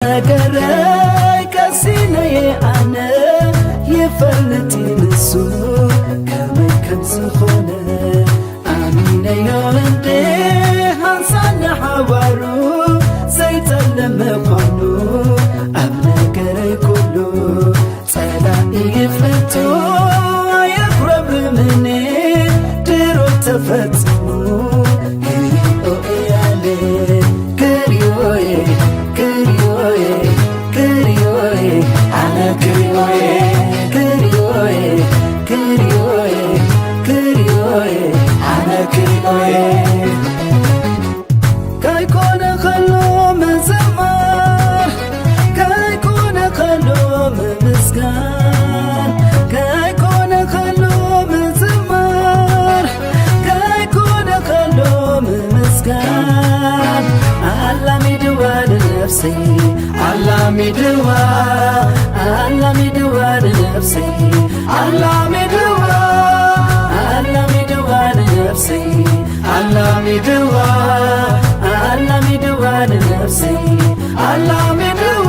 ነገረይ ቀሲነየ ኣነ ይፈልጥ ንሱ ከመይ ከም ዝኾነ ኣሚነዮ እንደ ሃንሳን ሓዋሩ ዘይጸልም ምዃኑ ኣብ ነገረይ ኩሉ ጸላኢ ይፍለጡ ኣየጉረምርምኒ ድሮ ተፈጽሙ ክሪኦ እያለ ክሪኦየ ክሪኦየ ክሪኦየ ኣነ ክሪኦየ ክሪኦየ ክሪኦየ ክሪኦየ ኣነ ክሪኦየ ከይኮነ ከሎ ምዝማር ከይኮነ ከሎ ምምስጋን ከይኮነ ከሎ ምዝማር ከይኮነ ከሎ ምምስጋን ኣላሚድዋ ንነፍሰይ ኣላሚድዋ ኣላሚድዋ ንነፍሰይ ኣላሚድዋ ኣላሚድዋ ንነፍሰይ ኣላሚድዋ ኣላሚድዋ ንነፍሰይ ኣላሚድዋ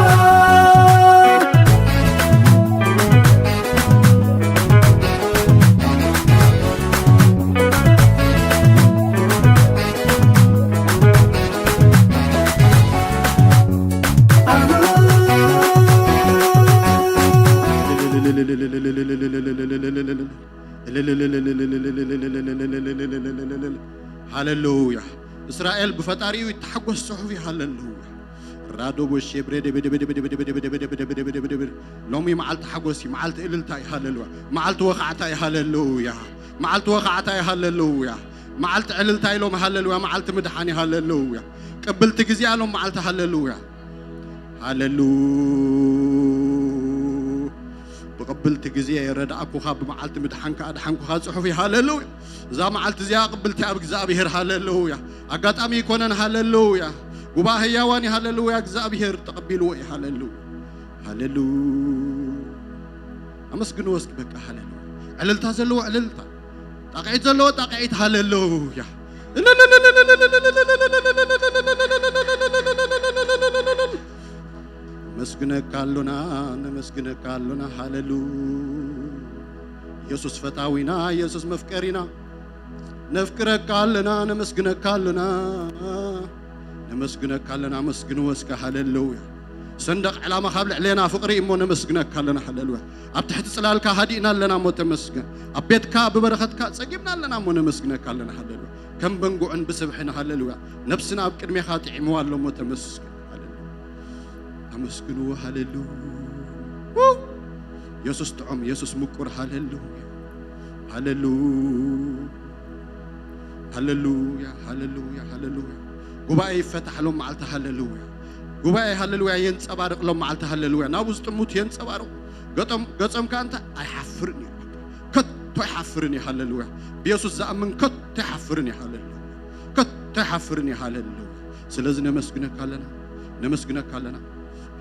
ሃለሉያ። እስራኤል ብፈጣሪኡ ይተሓጎስ ጽሑፍ እዩ። ሃለሉያ። ራዶቦ ሼብሬ ደበ ደበ ደበ ደበ ደበ ደበ ደበ ደበ ደበ ደበ ደበ ደበ ደበ ደበ ደበ። ሎሚ መዓልቲ ሓጎስ እዩ፣ መዓልቲ እልልታ እዩ። ሃለሉያ። መዓልቲ ወኻዕታ እዩ። ሃለሉያ። መዓልቲ ወኻዕታ እዩ። ሃለሉያ። መዓልቲ ዕልልታ እዩ ሎሚ። ሃለሉያ። መዓልቲ ምድሓን እዩ። ሃለሉያ። ቅብልቲ ግዜ እያ ሎም መዓልቲ። ሃለሉያ። ሃለሉ ብቕብልቲ ግዜ የረድኣኩኻ፣ ብመዓልቲ ምድሓንካ ኣድሓንኩኻ ጽሑፍ እዩ። ሃለሉያ። እዛ መዓልቲ እዚኣ ቅብልቲ ኣብ እግዚኣብሔር። ሃለሉያ። ኣጋጣሚ ኣይኮነን። ሃለሉያ። ጉባኤ ህያዋን እዩ። ሃለሉያ። እግዚኣብሔር ተቐቢልዎ እዩ። ሃለሉያ። ሃለሉ ኣመስግንዎ እስኪ በቃ። ሃለሉያ። ዕልልታ ዘለዎ ዕልልታ፣ ጣቕዒት ዘለዎ ጣቕዒት። ሃለሉያ። ነመስግነካ ኣሎና፣ ነመስግነካ ኣሎና። ሃለሉ ኢየሱስ ፈታዊና፣ ኢየሱስ መፍቀሪና። ነፍቅረካ ኣለና፣ ነመስግነካ ኣለና። ነመስግነካ ኣለና። ኣመስግንዎ እስከ። ሃለሉያ። ሰንደቕ ዕላማ ካብ ልዕሌና ፍቕሪ እሞ ነመስግነካ ኣለና። ሃለሉያ። ኣብ ትሕቲ ጽላልካ ሃዲእና ኣለና እሞ ተመስገን። ኣብ ቤትካ ብበረኸትካ ጸጊብና ኣለና እሞ ነመስግነካ ኣለና። ሃለሉያ። ከም በንጉዕን ብስብሕን። ሃለሉያ። ነብስና ኣብ ቅድሜኻ ጥዒምዋ ኣሎ እሞ ተመስገን። ሃለሉያ። ኣመስግንዎ። ሃለሉ የሱስ ጥዑም፣ የሱስ ምቁር። ሃለሉያ። ሃለሉ ሃለሉያ። ሃለሉያ። ሃለሉያ። ጉባኤ ይፈታሕ ሎም መዓልቲ። ሃለሉያ። ጉባኤ ሃለሉያ የንጸባርቕ ሎም መዓልቲ። ሃለሉያ። ናብኡ ዝጥምቱ የንጸባርቑ። ገጦም ገጾም ከኣ እንታይ ኣይሓፍርን እዩ። ከቶ ኣይሓፍርን እዩ። ሃለሉያ። ብየሱስ ዝኣምን ከቶ ኣይሓፍርን እዩ። ሃለሉያ። ከቶ ኣይሓፍርን እዩ። ሃለሉያ። ስለዚ ነመስግነካ ኣለና፣ ነመስግነካ ኣለና።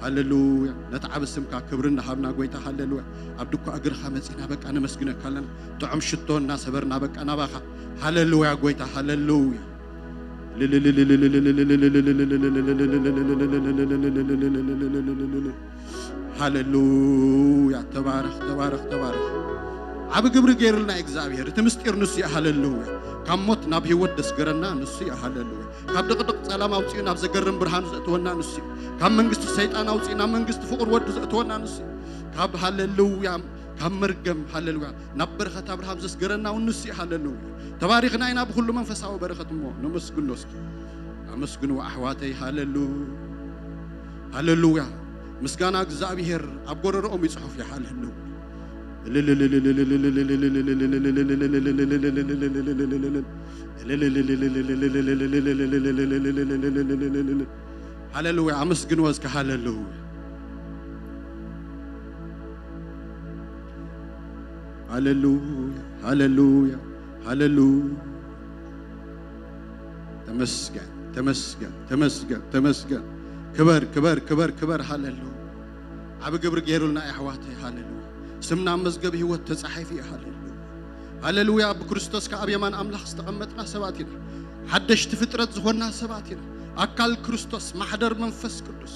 ሃለሉያ። ነቲ ዓቢ ስምካ ክብሪ እናሃብና፣ ጎይታ፣ ሃለሉያ። ኣብ ድኳ እግርኻ መጺና፣ በቃ፣ ነመስግነካ ኣለና። ጥዑም ሽቶ እናሰበርና፣ በቃ፣ ናባኻ። ሃለሉያ፣ ጎይታ፣ ሃለሉያ። ሃለሉያ። ተባረኽ፣ ተባረኽ፣ ተባረኽ። ዓቢ ግብሪ ገይሩልና እግዚኣብሔር። እቲ ምስጢር ንሱ እዩ። ሃለሉያ። ካብ ሞት ናብ ህይወት ደስገረና ንሱ እዩ። ሃለሉያ። ካብ ድቕድቕ ጸላም ኣውጺኡ ናብ ዘገርም ብርሃኑ ዘእተወና ንሱ እዩ። ካብ መንግስቲ ሰይጣን ኣውጺኡ ናብ መንግስቲ ፍቕሪ ወዱ ዘእተወና ንሱ እዩ። ካብ፣ ሃለሉያ፣ ካብ መርገም፣ ሃለሉያ፣ ናብ በረኸት ኣብርሃም ዘስገረና እውን ንሱ እዩ። ሃለሉያ። ተባሪኽና ኢና ብኹሉ መንፈሳዊ በረኸት እሞ ነመስግኖ እስኪ። ኣመስግንዎ ኣሕዋተይ። ሃለሉ-፣ ሃለሉያ። ምስጋና እግዚኣብሔር ኣብ ጎረሮኦም ይጽሑፍ እዩ። ሃለሉ-፣ ሃለሉያ። ኣመስግንዎ እስከ። ሃለሉያ። ሃለሉያ። ሃለሉያ። ሃለሉያ። ተመስገን፣ ተመስገን፣ ተመስገን፣ ተመስገን። ክበር፣ ክበር፣ ክበር፣ ክበር። ሃለሉያ። ዓቢ ግብሪ ገይሩልና ኣሕዋተይ። ሃለሉያ። ስምና ኣብ መዝገብ ህይወት ተጻሒፉ እዩ። ሃለሉያ። ሃለሉያ። ብክርስቶስ ከኣ ኣብ የማን ኣምላኽ ዝተቐመጥና ሰባት ኢና። ሓደሽቲ ፍጥረት ዝኾንና ሰባት ኢና። ኣካል ክርስቶስ፣ ማሕደር መንፈስ ቅዱስ፣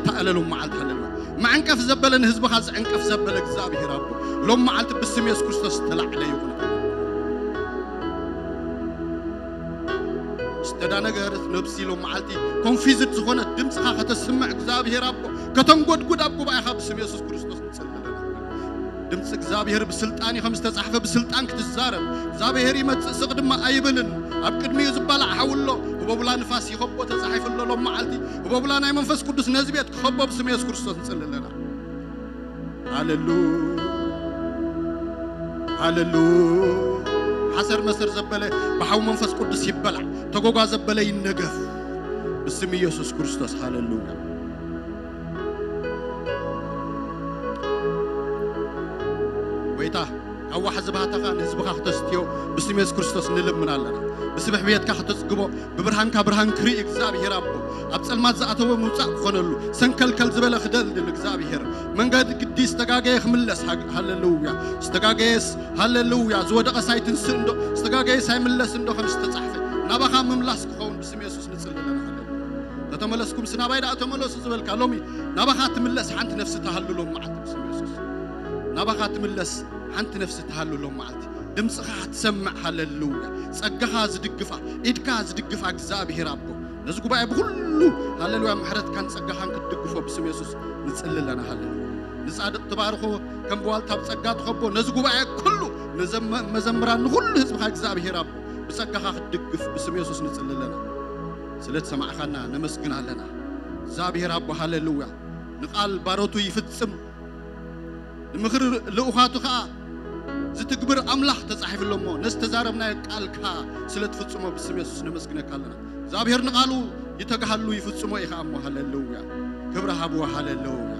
ኣይተኣለሉን መዓልቲ። ሃለሉያ። መዐንቀፍ ዘበለ ንህዝብኻ ዝዕንቅፍ ዘበለ እግዚኣብሔር ኣቦ፣ ሎም መዓልቲ ብስም የሱስ ክርስቶስ ዝተላዕለ ይኹን። ዝተዳነገረት ነብሲ ሎም መዓልቲ ኮንፊዝድ ዝኾነት ድምፅኻ ከተስምዕ እግዚኣብሔር ኣቦ፣ ከተንጎድጉድ ኣብ ጉባኤኻ ብስም የሱስ ክርስቶስ ንጽሊ ኣለና። ድምፂ እግዚኣብሔር ብስልጣን እዩ ከም ዝተጻሕፈ ብስልጣን ክትዛረብ። እግዚኣብሔር ይመጽእ ስቕ ድማ ኣይብልን። ኣብ ቅድሚኡ ዝባላዕ ሓዊ ኣሎ። ህቦብላ ንፋስ ይኸቦ ተጻሒፉ ኣሎ። ሎም መዓልቲ ህቦብላ ናይ መንፈስ ቅዱስ ነዚ ቤት ክኸቦ ብስም የሱስ ክርስቶስ ንጽሊ ኣለና። ሃለሉ ሃለሉ ሓሰር መሰር ዘበለ ብሓዊ መንፈስ ቅዱስ ይበላዕ። ተጎጓ ዘበለ ይነገፍ ብስም ኢየሱስ ክርስቶስ። ሃለሉያ። ጎይታ፣ ካብ ዋሕዚ ባህታኻ ንህዝብኻ ክተስትዮ ብስም የሱስ ክርስቶስ ንልምን ኣለና። ብስብሕ ቤትካ ክተጽግቦ፣ ብብርሃንካ ብርሃን ክርኢ እግዚኣብሔር ኣቦ፣ ኣብ ጸልማት ዝኣተወ ምውጻእ ክኾነሉ፣ ሰንከልከል ዝበለ ክደልድል እግዚኣብሔር፣ መንገዲ ግዲ ዝተጋገየ ክምለስ፣ ሃ-፣ ሃለሉያ። ዝተጋገየስ፣ ሃለሉያ፣ ዝወደቐስ ኣይትንስእ እንዶ፣ ዝተጋገየስ ኣይምለስ እንዶ ከም ዝተጻሕፈ፣ ናባኻ ምምላስ ክኸውን ብስም የሱስ ንጽሊ ኣለና። ሃለሉያ። ተተመለስኩምስ ናባይ ደኣ ተመለሱ ዝበልካ፣ ሎሚ ናባኻ ትምለስ ሓንቲ ነፍሲ ተሃሉ ሎም መዓልቲ ብስም የሱስ። ናባኻ ትምለስ ሓንቲ ነፍሲ ተሃሉ ሎም መዓልቲ። ድምፅኻ ትሰምዕ፣ ሃለሉያ። ጸጋኻ ዝድግፋ፣ ኢድካ ዝድግፋ እግዚኣብሔር ኣቦ፣ ነዚ ጉባኤ ብኹሉ፣ ሃለሉያ፣ ምሕረትካን ጸጋኻን ክትድግፎ ብስም የሱስ ንጽሊ ኣለና። ሃለሉያ። ንጻድቕ ትባርኾ፣ ከም ብዋልታ ብጸጋ ትኸቦ፣ ነዚ ጉባኤ ኩሉ፣ ንዘመ-፣ መዘምራን፣ ንኹሉ ህዝብኻ እግዚኣብሔር ኣቦ፣ ብጸጋኻ ክትድግፍ ብስም የሱስ ንጽሊ ኣለና። ስለ ትሰማዕኻና ነመስግን ኣለና። እግዚኣብሔር ኣቦ፣ ሃለሉያ። ንቓል ባሮቱ ይፍጽም፣ ንምኽሪ ልኡኻቱ ኸኣ ዝትግብር ኣምላኽ ተጻሒፉ ኣሎ እሞ፣ ነዚ ተዛረብናዮ ቃልካ ስለ ትፍጽሞ ብስም የሱስ ነመስግነካ ኣለና። እግዚኣብሔር ንቓሉ ይተግሃሉ ይፍጽሞ እዩ ኸኣ እሞ፣ ሃለሉያ። ክብሪ ሃብዎ፣ ሃለሉያ።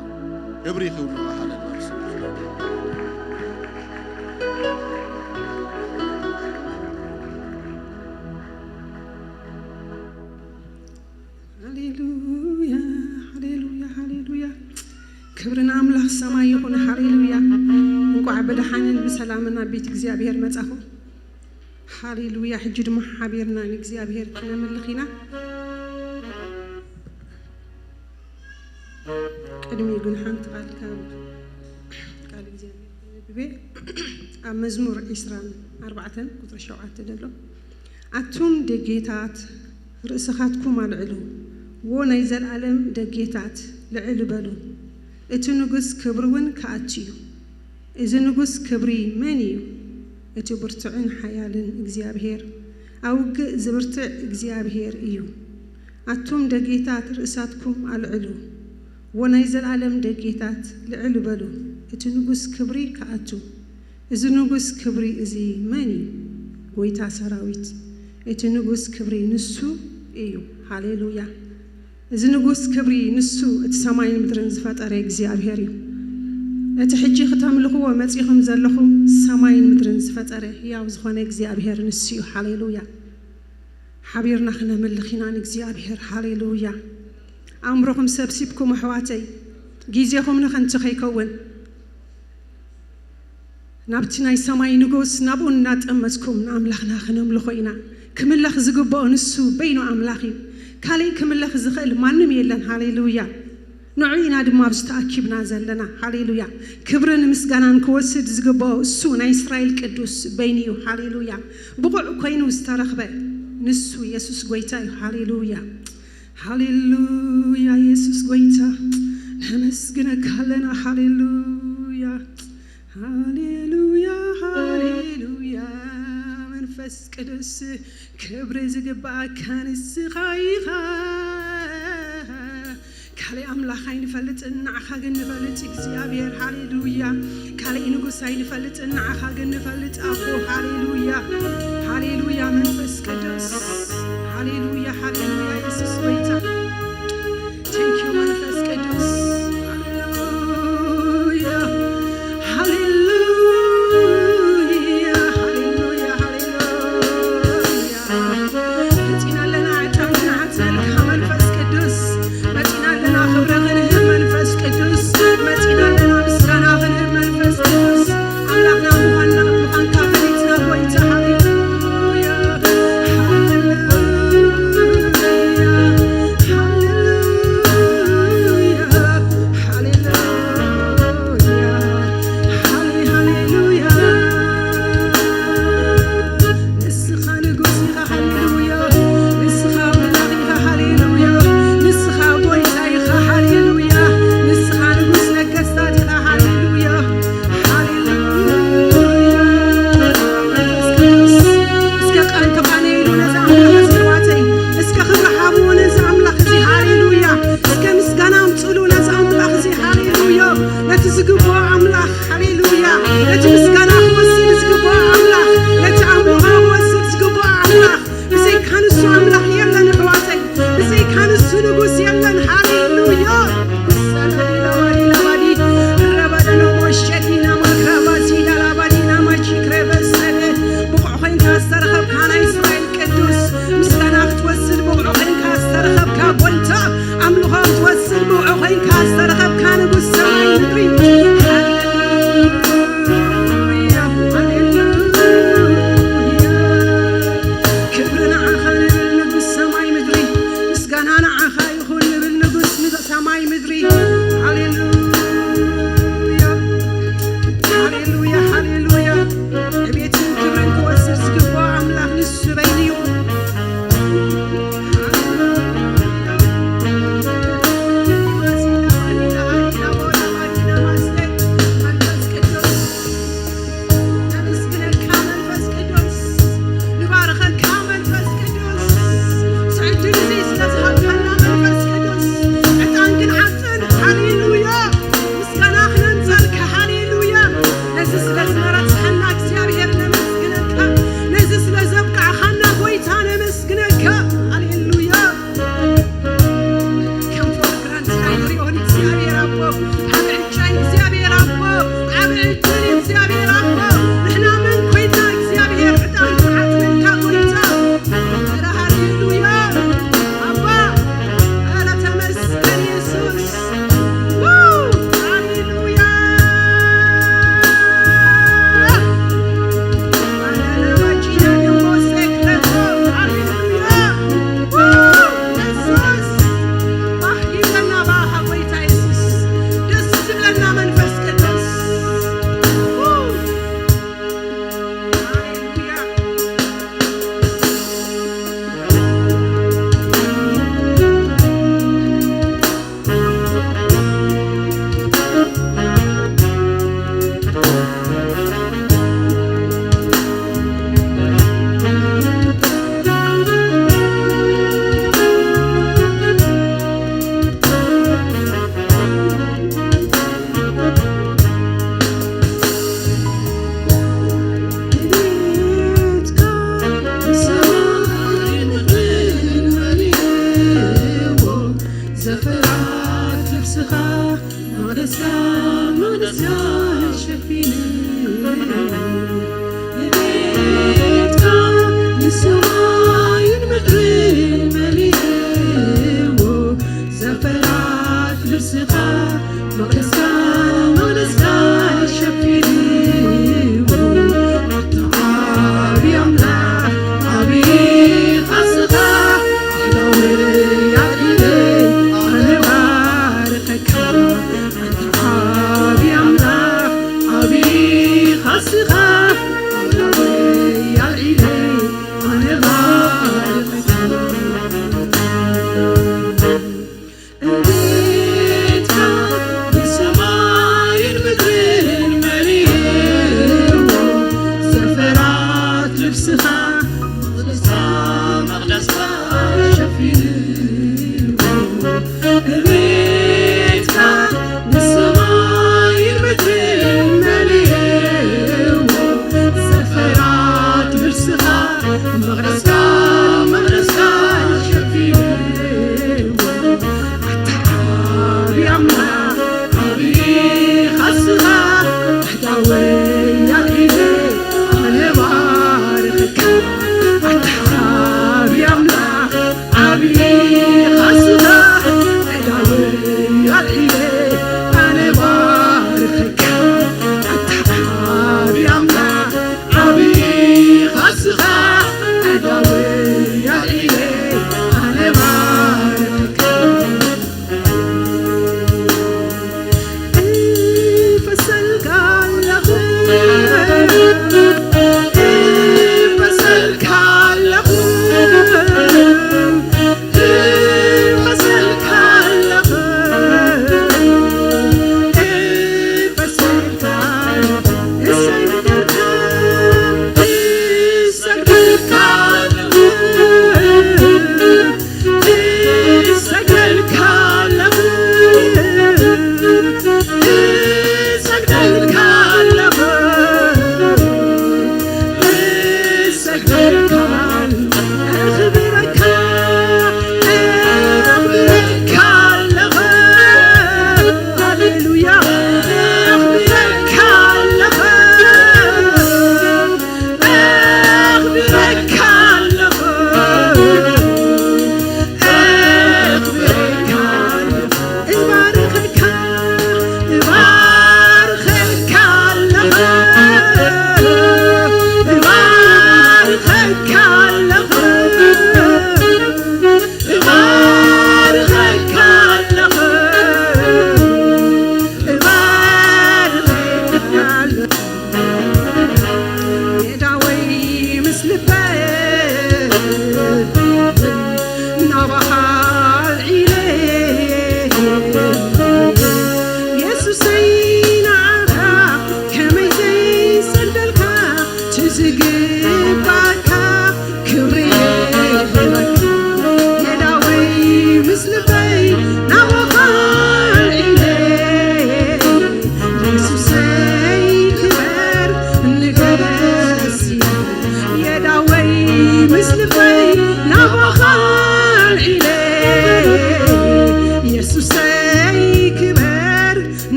ክብሪ ይኹን፣ ሃለሉያ። ሃሌሉያ፣ ሃሌሉያ፣ ሃሌሉያ። ክብሪ ንኣምላኽ ሰማይ ይኹን። ሃሌሉያ። እንኳዕ ብደሓንን ብሰላምን ኣብ ቤት እግዚኣብሔር መጻኹም። ሃሌሉያ። ሕጂ ድማ ሓቢርና ንእግዚኣብሔር ክነምልኽ ኢና። ቅድሚ ግን ሓንቲ ቃል ካብ ቃል እግዚኣብሔር ከነብብ እየ። ኣብ መዝሙር ዕስራን ኣርባዕተን ቁጽሪ ሸውዓተ ዘሎ፣ ኣቱም ደጌታት ርእስኻትኩም ኣልዕሉ፣ ዎ ናይ ዘለኣለም ደጌታት ልዕል በሉ። እቲ ንጉስ ክብሪ እውን ክኣቱ እዩ። እዚ ንጉስ ክብሪ መን እዩ? እቲ ብርቱዕን ሓያልን እግዚኣብሔር፣ ኣብ ውግእ ዝብርትዕ እግዚኣብሔር እዩ። ኣቱም ደጌታት ርእሳትኩም ኣልዕሉ፣ ዎ ናይ ዘለኣለም ደጌታት ልዕል በሉ። እቲ ንጉስ ክብሪ ክኣቱ። እዚ ንጉስ ክብሪ እዚ መን እዩ? ጎይታ ሰራዊት። እቲ ንጉስ ክብሪ ንሱ እዩ። ሃሌሉያ። እዚ ንጉስ ክብሪ ንሱ እቲ ሰማይን ምድርን ዝፈጠረ እግዚኣብሔር እዩ። እቲ ሕጂ ክተምልኽዎ መጺኹም ዘለኹም ሰማይን ምድርን ዝፈጠረ ህያው ዝኾነ እግዚኣብሔር ንሱ እዩ። ሃሌሉያ። ሓቢርና ክነምልኽ ኢና ንእግዚኣብሔር። ሃሌሉያ። ኣእምሮኹም ሰብሲብኩም ኣሕዋተይ፣ ግዜኹም ንኸንቱ ከይከውን ናብቲ ናይ ሰማይ ንጉስ ናብኡ እናጠመትኩም ንኣምላኽና ክነምልኾ ኢና። ክምለኽ ዝግብኦ ንሱ በይኑ ኣምላኽ እዩ። ካልእ ክምለኽ ዝኽእል ማንም የለን። ሃሌሉያ። ንዑ ኢና ድማ ኣብዚ ተኣኪብና ዘለና። ሃሌሉያ። ክብርን ምስጋናን ክወስድ ዝግብኦ እሱ ናይ እስራኤል ቅዱስ በይኑ እዩ። ሃሌሉያ። ብቑዕ ኮይኑ ዝተረኽበ ንሱ የሱስ ጎይታ እዩ። ሃሌሉያ። ሃሌሉያ። የሱስ ጎይታ ነመስግነካ ኣለና። ሃሌሉያ። ሃሌሉያ። ሃሌሉያ። መንፈስ ቅዱስ ክብሪ ዝግባኣካ ንስኻ ኢኻ። ካልእ ኣምላኽ ኣይንፈልጥን፣ ንዓኻ ግን ንፈልጥ እግዚኣብሔር። ሃሌሉያ። ካልእ ንጉስ ኣይንፈልጥን፣ ንዓኻ ግን ንፈልጥ ኣቦ። ሃሌሉያ። ሃሌሉያ። መንፈስ ቅዱስ። ሃሌሉያ። ሃሌሉያ። የሱስ ጎይታ። Thank you መንፈስ ቅዱስ። ሃሌሉያ። ሃሌሉያ። ሃሌሉያ። ሃሌሉያ። መጺና ኣለና፣ ዕጣን ክንዓጽደልካ መንፈስ ቅዱስ። መጺና ኣለና፣ ክብሪ ክንህብ መንፈስ ቅዱስ። መጺና ኣለና፣ ምስጋና ክንህብ መንፈስ ቅዱስ። ኣምላኽና ምዃንና፣ ምዃንካ ፈሊጥና ጎይታ። ሃሌሉያ። ሃሌሉያ።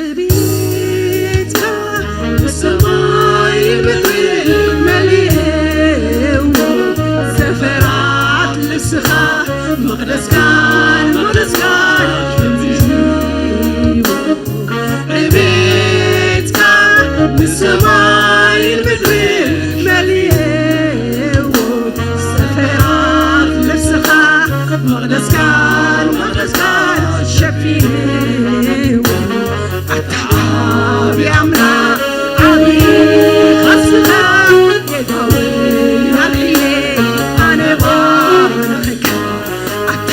ዕቤትካ ብሰማይ ምድሪ መሊእዎ፣ ዘፈራት ልብስኻ መቕደስካን መቕደስካን ሸፊንዎ። ዕቤትካ ብሰማይ ምድሪ መሊእዎ፣ ዘፈራት ልብስኻ መቕደስካን መቕደስካን ሸፊንዎ። ኣታ ዓቢ ኣምላኽ ዓቢ ኻስኻ፣ ጌታ ወይ ኣልዒለ ኣነ ባርኽካ። ኣታ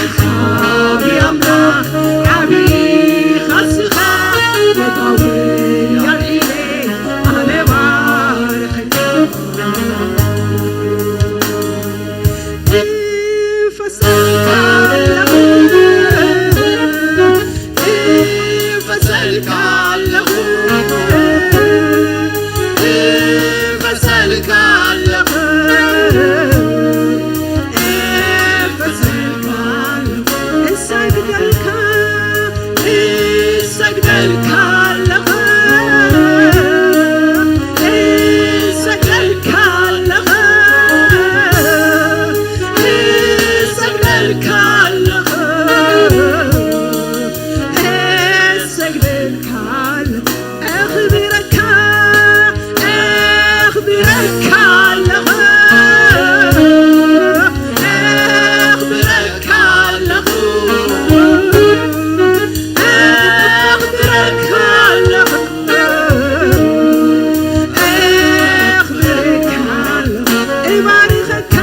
ዓቢ ኣምላኽ ዓቢ ኻስኻ፣ ጌታ ወይ ኣልዒለ ኣነ ባርኽካ። እፈስልካ ኣለኹ፣ እፈስልካ ኣለኹ፣ እፈስልካ ኣለኹ፣ እፈስልካ ኣለኹ። እሰግደልካ፣ እሰግደልካ ኣለኹ፣ እሰግደልካ ኣለኹ፣ እሰግደልካ ኣለኹ፣ እሰግደልካ ኣለኹ። ኣኽብረካ፣ ኣኽብረካ ኣለኹ፣ ኣኽብረካ ኣለኹ፣ ኣኽብረካ ኣለኹ፣ ኣኽብረካ ኣለኹ። እባርኸካ፣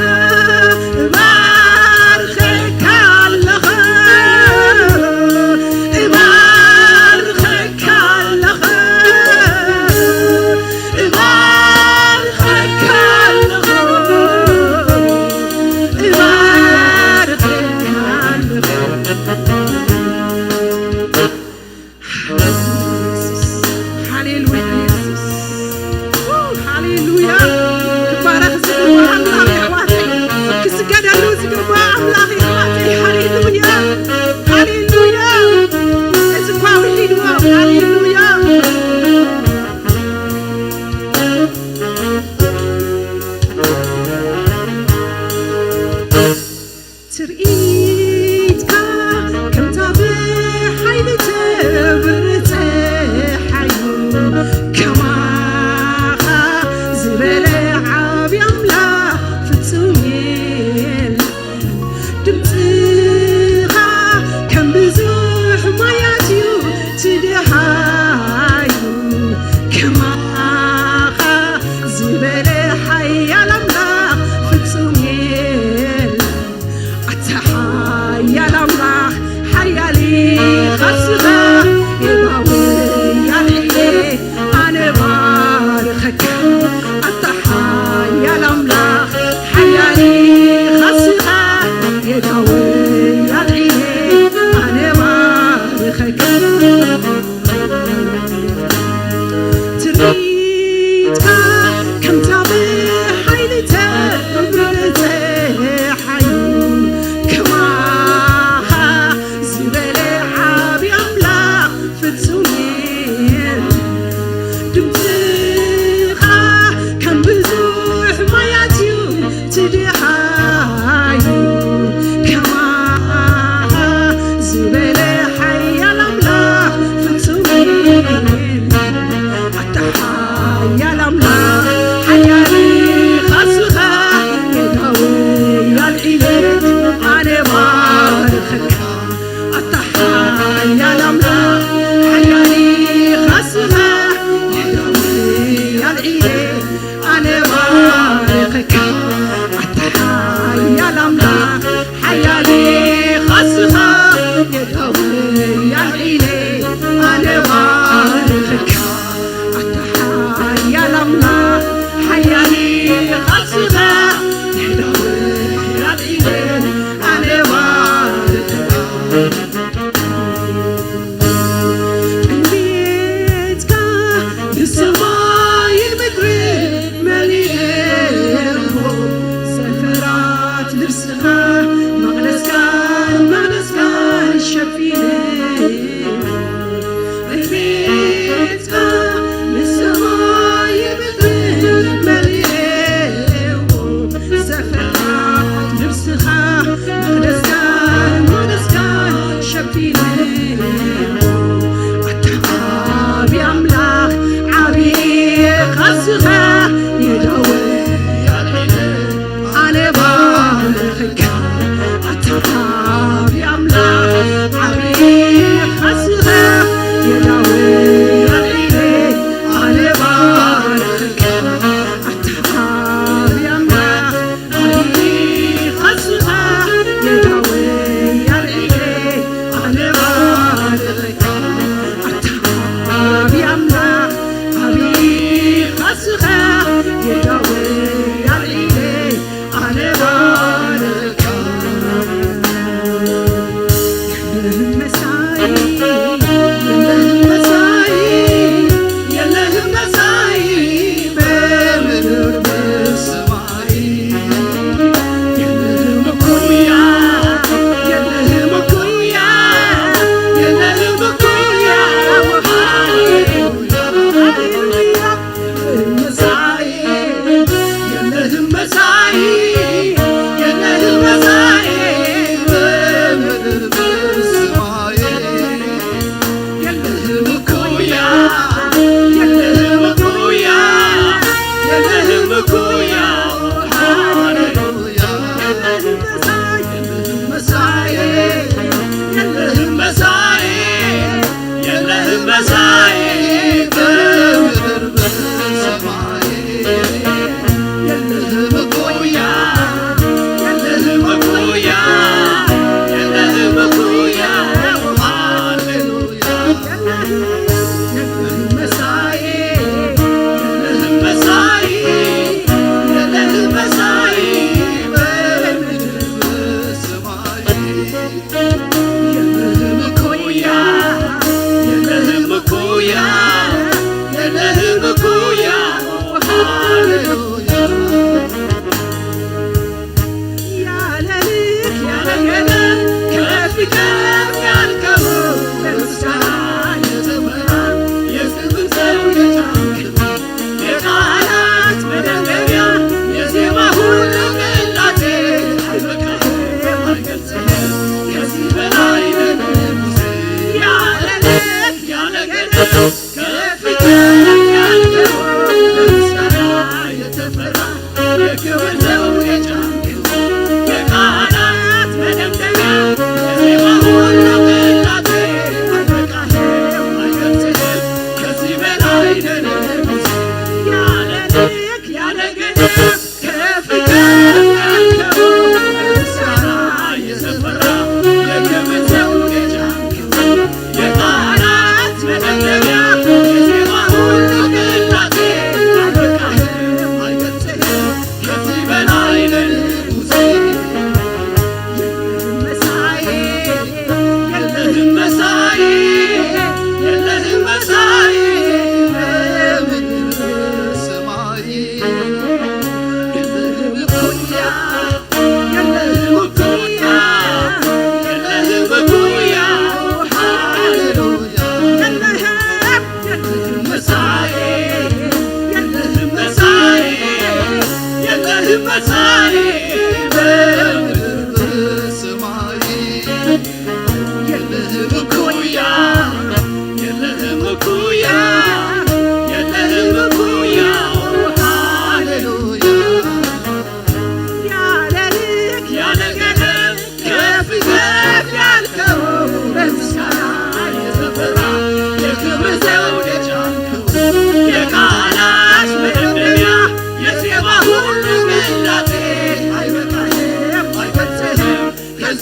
እባርኸካ ኣለኹ፣ እባርኸካ እባርኸካ ኣለኹ፣ እባርኸካ ኣለኹ፣ እባርኸካ ኣለኹ። ሃሌሉያ ኢየሱስ፣ ሃሌሉያ። ክባረኽ ዝግባእ ኣምላኽ የሕዋተይ፣ ክስገደሉ ዝግባእ ኣምላኽ የሕዋተይ። ሃሌሉያ፣ ሃሌሉያ። እዚ እኳ ውሒድዎ። ሃሌሉያ። ትርኢትካ ከምታ ብሓይሊ ተብርህ ጸሓዩ፣ ከማኻ ዝበለ ዓቢ ኣምላኽ ፍጹም የለን። ድምጽኻ ከም ብዙሕ ማያት እዩ እቲ ደሃዩ፣ ከማኻ ዝበለ ሓያል ኣምላኽ ፍጹም የለን። ኣታ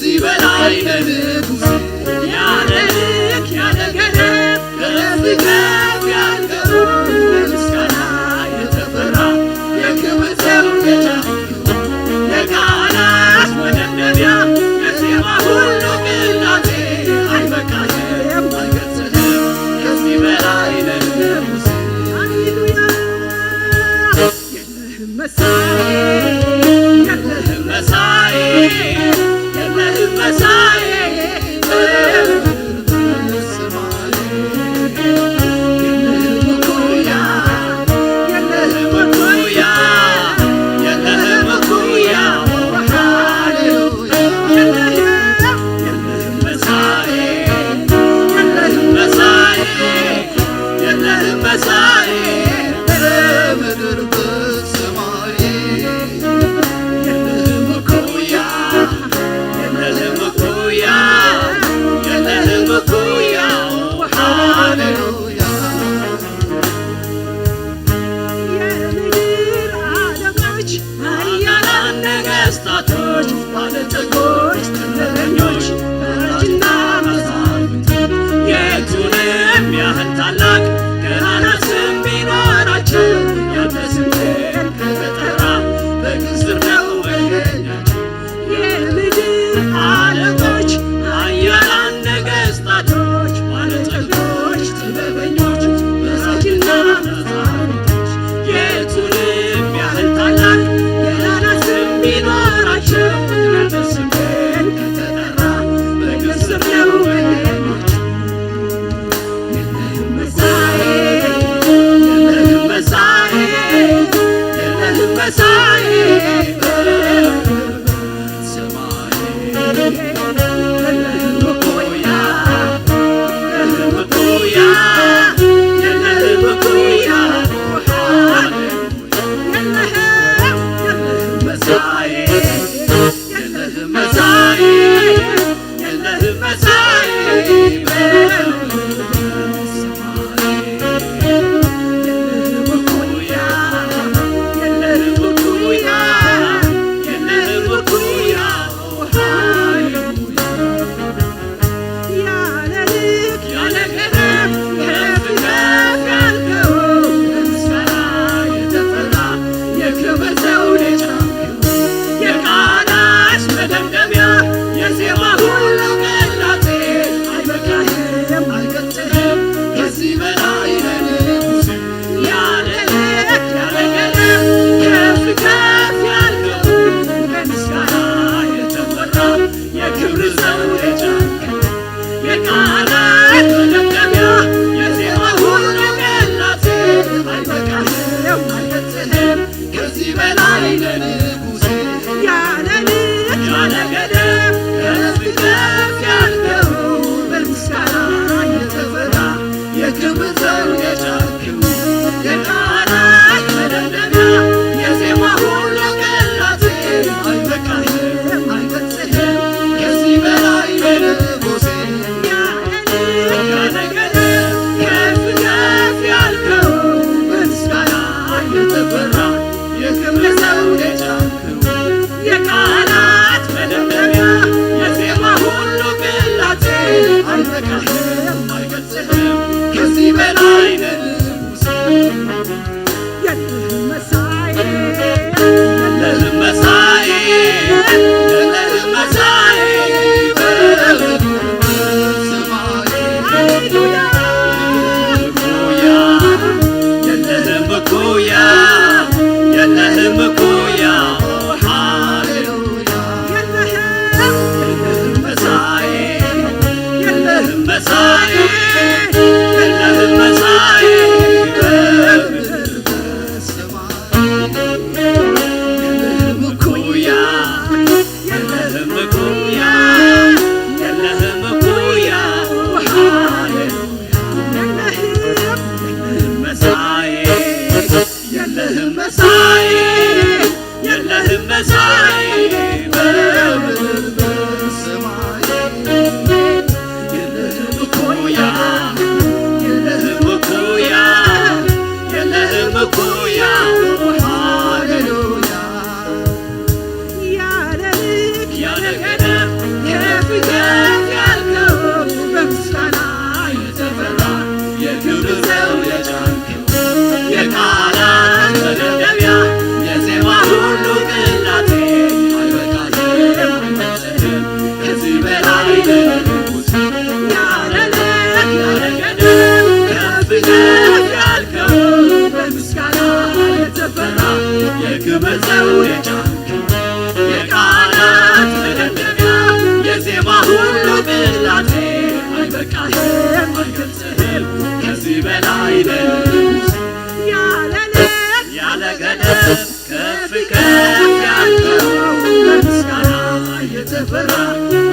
ከዚህ በላይ ለንጉሥ ያለ ልክ ያለ ገደብ ከዚህ ከፍ ያልከው ምስጋና የተፈራ የክብር ሰው ጌታ የቃላት መደምደሚያ የዜማ ሁሉ ቅላሴ አይበቃሽም አይገልጽህም ከዚህ በላይ ለንጉሥ ሃሌሉያ የለህም መሳይ የለህም መሳይ የለህም መሳይ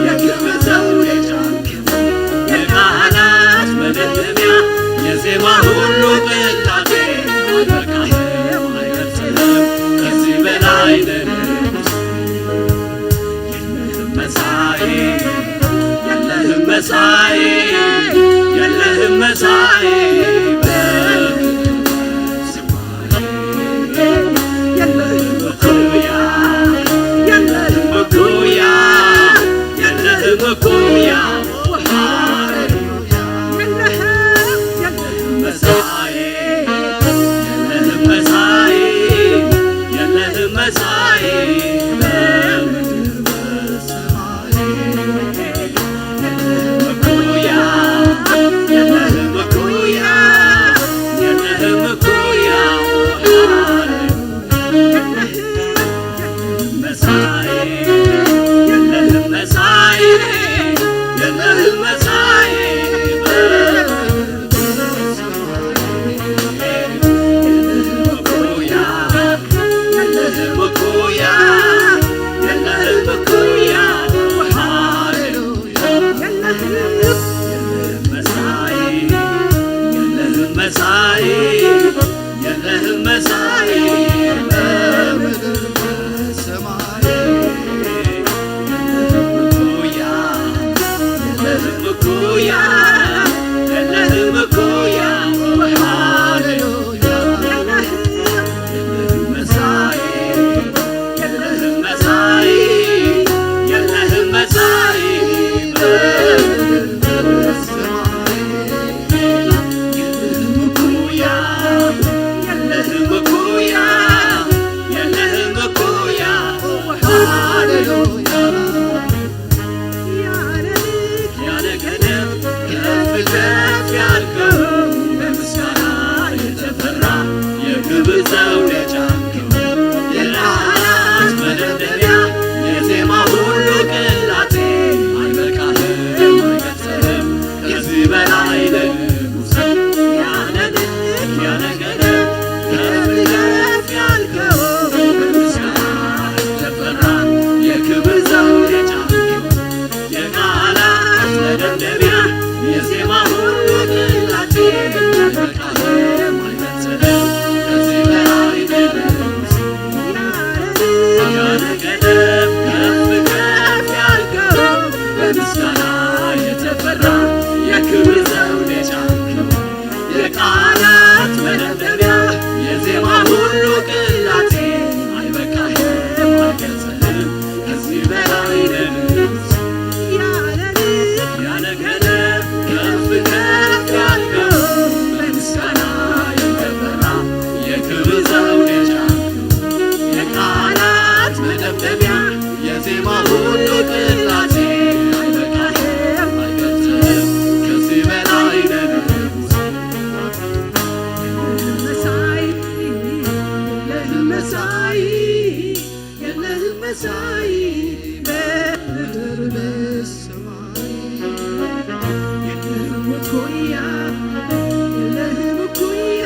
የክብር ዘውድ የጫንክ የቃላት መደምደሚያ የዜማ ሁሉ ቅላሴ አይበቃህም አይገልጽህም ከዚህ በላይ ነህ። የለህም መሳይ የለህም መሳይ የለህም መሳይ በምድር በሰማይ የለህም እኩያ የለህም እኩያ የለህም እኩያ ሃሌሉያ የለህም የለህም መሳይ የለህም መሳይ የለህም መሳይ በምድር በሰማይ የለህም እኩያ የለህም እኩያ የለህም እኩያ ሃሌሉያ የለህም መሳይ የለህም መሳይ የለህም መሳይ በምድር በሰማይ የለህም እኩያ የለህም እኩያ የለህም እኩያ ሃሌሉያ የለህም የለህም መሳይ የለህም መሳይ የለህም መሳይ በምድር በሰማይ የለህም እኩያ የለህም እኩያ የለህም እኩያ ሃሌሉያ የለህም መሳይ የለህም መሳይ የለህም መሳይ በምድር በሰማይ የለህም እኩያ የለህም እኩያ የለህም እኩያ ሃሌሉያ ያለ ልክ ያለ ገደብ ከፍ ከፍ ያልከው በምስጋና የተፈራ የክብር ዘውድ የጫንከው የቃላት መደምደሚያ የዜማ ሁሉ ቅላሴ አይበቃህም አይገልጽህም ከዚህ በላይ ንጉሥ ያለ ልክ ያለ ገደብ ከፍ ከፍ ያልከው በምስጋና የተፈራ የክብር ዘውድ የጫንከው የቃላት መደምደሚያ የዜማ ሁሉ ቅላሴ አይበቃህም አይገልጽህም ከዚህ በላይ ንጉሥ ያለ ገደብ ከፍ ከፍ ያልከው በምስጋና የተፈራ የክብር ዘውድ የጫንከው የቃላት መደምደሚያ የዜማ ሁሉ ቅላሴ አይበቃህም አይገልጽህም ከዚህ በላይ ንጉሥ ያለ ልክ ያለ ገደብ ከፍ ከፍ ያልከው በምስጋና የተፈራ የክብር ዘውድ የጫንከው የቃላት መደምደሚያ የዜማ ሁሉ ቅላሴ አይበቃህም አይገልጽህም ከዚህ በላይ ነህ ንጉሥ የለህም መሳይ የለህም መሳይ የለህም መሳይ በምድር በሰማይ የለህም እኩያ የለህም እኩያ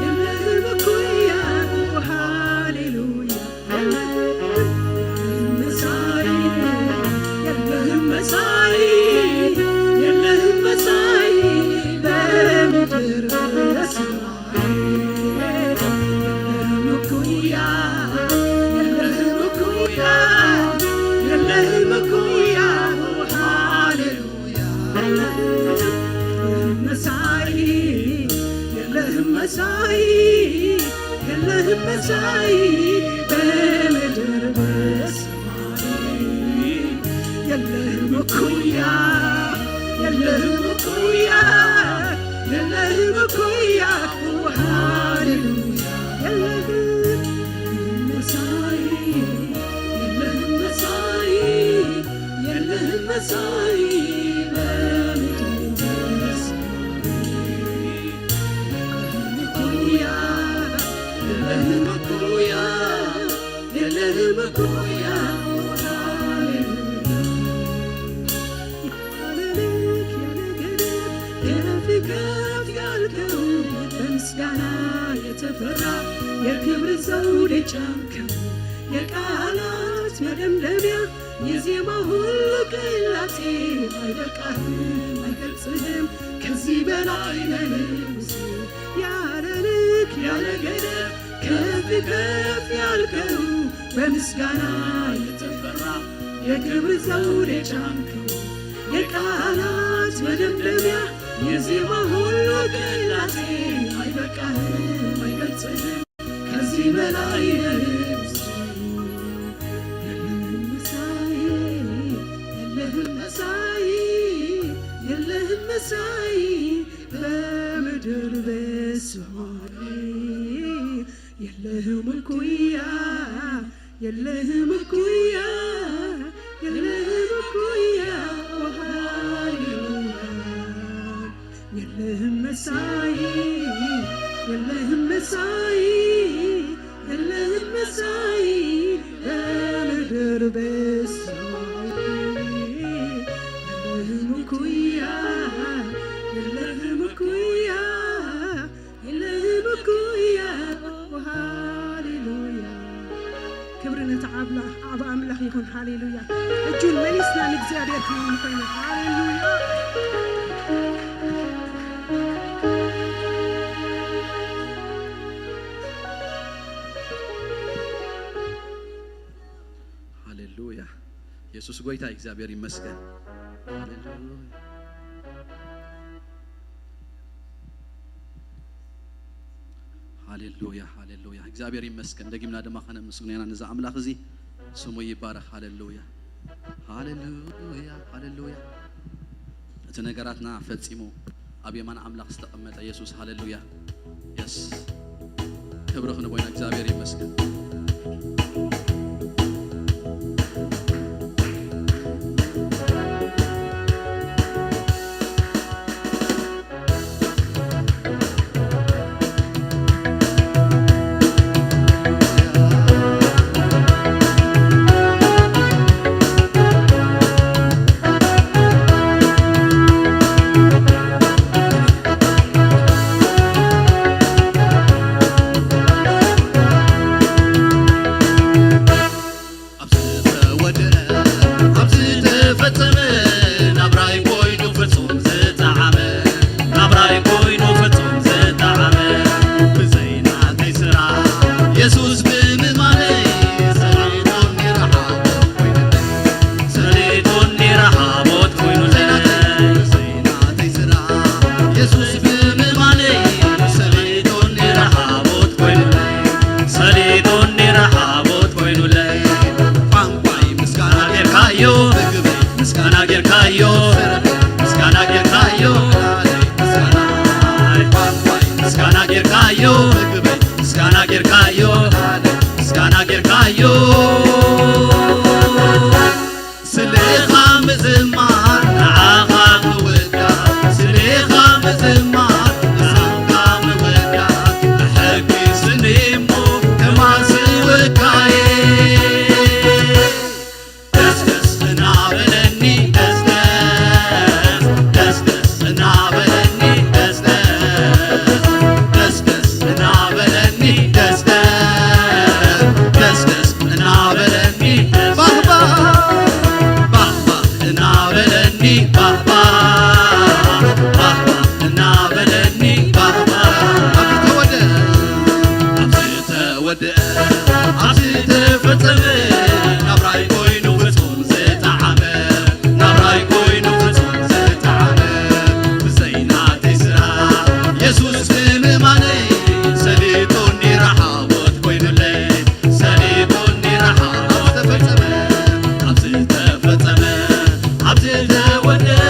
የለህም እኩያ ሃሌሉያ የለህም መሳይ የለህም መሳይ የለህም መሳይ በምድር በሰማይ የለህም እኩያ የለህም እኩያ የለህም እኩያ ሃሌሉያ የለህም መሳይ የለህም መሳይ የለህም መሳይ በምድር በሰማይ የለህም እኩያ የለህም እኩያ የለህም እኩያ ሃሌሉያ የለህም መሳይ የለህም መሳይ የለህም መሳይ በምድር በሰማይ የለህም እኩያ የለህም እኩያ የለህም እኩያ ሃሌሉያ ያለ ልክ ያለ ገደብ ከፍ ከፍ ያልከው በምስጋና የተፈራ የክብር ዘውድ የጫንከው የቃላት መደምደሚያ የዜማ ሁሉ አይበቃህም፣ አይገልጽህም ከዚህ በላይ ነህ ንጉሴ። ያለ ልክ ያለ ገደብ ከፍ ከፍ ያልከው፣ በምስጋና የተፈራ የክብር ዘውድ የጫንከው፣ የቃላት መደምደሚያ የዜማ ሁሉ ቅላሴ። አይበቃህም፣ አይገልጽህም ከዚህ በላይ ነህ ንጉሴ። የለህም መሳይ፣ የለህም መሳይ፣ የለህም መሳይ በምድር በሰማይ። የለህም እኩያ፣ የለህም እኩያ፣ የለህም እኩያ። ሃሌሉያ። የለህም መሳይ፣ የለህም መሳይ፣ የለህም መሳይ በምድር በሰማይ። የለህም እኩያ፣ የለህም እኩያ፣ የለህም እኩያ። ሃሌሉያ። ክብሪ ነቲ ዓብላ-፣ ዓብ ኣምላኽ ይኹን። ሃሌሉያ። እጁን መሊስና ንእግዚኣብሔር ክንብል ኮይና። ሃሌሉያ። ሃሌሉያ። የሱስ ጎይታ እዩ። እግዚኣብሔር ይመስገን። ሃሌሉያ። ሃሌሉያ፣ ሃሌሉያ። እግዚኣብሔር ይመስገን። ደጊምና ድማ ከነመስግኖ ኢና ነዚ ኣምላኽ እዚ። ስሙ ይባረኽ። ሃሌሉያ። ሃሌሉያ፣ ሃሌሉያ። እቲ ነገራትና ፈጺሙ ኣብ የማን ኣምላኽ ዝተቐመጠ የሱስ። ሃሌሉያ። የስ። ክብሪ ክንቦ ኢና። እግዚኣብሔር ይመስገን። ኣብዚ ዝተወድአ፣ ኣብዚ ዝተፈጸመ፣ ናብራይ ኮይኑ ፍጹም ዝጠዓመ፣ ናብራይ ኮይኑ ፍጹም ዝጠዓመ፣ ብዘይ ናተይ ስራሕ የሱስ ብምማነይ፣ ሰሊጡኒ ረሓቦት ኮይኑለይ፣ ሰሊጡኒ ረሓቦት ኮይኑለይ። ብዘይ ናተይ ስራሕ የሱስ ብምማነይ፣ ሰሊጡኒ ረሓቦት ኮይኑለይ፣ ሰሊጡኒ ረሓቦት ኮይኑለይ። ቋንቋይ ምስጋና ጌርካዮ፣ ምግበይ ምስጋና ጌርካዮ፣ ምስጋና ጌርካዮ፣ ምስጋና፣ ቋንቋይ ምስጋና ጌርካዮ፣ ምግበይ ምስጋና ጌርካዮ፣ ምስጋና ጌርካዮ። ስሌኻ ምዝማር ንዓኻ ምውዳስ፣ ስሌኻ ምዝማር ንስምካ ምውዳስ፣ ኣሐጒስኒ እሞ ከማን ስውካየ። ደስደስ እናበለኒ ደስደስ፣ ደስደስ እናበለኒ ደስደስ፣ ደስደስ እናበለኒ ደስደስ፣ ደስደስ እናበለኒ ባህባህ፣ ባህባህ እናበለኒ ባህባህ፣ ባህባህ እናበለኒ ባህባህ። ኣብ ዝተወደአ፣ ኣብ ዝተወደአ፣ ኣብ ዝተፈጸመ፣ ናብራይ ኮይኑ ፍጹም ዝጠዓመ፣ ናብራይ ኮይኑ ፍጹም ዝጠዓመ፣ ብዘይ ናተይ ስራሕ የሱስ ብምእማነይ፣ ሰሊጡኒ ረሓቦት ኮይኑለይ፣ ሰሊጡኒ ረሓቦት። ኣብ ዝተፈጸመ፣ ኣብ ዝተፈጸመ፣ ኣብ ዝተወደአ፣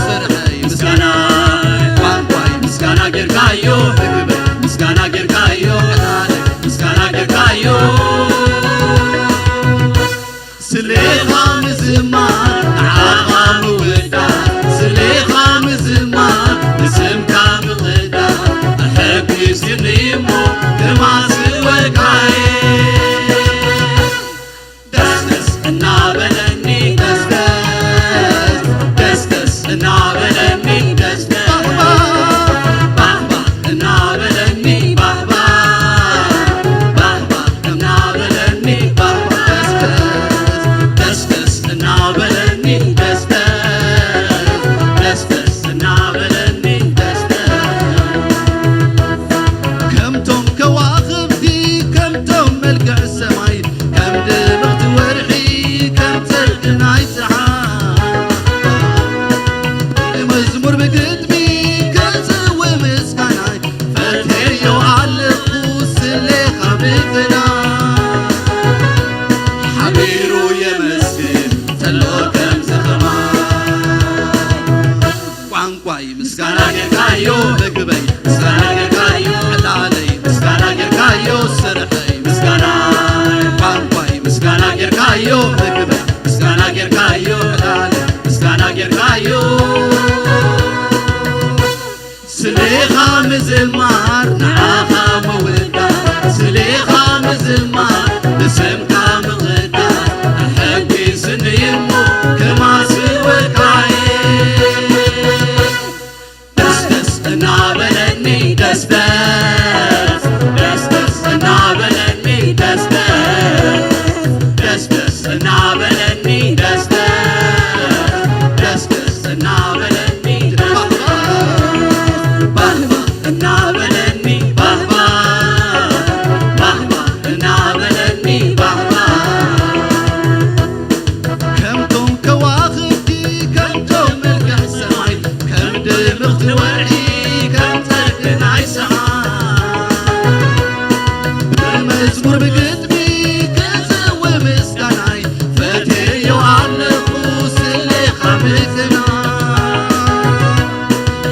ስርሐይ ምስጋና፣ ቋንቋይ ምስጋና ጌርካዮ፣ ምግበይ ምስጋና ጌርካዮ፣ ዕላለይ ምስጋና ጌርካዮ። ስሌኻ ምዝማር ንዓኻ ምውዳስ፣ ስሌኻ ምዝማር ንስምካ ምቕዳስ፣ ኣሐጒስክኒ እሞ ከማስወካየ። ደስደስ እናበለኒ ደስደስ፣ ደስደስ እናበለኒ ደስደስ፣ ባህባህ እናበለኒ ባህባህ፣ ባህባህ እናበለኒ ባህባህ ደስደስ፣ ደስደስ እናበለኒ ደስደስ፣ ደስደስ እናበለኒ ደስደስ። ከምቶም ከዋኽብቲ፣ ከምቶም መልክዕ ሰማይ፣ ከም ድምቕቲ ወርሒ፣ ከም ጸርቂ ናይ ጸሓይ፣ ብመዝሙር ብግጥሚ ክጽውዕ ምስጋናይ፣ ፈትየዮ ኣለኹ ስሌኻ ምፍናይ። ሓቢሩ የመስግን ተሎ ከምዚ ኸማይ። ቋንቋይ ምስጋና ጌርካዮ፣ ምግበይ ምስጋና ጌርካዮ፣ ዕላለይ ምስጋና ጌርካዮ፣ ስርሐይ ምስጋና። ቋንቋይ ምስጋና ጌርካዮ፣ ምግበይ ምስጋና ጌርካዮ፣ ዕላለይ ምስጋና ጌርካዮ። ስሌኻ ምዝማር ንዓኻ ምውዳስ፣ ስሌኻ ምዝማር ንስምካ ምቕዳስ፣ ኣሐጒስኒ እሞ ከማስወካየ። ደስደስ እናበለኒ ደስደስ፣ ደስደስ እናበለኒ ደስደስ፣ ደስደስ እናበለኒ ደስደስ፣ ደስደስ እናበለኒ ደስደስ፣ ባህባህ እናበለኒ ባህባህ፣ ባህባህ እናበለኒ ባህባህ። ከምቶም ከዋኽብቲ፣ ከምቶም መልክዕ ሰማይ፣ ከም ድምቕቲ ወርሒ፣ ከም ጸርቂ ናይ ጸሓይ፣ ብመዝሙር ብግጥሚ ክጽውዕ ምስጋናይ፣ ፈትየዮ ኣለኹ ስሌኻ ምፍናይ።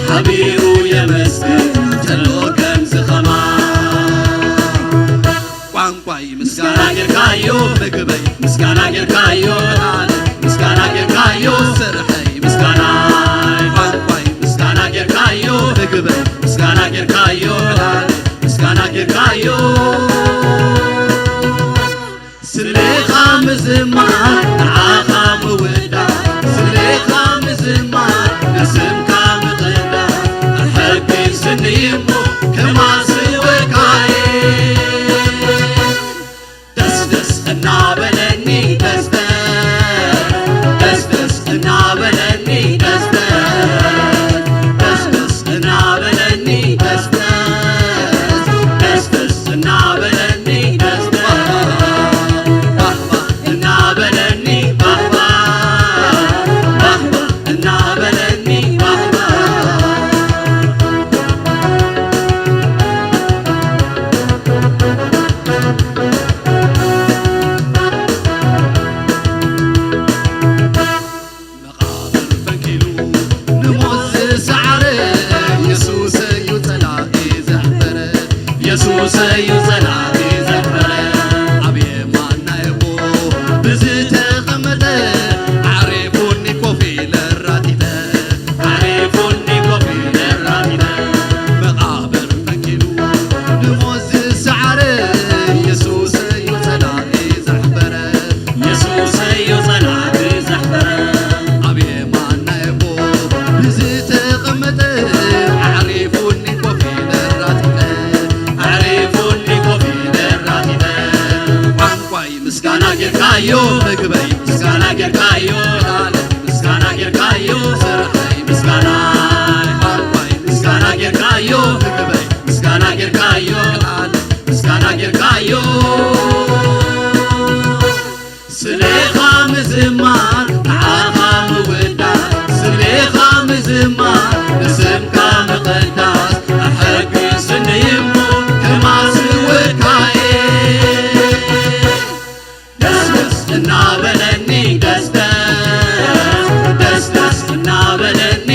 ሓቢሩ የመስግን ተሎ ከምዚ ኸማይ። ቋንቋይ ምስጋና ጌርካዮ፣ ምግበይ ምስጋና ጌርካዮ፣ ዕላለይ ምስጋና ጌርካዮ፣ ስርሐይ ምስጋና። ቋንቋይ ምስጋና ጌርካዮ፣ ምግበይ ምስጋና ጌርካዮ፣ ዕላለይ ምስጋና ጌርካዮ። ስሌኻ ምዝማር ንዓኻ ምውዳስ፣ ስሌኻ ምዝማር ንስምካ ምቕዳስ፣ ኣሐጒስኒ እሞ ከማስወካየ። ደስደስ እናበለኒ ደስደስ፣ ደስደስ እናበለኒ ደስደስ፣ ደስደስ እናበለኒ ደስደስ፣ ደስደስ እናበለኒ ደስደስ፣ ባህባህ እናበለኒ ባህባህ፣ ባህባህ እናበለኒ ባህባህ። መቓብር ፈንቂሉ ንሞት ዝሰዓረ፣ የሱስ እዩ ጸላኢ ዘሕፈረ፣ የሱስ እዩ ጸላኢ ዘሕፈረ። ኣብ የማን ናይ ኣቦ ብዝተቐመጠ፣ ኣዕሪፉኒ ኮፍ ኢለ ራቲተ፣ ኣዕሪፉኒ ኮፍ ኢለ ራቲተ። መቓብር ፈንቂሉ ንሞት ዝሰዓረ፣ የሱስ እዩ ጸላኢ ዘሕፈረ፣ የሱስ እዩ ጸላኢ ዘሕፈረ። ኣብ የማን ናይ ኣቦ ብዝተቐመጠ፣ ኣዕሪፉኒ ኮፍ ኢለ ራቲተ፣ ኣዕሪፉኒ ኮፍ ኢለ ራቲተ። ቋንቋይ ምስጋና ጌርካዮ፣ ምግበይ ምስጋና ጌርካዮ፣ ዕላለይ ምስጋና ጌርካዮ፣ ስርሐይ ምስጋና። ቋንቋይ ምስጋና ጌርካዮ፣ ምግበይ ምስጋና ጌርካዮ፣ ዕላለይ ምስጋና ጌርካዮ። ስሌኻ ምዝማር ንዓኻ ምውዳስ፣ ስሌኻ ምዝማር ንስምካ ምቕዳስ፣ ኣሐጒስኒ እሞ ከማስወካየ። ደስደስ እናበለኒ ደስደስ፣ ደስደስ እናበለኒ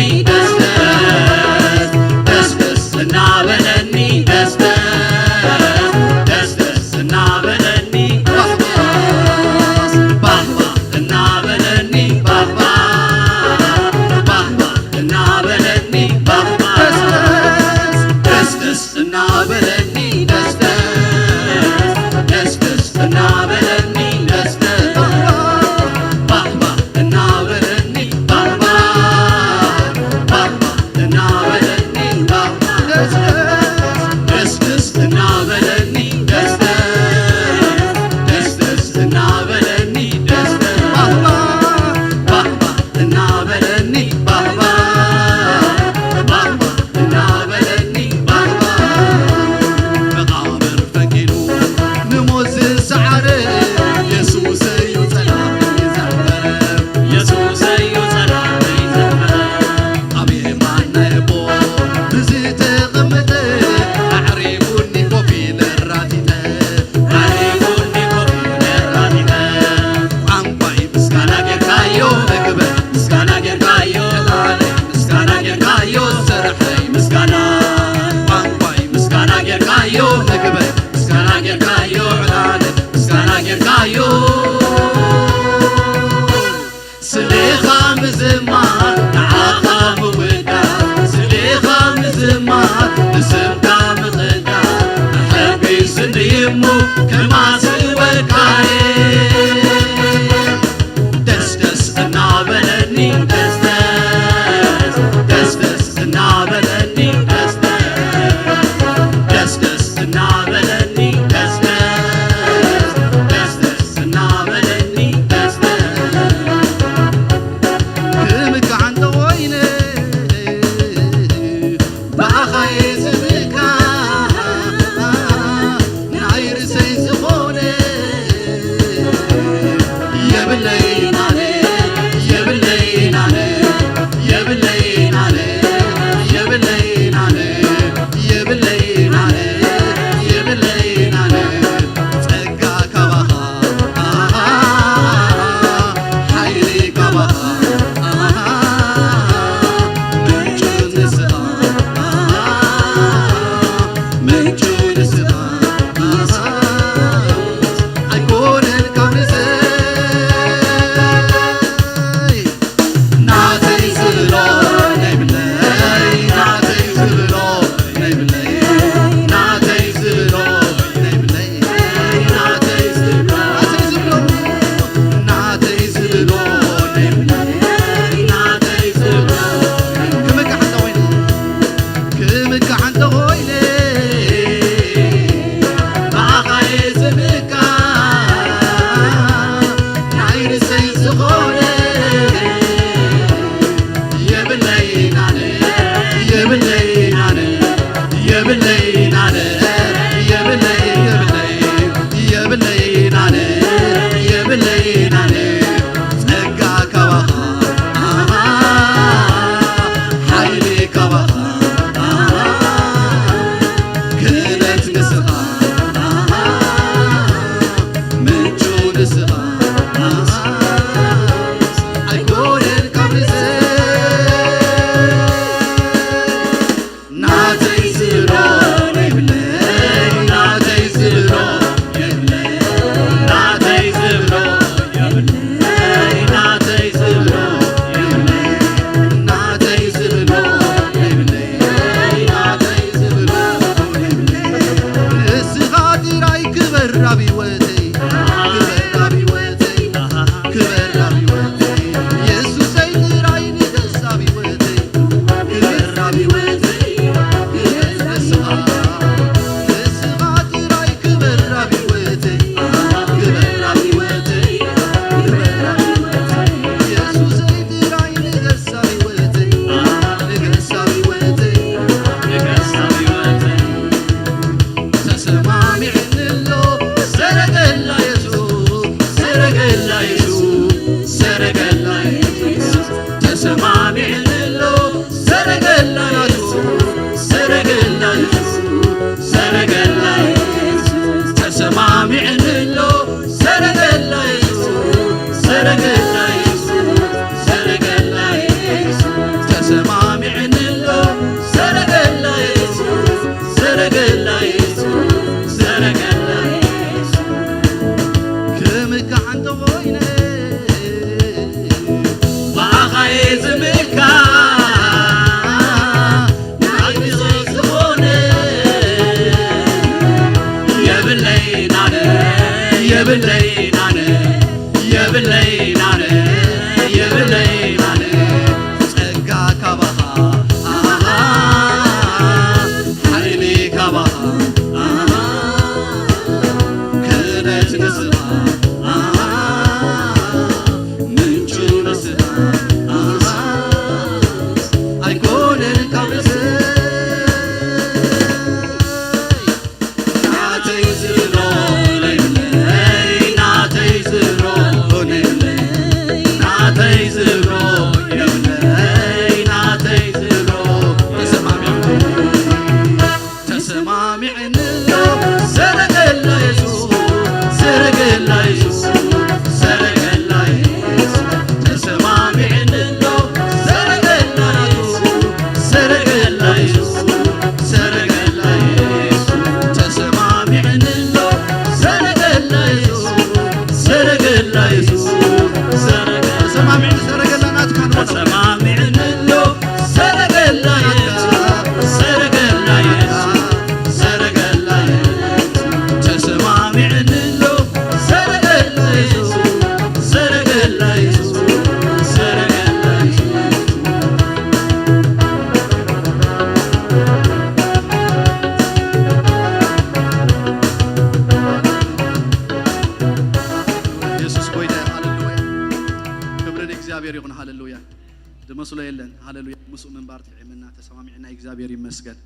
ምስኡ ምንባር ጥዒምና ተሰማሚዕና። እግዚኣብሔር ይመስገን።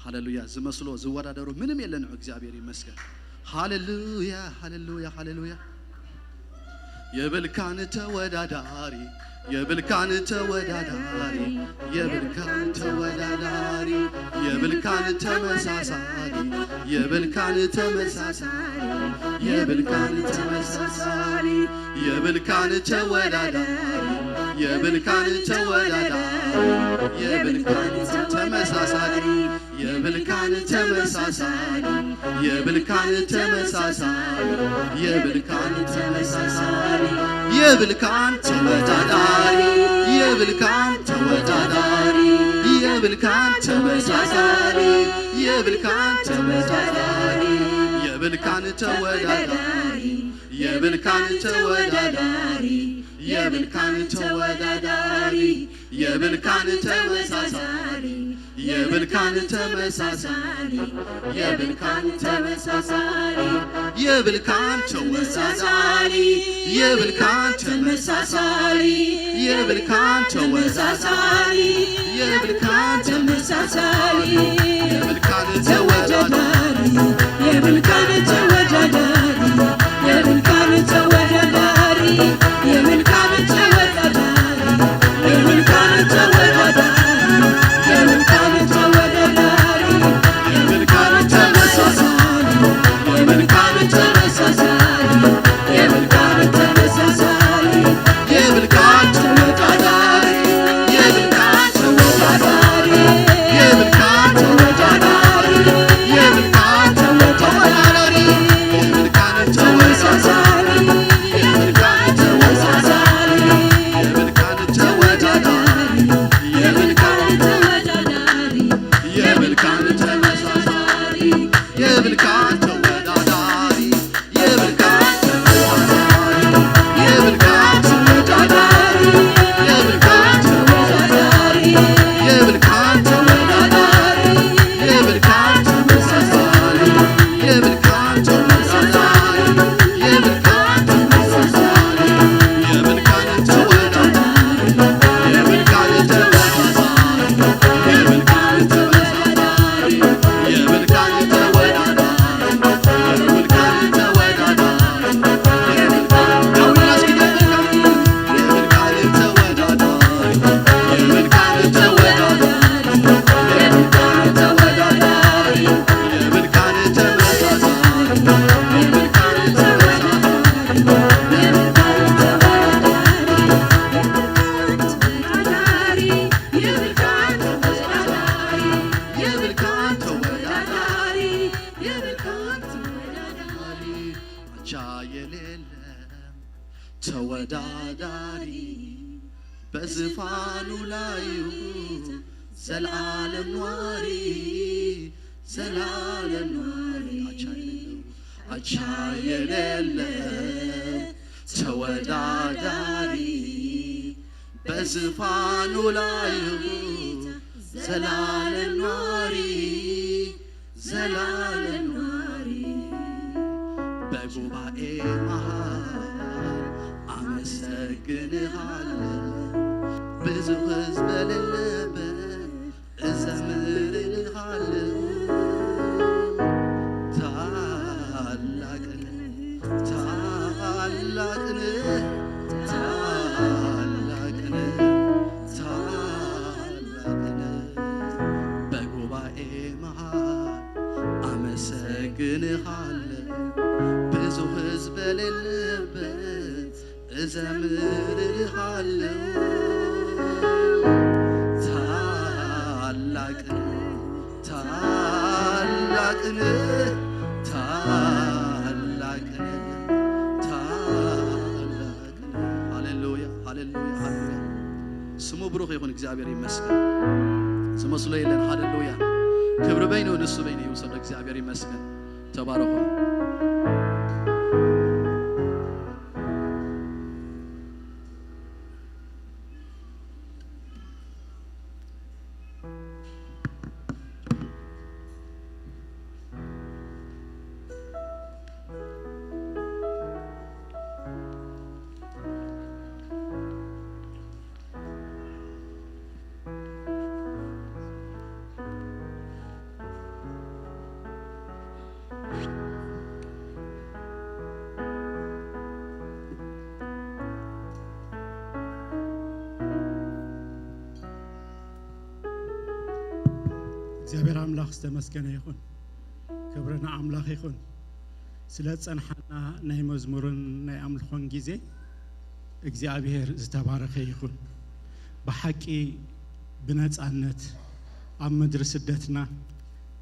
ሃሌሉያ። ዝመስሎ ዝወዳደሩ ምንም የለን። እግዚኣብሔር ይመስገን። ሃሌሉያ፣ ሃሌሉያ፣ ሃሌሉያ። የብልካን ተወዳዳሪ፣ የብልካን ተወዳዳሪ፣ የብልካን ተወዳዳሪ፣ የብልካን ተመሳሳሊ፣ የብልካን ተመሳሳሊ፣ የብልካን ተመሳሳሊ፣ የብልካን ተወዳዳሪ፣ የብልካን ተወዳዳሪ፣ የብልካን ተመሳሳሊ፣ የብልካን ተመሳሳሊ፣ የብልካን ተመሳሳሊ፣ የብልካን ተመሳሳሊ፣ የብልካን ተወዳዳሪ፣ የብልካን ተወዳዳሪ፣ የብልካን ተመሳሳሊ፣ የብልካን ተመሳሳሊ፣ የብልካን ተወዳዳሪ፣ የብልካን ተወዳዳሪ፣ የብልካን ተወዳዳሪ፣ የብልካን ተመሳሳሊ፣ የብልካን ተመሳሳሊ፣ የብልካን ተመሳሳሊ፣ የብልካን ተወዳዳሪ፣ የብልካን ተመሳሳሊ፣ የብልካን ተወዳዳሪ፣ የብልካን ተመሳሳሊ፣ የብልካን ተወዳዳሪ፣ የብልካን ተወዳዳሪ፣ የብልካን ተወዳዳሪ፣ የብልካን ተወዳዳሪ፣ የብልካን ተወዳዳሪ፣ የብልካን ተወዳዳሪ፣ የብልካን ተመሳሳሊ፣ የብልካን ተመሳሳሊ፣ የብልካን ተመሳሳሊ፣ የብልካን ተወዳዳሪ፣ የብልካን ተወዳዳሪ፣ የብልካን ተወዳዳሪ፣ የብልካን ተወዳዳሪ፣ የብልካን ተመሳሳሊ፣ የብልካን ተመሳሳሊ፣ የብልካን ተወዳዳሪ፣ የብልካን ተወዳዳሪ፣ የብልካን ተመሳሳሊ፣ የብልካን ተወዳዳሪ፣ የብልካን ተመሳሳሊ፣ የብልካን ተወዳዳሪ፣ የብልካን ተወዳዳሪ፣ የብልካን ተወዳዳሪ፣ የብልካን ተመሳሳሊ፣ የብልካን ተመሳሳሊ፣ የብልካን ተመሳሳሊ፣ የብልካን ተወዳዳሪ፣ የብልካን ተመሳሳሊ፣ የብልካን ተመሳሳሊ፣ የብልካን ተወዳዳሪ፣ የብልካን ተወዳዳሪ፣ የብልካን ተወዳዳሪ፣ የብልካን ተወዳዳሪ፣ የብልካን ተወዳዳሪ፣ የብልካን ተወዳዳሪ፣ አቻ የሌለ ተወዳዳሪ፣ በዝፋኑ ላይ ዘላለም ኗሪ፣ ዘላለም ኗሪ፣ አቻ የሌለው፣ አቻ የሌለ ተወዳዳሪ፣ በዝፋኑ ላይ ዘላለም ኗሪ፣ ዘላለም ኗሪ፣ በጉባኤ መሃል አመሰግንሃለሁ። ብዙ ሕዝብ በሌለበት እዘምርልሃለሁ። ታላቅን፣ ታላቅን፣ ታላቅን፣ ታላቅን በጉባኤ መሃል አመሰግንሃለሁ። ብዙ ሕዝብ በሌለበት እዘምርልሃለሁ። ታላቅን፣ ታላቅን፣ ታላቅን፣ ታላቅን። ሃሌሉያ፣ ሃሌሉያ፣ ሃሌሉያ። ስሙ ብሩክ ይሁን። እግዚኣብሔር ይመስገን። ዝመስሎ የለን። ሃሌሉያ። ክብሪ በይኑ፣ ንሱ በይኑ ይውሰዶ። እግዚኣብሔር ይመስገን። ተባረኹ። እግዚኣብሔር ኣምላኽ ዝተመስገነ ይኹን። ክብሪ ንኣምላኽ ይኹን። ስለ ዝጸንሓና ናይ መዝሙርን ናይ ኣምልኾን ግዜ እግዚኣብሔር ዝተባረኸ ይኹን። ብሓቂ ብነጻነት ኣብ ምድሪ ስደትና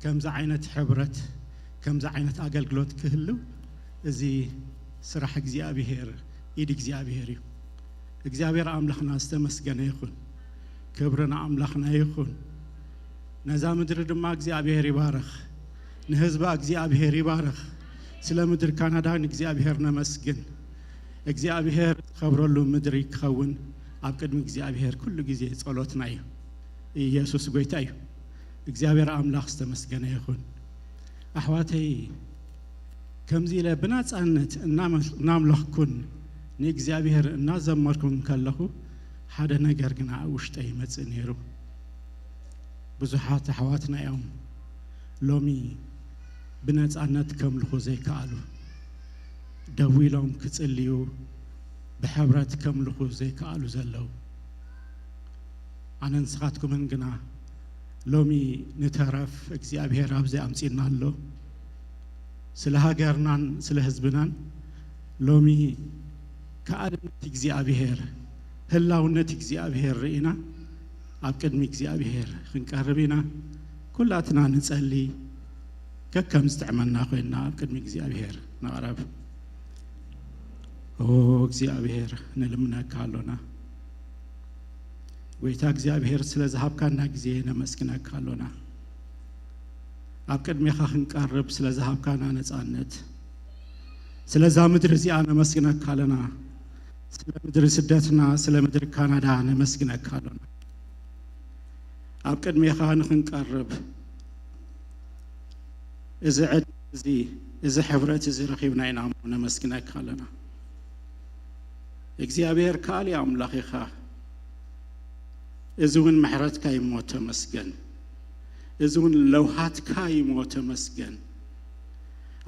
ከምዚ ዓይነት ሕብረት፣ ከምዚ ዓይነት ኣገልግሎት ክህልው፣ እዚ ስራሕ እግዚኣብሔር፣ ኢድ እግዚኣብሔር እዩ። እግዚኣብሔር ኣምላኽና ዝተመስገነ ይኹን። ክብሪ ንኣምላኽና ይኹን። ነዛ ምድሪ ድማ እግዚኣብሔር ይባርኽ። ንህዝባ እግዚኣብሔር ይባርኽ። ስለ ምድሪ ካናዳ ንእግዚኣብሔር ነመስግን። እግዚኣብሔር ዝኸብረሉ ምድሪ ክኸውን ኣብ ቅድሚ እግዚኣብሔር ኩሉ ግዜ ጸሎትና እዩ። ኢየሱስ ጎይታ እዩ። እግዚኣብሔር ኣምላኽ ዝተመስገነ ይኹን። ኣሕዋተይ፣ ከምዚ ኢለ ብናጻነት እናመ-፣ እናምለኽኩን ንእግዚኣብሔር እናዘመርኩን ከለኹ፣ ሓደ ነገር ግና ኣብ ውሽጠይ ይመጽእ ነይሩ። ብዙሓት ኣሕዋትና እዮም ሎሚ ብነጻነት ከምልኹ ዘይከኣሉ፣ ደው ኢሎም ክጽልዩ ብሕብረት ከምልኹ ዘይከኣሉ ዘለዉ። ኣነን ንስኻትኩምን ግና ሎሚ ንተረፍ እግዚኣብሔር ኣብዚ ኣምጺእና ኣሎ። ስለ ሃገርናን ስለ ህዝብናን ሎሚ ከኣልነት እግዚኣብሔር፣ ህላውነት እግዚኣብሔር ርኢና ኣብ ቅድሚ እግዚኣብሔር ክንቀርብ ኢና። ኩላትና ንጸሊ፣ ከከም ዝጥዕመና ኮይንና ኣብ ቅድሚ እግዚኣብሔር ንቕረብ። ኦ እግዚኣብሔር፣ ንልምነካ ኣሎና። ጎይታ እግዚኣብሔር፣ ስለ ዝሃብካና ግዜ ነመስግነካ ኣሎና። ኣብ ቅድሜኻ ክንቀርብ ስለ ዝሃብካና ነጻነት፣ ስለዛ ምድሪ እዚኣ ነመስግነካ ኣለና። ስለ ምድሪ ስደትና፣ ስለ ምድሪ ካናዳ ነመስግነካ ኣሎና። ኣብ ቅድሜኻ ንኽንቀርብ እዚ ዕድል እዚ፣ እዚ ሕብረት እዚ ረኺብና ኢና እሞ ነመስግነካ ኣለና። እግዚኣብሔር ከኣሊ ኣምላኽ ኢኻ። እዚ እውን ምሕረትካ እዩ እሞ ተመስገን። እዚ እውን ለውሃትካ እዩ እሞ ተመስገን።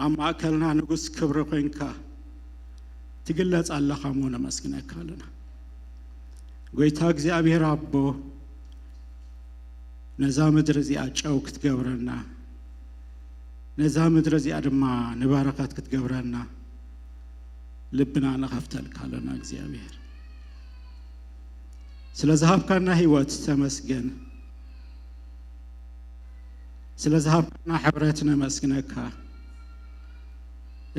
ኣብ ማእከልና ንጉስ ክብሪ ኮይንካ ትግለጽ ኣለኻ እሞ ነመስግነካ ኣለና። ጎይታ እግዚኣብሔር ኣቦ፣ ነዛ ምድሪ እዚኣ ጨው ክትገብረና፣ ነዛ ምድሪ እዚኣ ድማ ንበረኸት ክትገብረና ልብና ንኸፍተልካ ኣለና እግዚኣብሔር። ስለ ዝሃብካና ህይወት ተመስገን። ስለ ዝሃብካና ሕብረት ነመስግነካ።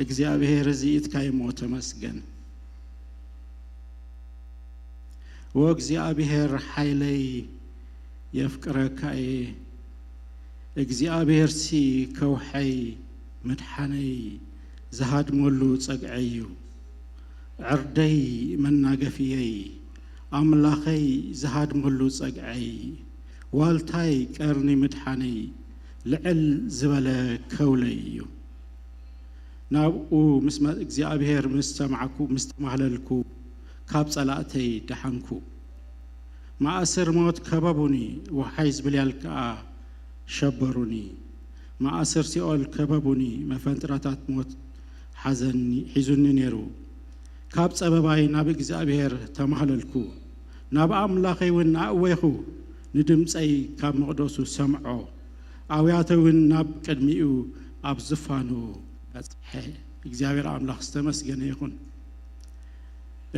እግዚኣብሔር እዚ ኢድካ እሞ ተመስገን። ወእግዚኣብሔር ሓይለይ የፍቅረካ እየ። እግዚኣብሔርሲ ከውሐይ ምድሓነይ ዝሃድመሉ ጸግዐይ እዩ። ዕርደይ መናገፍየይ ኣምላኸይ ዝሃድመሉ ጸግዐይ ዋልታይ ቀርኒ ምድሓነይ ልዕል ዝበለ ከውለይ እዩ። ናብኡ ምስ መ-፣ እግዚኣብሔር ምስ ሰማዕኩ፣ ምስ ተማህለልኩ፣ ካብ ጸላእተይ ደሓንኩ። መኣስር ሞት ከበቡኒ፣ ወሓይዝ ብልያል ከኣ ሸበሩኒ። መኣስር ሲኦል ከበቡኒ፣ መፈንጥራታት ሞት ሓዘኒ፣ ሒዙኒ ነይሩ። ካብ ጸበባይ ናብ እግዚኣብሔር ተማህለልኩ፣ ናብ ኣምላኸይ እውን ኣእወይኹ። ንድምጸይ ካብ መቕደሱ ሰምዖ፣ ኣውያተይ እውን ናብ ቅድሚኡ ኣብ ዝፋኑ በጽሐ። እግዚኣብሔር ኣምላኽ ዝተመስገነ ይኹን።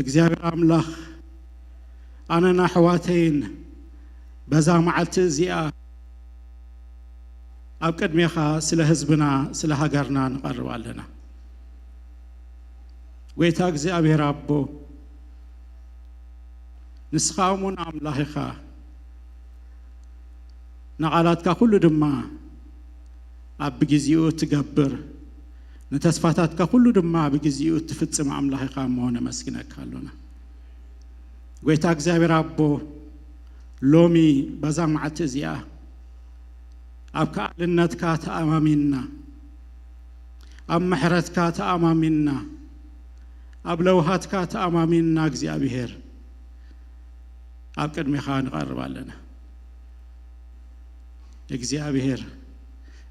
እግዚኣብሔር ኣምላኽ፣ ኣነን ኣሕዋተይን በዛ መዓልቲ እዚኣ ኣብ ቅድሜኻ ስለ ህዝብና፣ ስለ ሃገርና ንቐርብ ኣለና። ጎይታ እግዚኣብሔር ኣቦ፣ ንስኻ እሙን ኣምላኽ ኢኻ። ንቓላትካ ኩሉ ድማ ኣብ ብግዜኡ እትገብር፣ ንተስፋታትካ ኩሉ ድማ ብግዜኡ እትፍጽም ኣምላኽ ኢኻ እሞ ነመስግነካ ኣሎና። ጎይታ እግዚኣብሔር ኣቦ፣ ሎሚ በዛ መዓልቲ እዚኣ ኣብ ከኣልነትካ ተኣማሚንና፣ ኣብ ምሕረትካ ተኣማሚንና፣ ኣብ ለውሃትካ ተኣማሚንና እግዚኣብሔር ኣብ ቅድሜኻ ንቐርብ ኣለና። እግዚኣብሔር፣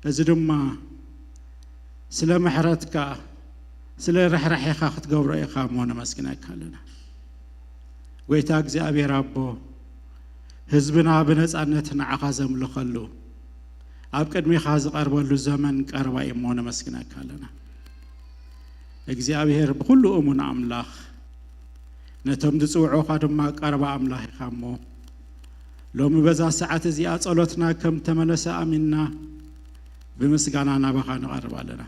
እዚ ድማ ስለ ምሕረትካ፣ ስለ ርሕራሔኻ ክትገብሮ ኢኻ እሞ ነመስግነካ ኣለና። ጎይታ እግዚኣብሔር ኣቦ፣ ህዝብና ብነጻነት ንዓኻ ዘምልኸሉ፣ ኣብ ቅድሚኻ ዝቐርበሉ ዘመን ቀረባ እዩ እሞ ነመስግነካ ኣለና። እግዚኣብሔር ብኹሉ እሙን ኣምላኽ፣ ነቶም ዝጽውዑኻ ድማ ቀረባ ኣምላኽ ኢኻ እሞ፣ ሎሚ በዛ ሰዓት እዚኣ ጸሎትና ከም ተመለሰ ኣሚንና፣ ብምስጋና ናባኻ ንቐርብ ኣለና።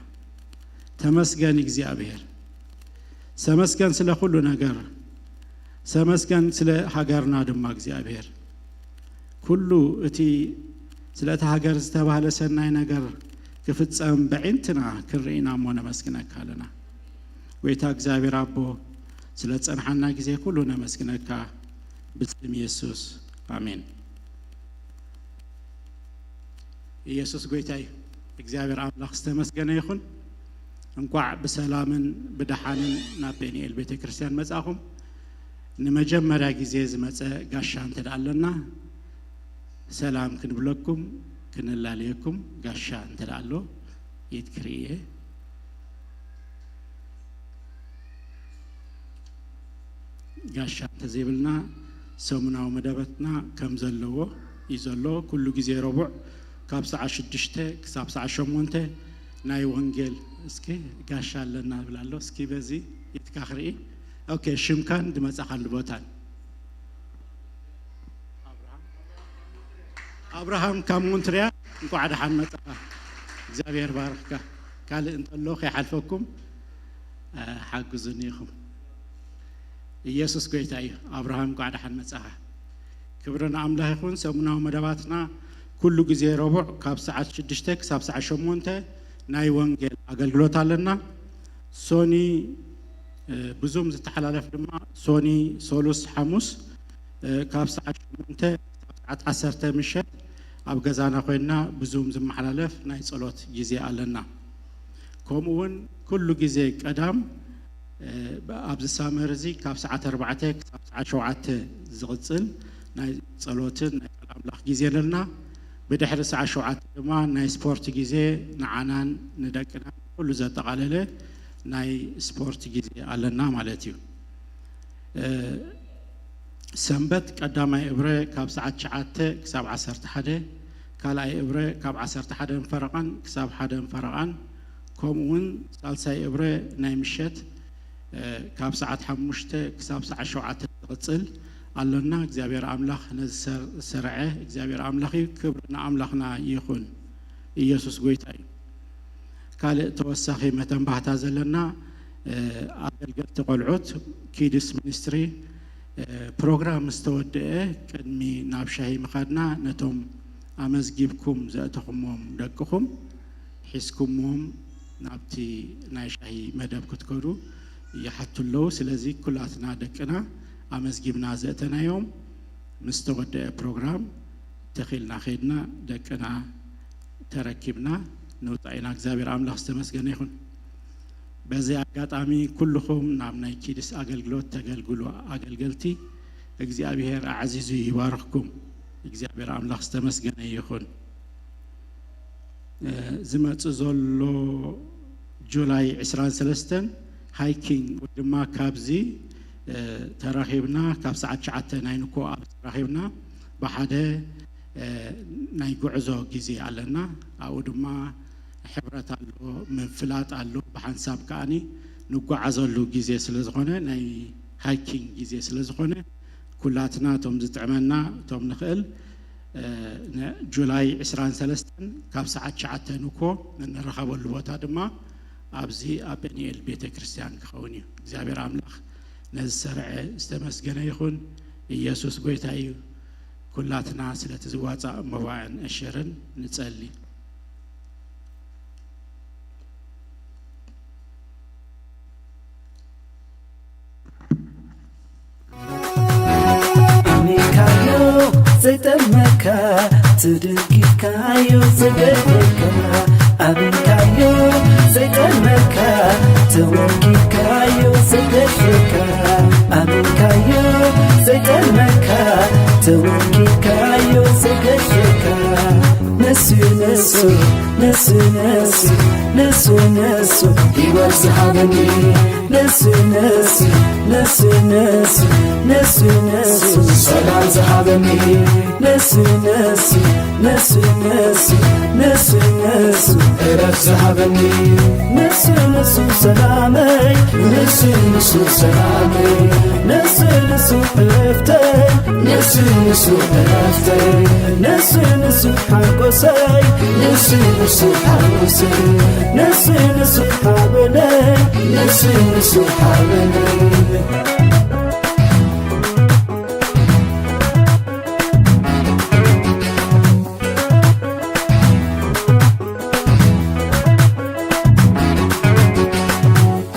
ተመስገን እግዚኣብሔር፣ ተመስገን ስለ ኩሉ ነገር፣ ተመስገን ስለ ሃገርና ድማ እግዚኣብሔር። ኩሉ እቲ ስለ እታ ሃገር ዝተባህለ ሰናይ ነገር ክፍጸም በዒንትና ክንርኢና እሞ ነመስግነካ ኣለና። ጎይታ እግዚኣብሔር ኣቦ፣ ስለ ጸንሓና ግዜ ኩሉ ነመስግነካ፣ ብስም የሱስ፣ ኣሜን። ኢየሱስ ጎይታ እዩ። እግዚኣብሔር ኣምላኽ ዝተመስገነ ይኹን። እንቋዕ ብሰላምን ብደሓንን ናብ ፔኒኤል ቤተ ክርስቲያን መጻኹም። ንመጀመርያ ግዜ ዝመጸ ጋሻ እንተ ደኣ ኣለና፣ ሰላም ክንብለኩም፣ ክንላለየኩም። ጋሻ እንተ ደኣ ኣሎ፣ ኢድ ክርኢ እየ። ጋሻ እንተዘይብልና፣ ሰሙናዊ መደባትና ከም ዘለዎ እዩ ዘሎ። ኩሉ ግዜ ረቡዕ ካብ ሰዓት ሽዱሽተ ክሳብ ሰዓት ሸሞንተ ናይ ወንጌል። እስኪ ጋሻ ኣለና ይብል ኣሎ። እስኪ በዚ ኢድካ ክርኢ። ኦኬ፣ ሽምካን ዝመጻኻሉ ቦታን። ኣብርሃም፣ ኣብርሃም ካብ ሞንትሪያል፣ እንቋዕ ደሓን መጻኻ። እግዚኣብሔር ባርኽካ። ካልእ እንተሎ ከይሓልፈኩም፣ እ፣ ሓግዙኒ ኢኹም። ኢየሱስ ጎይታ እዩ። ኣብርሃም፣ እንቋዕ ደሓን መጻኻ። ክብሪ ንኣምላኽ ይኹን። ሰሙናዊ መደባትና ኩሉ ግዜ ረቡዕ ካብ ሰዓት ሽዱሽተ ክሳብ ሰዓት ሸሞንተ ናይ ወንጌል ኣገልግሎት ኣለና። ሶኒ፣ እ፣ ብዙም ዝተሓላለፍ ድማ ሶኒ፣ ሶሉስ፣ ሓሙስ፣ እ፣ ካብ ሰዓት ሸሞንተ ክሳብ ሰዓት ዓሰርተ ምሸት ኣብ ገዛና ኮይንና ብዙም ዝመሓላለፍ ናይ ጸሎት ግዜ ኣለና። ከምኡ እውን ኩሉ ግዜ ቀዳም፣ እ፣ ኣብዚ ሳመር እዚ ካብ ሰዓት ኣርባዕተ ክሳብ ሰዓት ሸውዓተ ዝቕጽል ናይ ጸሎትን ናይ ቃል ኣምላኽ ግዜ ኣለና። ብድሕሪ ሰዓት ሸውዓተ ድማ ናይ ስፖርት ግዜ ንዓናን ንደቅናን ኩሉ ዘጠቓለለ ናይ ስፖርት ግዜ ኣለና ማለት እዩ። እ፣ ሰንበት ቀዳማይ እብረ ካብ ሰዓት ትሽዓተ ክሳብ ዓሰርተ ሓደ፣ ካልኣይ እብረ ካብ ዓሰርተ ሓደ ፈረቓን ክሳብ ሓደ ፈረቓን፣ ከምኡ እውን ሳልሳይ እብረ ናይ ምሸት፣ እ፣ ካብ ሰዓት ሓሙሽተ ክሳብ ሰዓት ሸውዓተ ዝቕጽል ኣሎና። እግዚኣብሔር ኣምላኽ ነዚ ሰር-፣ ዝሰርዐ እግዚኣብሔር ኣምላኽ እዩ። ክብሪ ንኣምላኽና ይኹን። ኢየሱስ ጎይታ እዩ። ካልእ ተወሳኺ መተንባህታ ዘለና፣ እ፣ ኣገልገልቲ ቆልዑት፣ ኪድስ ሚኒስትሪ፣ እ፣ ፕሮግራም ምስ ተወደአ ቅድሚ ናብ ሻሂ ምኻድና ነቶም ኣመዝጊብኩም ዘእተኹሞም ደቅኹም ሒዝኩሞም ናብቲ ናይ ሻሂ መደብ ክትከዱ ይሓቱ ኣለዉ። ስለዚ ኩላትና ደቅና ኣመዝጊብና ዘእተናዮም ምስ ተወደአ ፕሮግራም ተኺልና ኸይድና ደቅና ተረኪብና ንውፃእ ኢና። እግዚኣብሔር ኣምላኽ ዝተመስገነ ይኹን። በዚ ኣጋጣሚ ኩልኹም ናብ ናይ ኪድስ ኣገልግሎት ተገልግሉ ኣገልገልቲ እግዚኣብሔር ኣዕዚዙ ይባርኽኩም። እግዚኣብሔር ኣምላኽ ዝተመስገነ ይኹን። እ፣ ዝመጽእ ዘሎ ጁላይ ዕስራን ሰለስተን ሃይኪንግ ወይ ድማ ካብዚ፣ እ፣ ተራኺብና ካብ ሰዓት ትሽዓተ ናይ ንኮ ኣብ ተራኺብና ብሓደ፣ እ፣ ናይ ጉዕዞ ግዜ ኣለና። ኣብኡ ድማ ሕብረት ኣሎ፣ ምፍላጥ ኣሎ፣ ብሓንሳብ ከኣኒ ንጓዓዘሉ ግዜ ስለ ዝኾነ፣ ናይ ሃይኪንግ ግዜ ስለ ዝኾነ፣ ኩላትና እቶም ዝጥዕመና እቶም ንኽእል፣ እ፣ ን-፣ ጁላይ ዕስራን ሰለስተን ካብ ሰዓት ትሽዓተ ንኮ እንረኸበሉ ቦታ ድማ ኣብዚ ኣብ ጴኒኤል ቤተ ክርስቲያን ክኸውን እዩ። እግዚኣብሔር ኣምላኽ ነዚ ዝሰርዐ ዝተመስገነ ይኹን። ኢየሱስ ጎይታ እዩ። ኩላትና ስለቲ ዝዋጻእ መባእን ዕሽርን ንጸሊ። ኣሚንካዮ ዘይጠልመካ፣ ተደጊፍካዮ ዝገድፈካ። ኣሚንካዮ ዘይጠልመካ፣ ተወጊድካዮ ዝገድፈካ። ኣሚንካዮ ዘይጠልመካ፣ ተወጊድካዮ ዝገድፈካ። ንሱ ንሱ ንሱ ንሱ ንሱ ንሱ ህይወት ዝሃበኒ። ንሱ ንሱ ንሱ ንሱ ንሱ ንሱ ሰላም ዝሃበኒ፣ ንሱ ንሱ ንሱ ንሱ ንሱ ንሱ እረፍት ዝሃበኒ፣ ንሱ ንሱ ሰላመይ፣ ንሱ ንሱ ሰላመይ፣ ንሱ ንሱ እረፍተይ፣ ንሱ ንሱ እረፍተይ፣ ንሱ ንሱ ሓጎሰይ፣ ንሱ ንሱ ሓጎሰይ፣ ንሱ ንሱ ሓበነይ፣ ንሱ ንሱ ሓበነይ።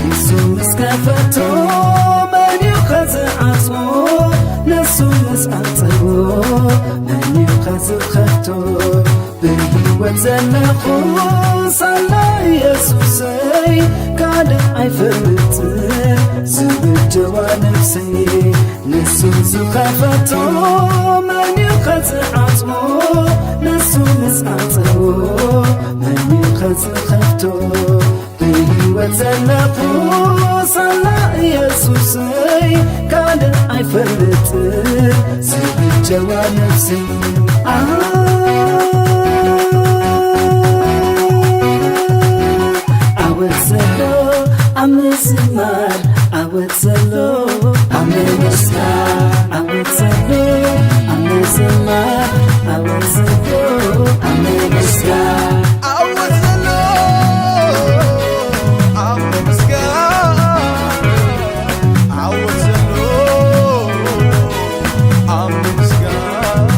ንሱ ምስ ከፈቶ መን እዩ ከዝዓጽዎ? ንሱ ምስ ዓጸዎ መን እዩ ከዝኸፍቶ? ብህይወት ዘለኹ ሳላ ኢየሱሰይ፣ ካልእ ኣይፈልጥን ዝብጀዋ ነፍሰይ። ንሱ ዝኸፈቶ መን እዩ ከዝዓጽዎ? ንሱ ምስ ዓጸዎ መን እዩ ከዝኸፍቶ? ብህይወት ዘለኹ ሳላ ኢየሱሰይ፣ ካልእ ኣይፈልጥን ዝብጀዋ ነፍሰይ። ዓወት ዘሎ ኣብ ምዝማር፣ ዓወት ዘሎ ኣብ ምምስጋን፣ ዓወት ዘሎ ኣብ ምዝማር፣ ዓወት ዘሎ ኣብ ምምስጋን። ዓወት ዘሎ ኣብ ምምስጋን፣ ዓወት ዘሎ ኣብ ምምስጋን፣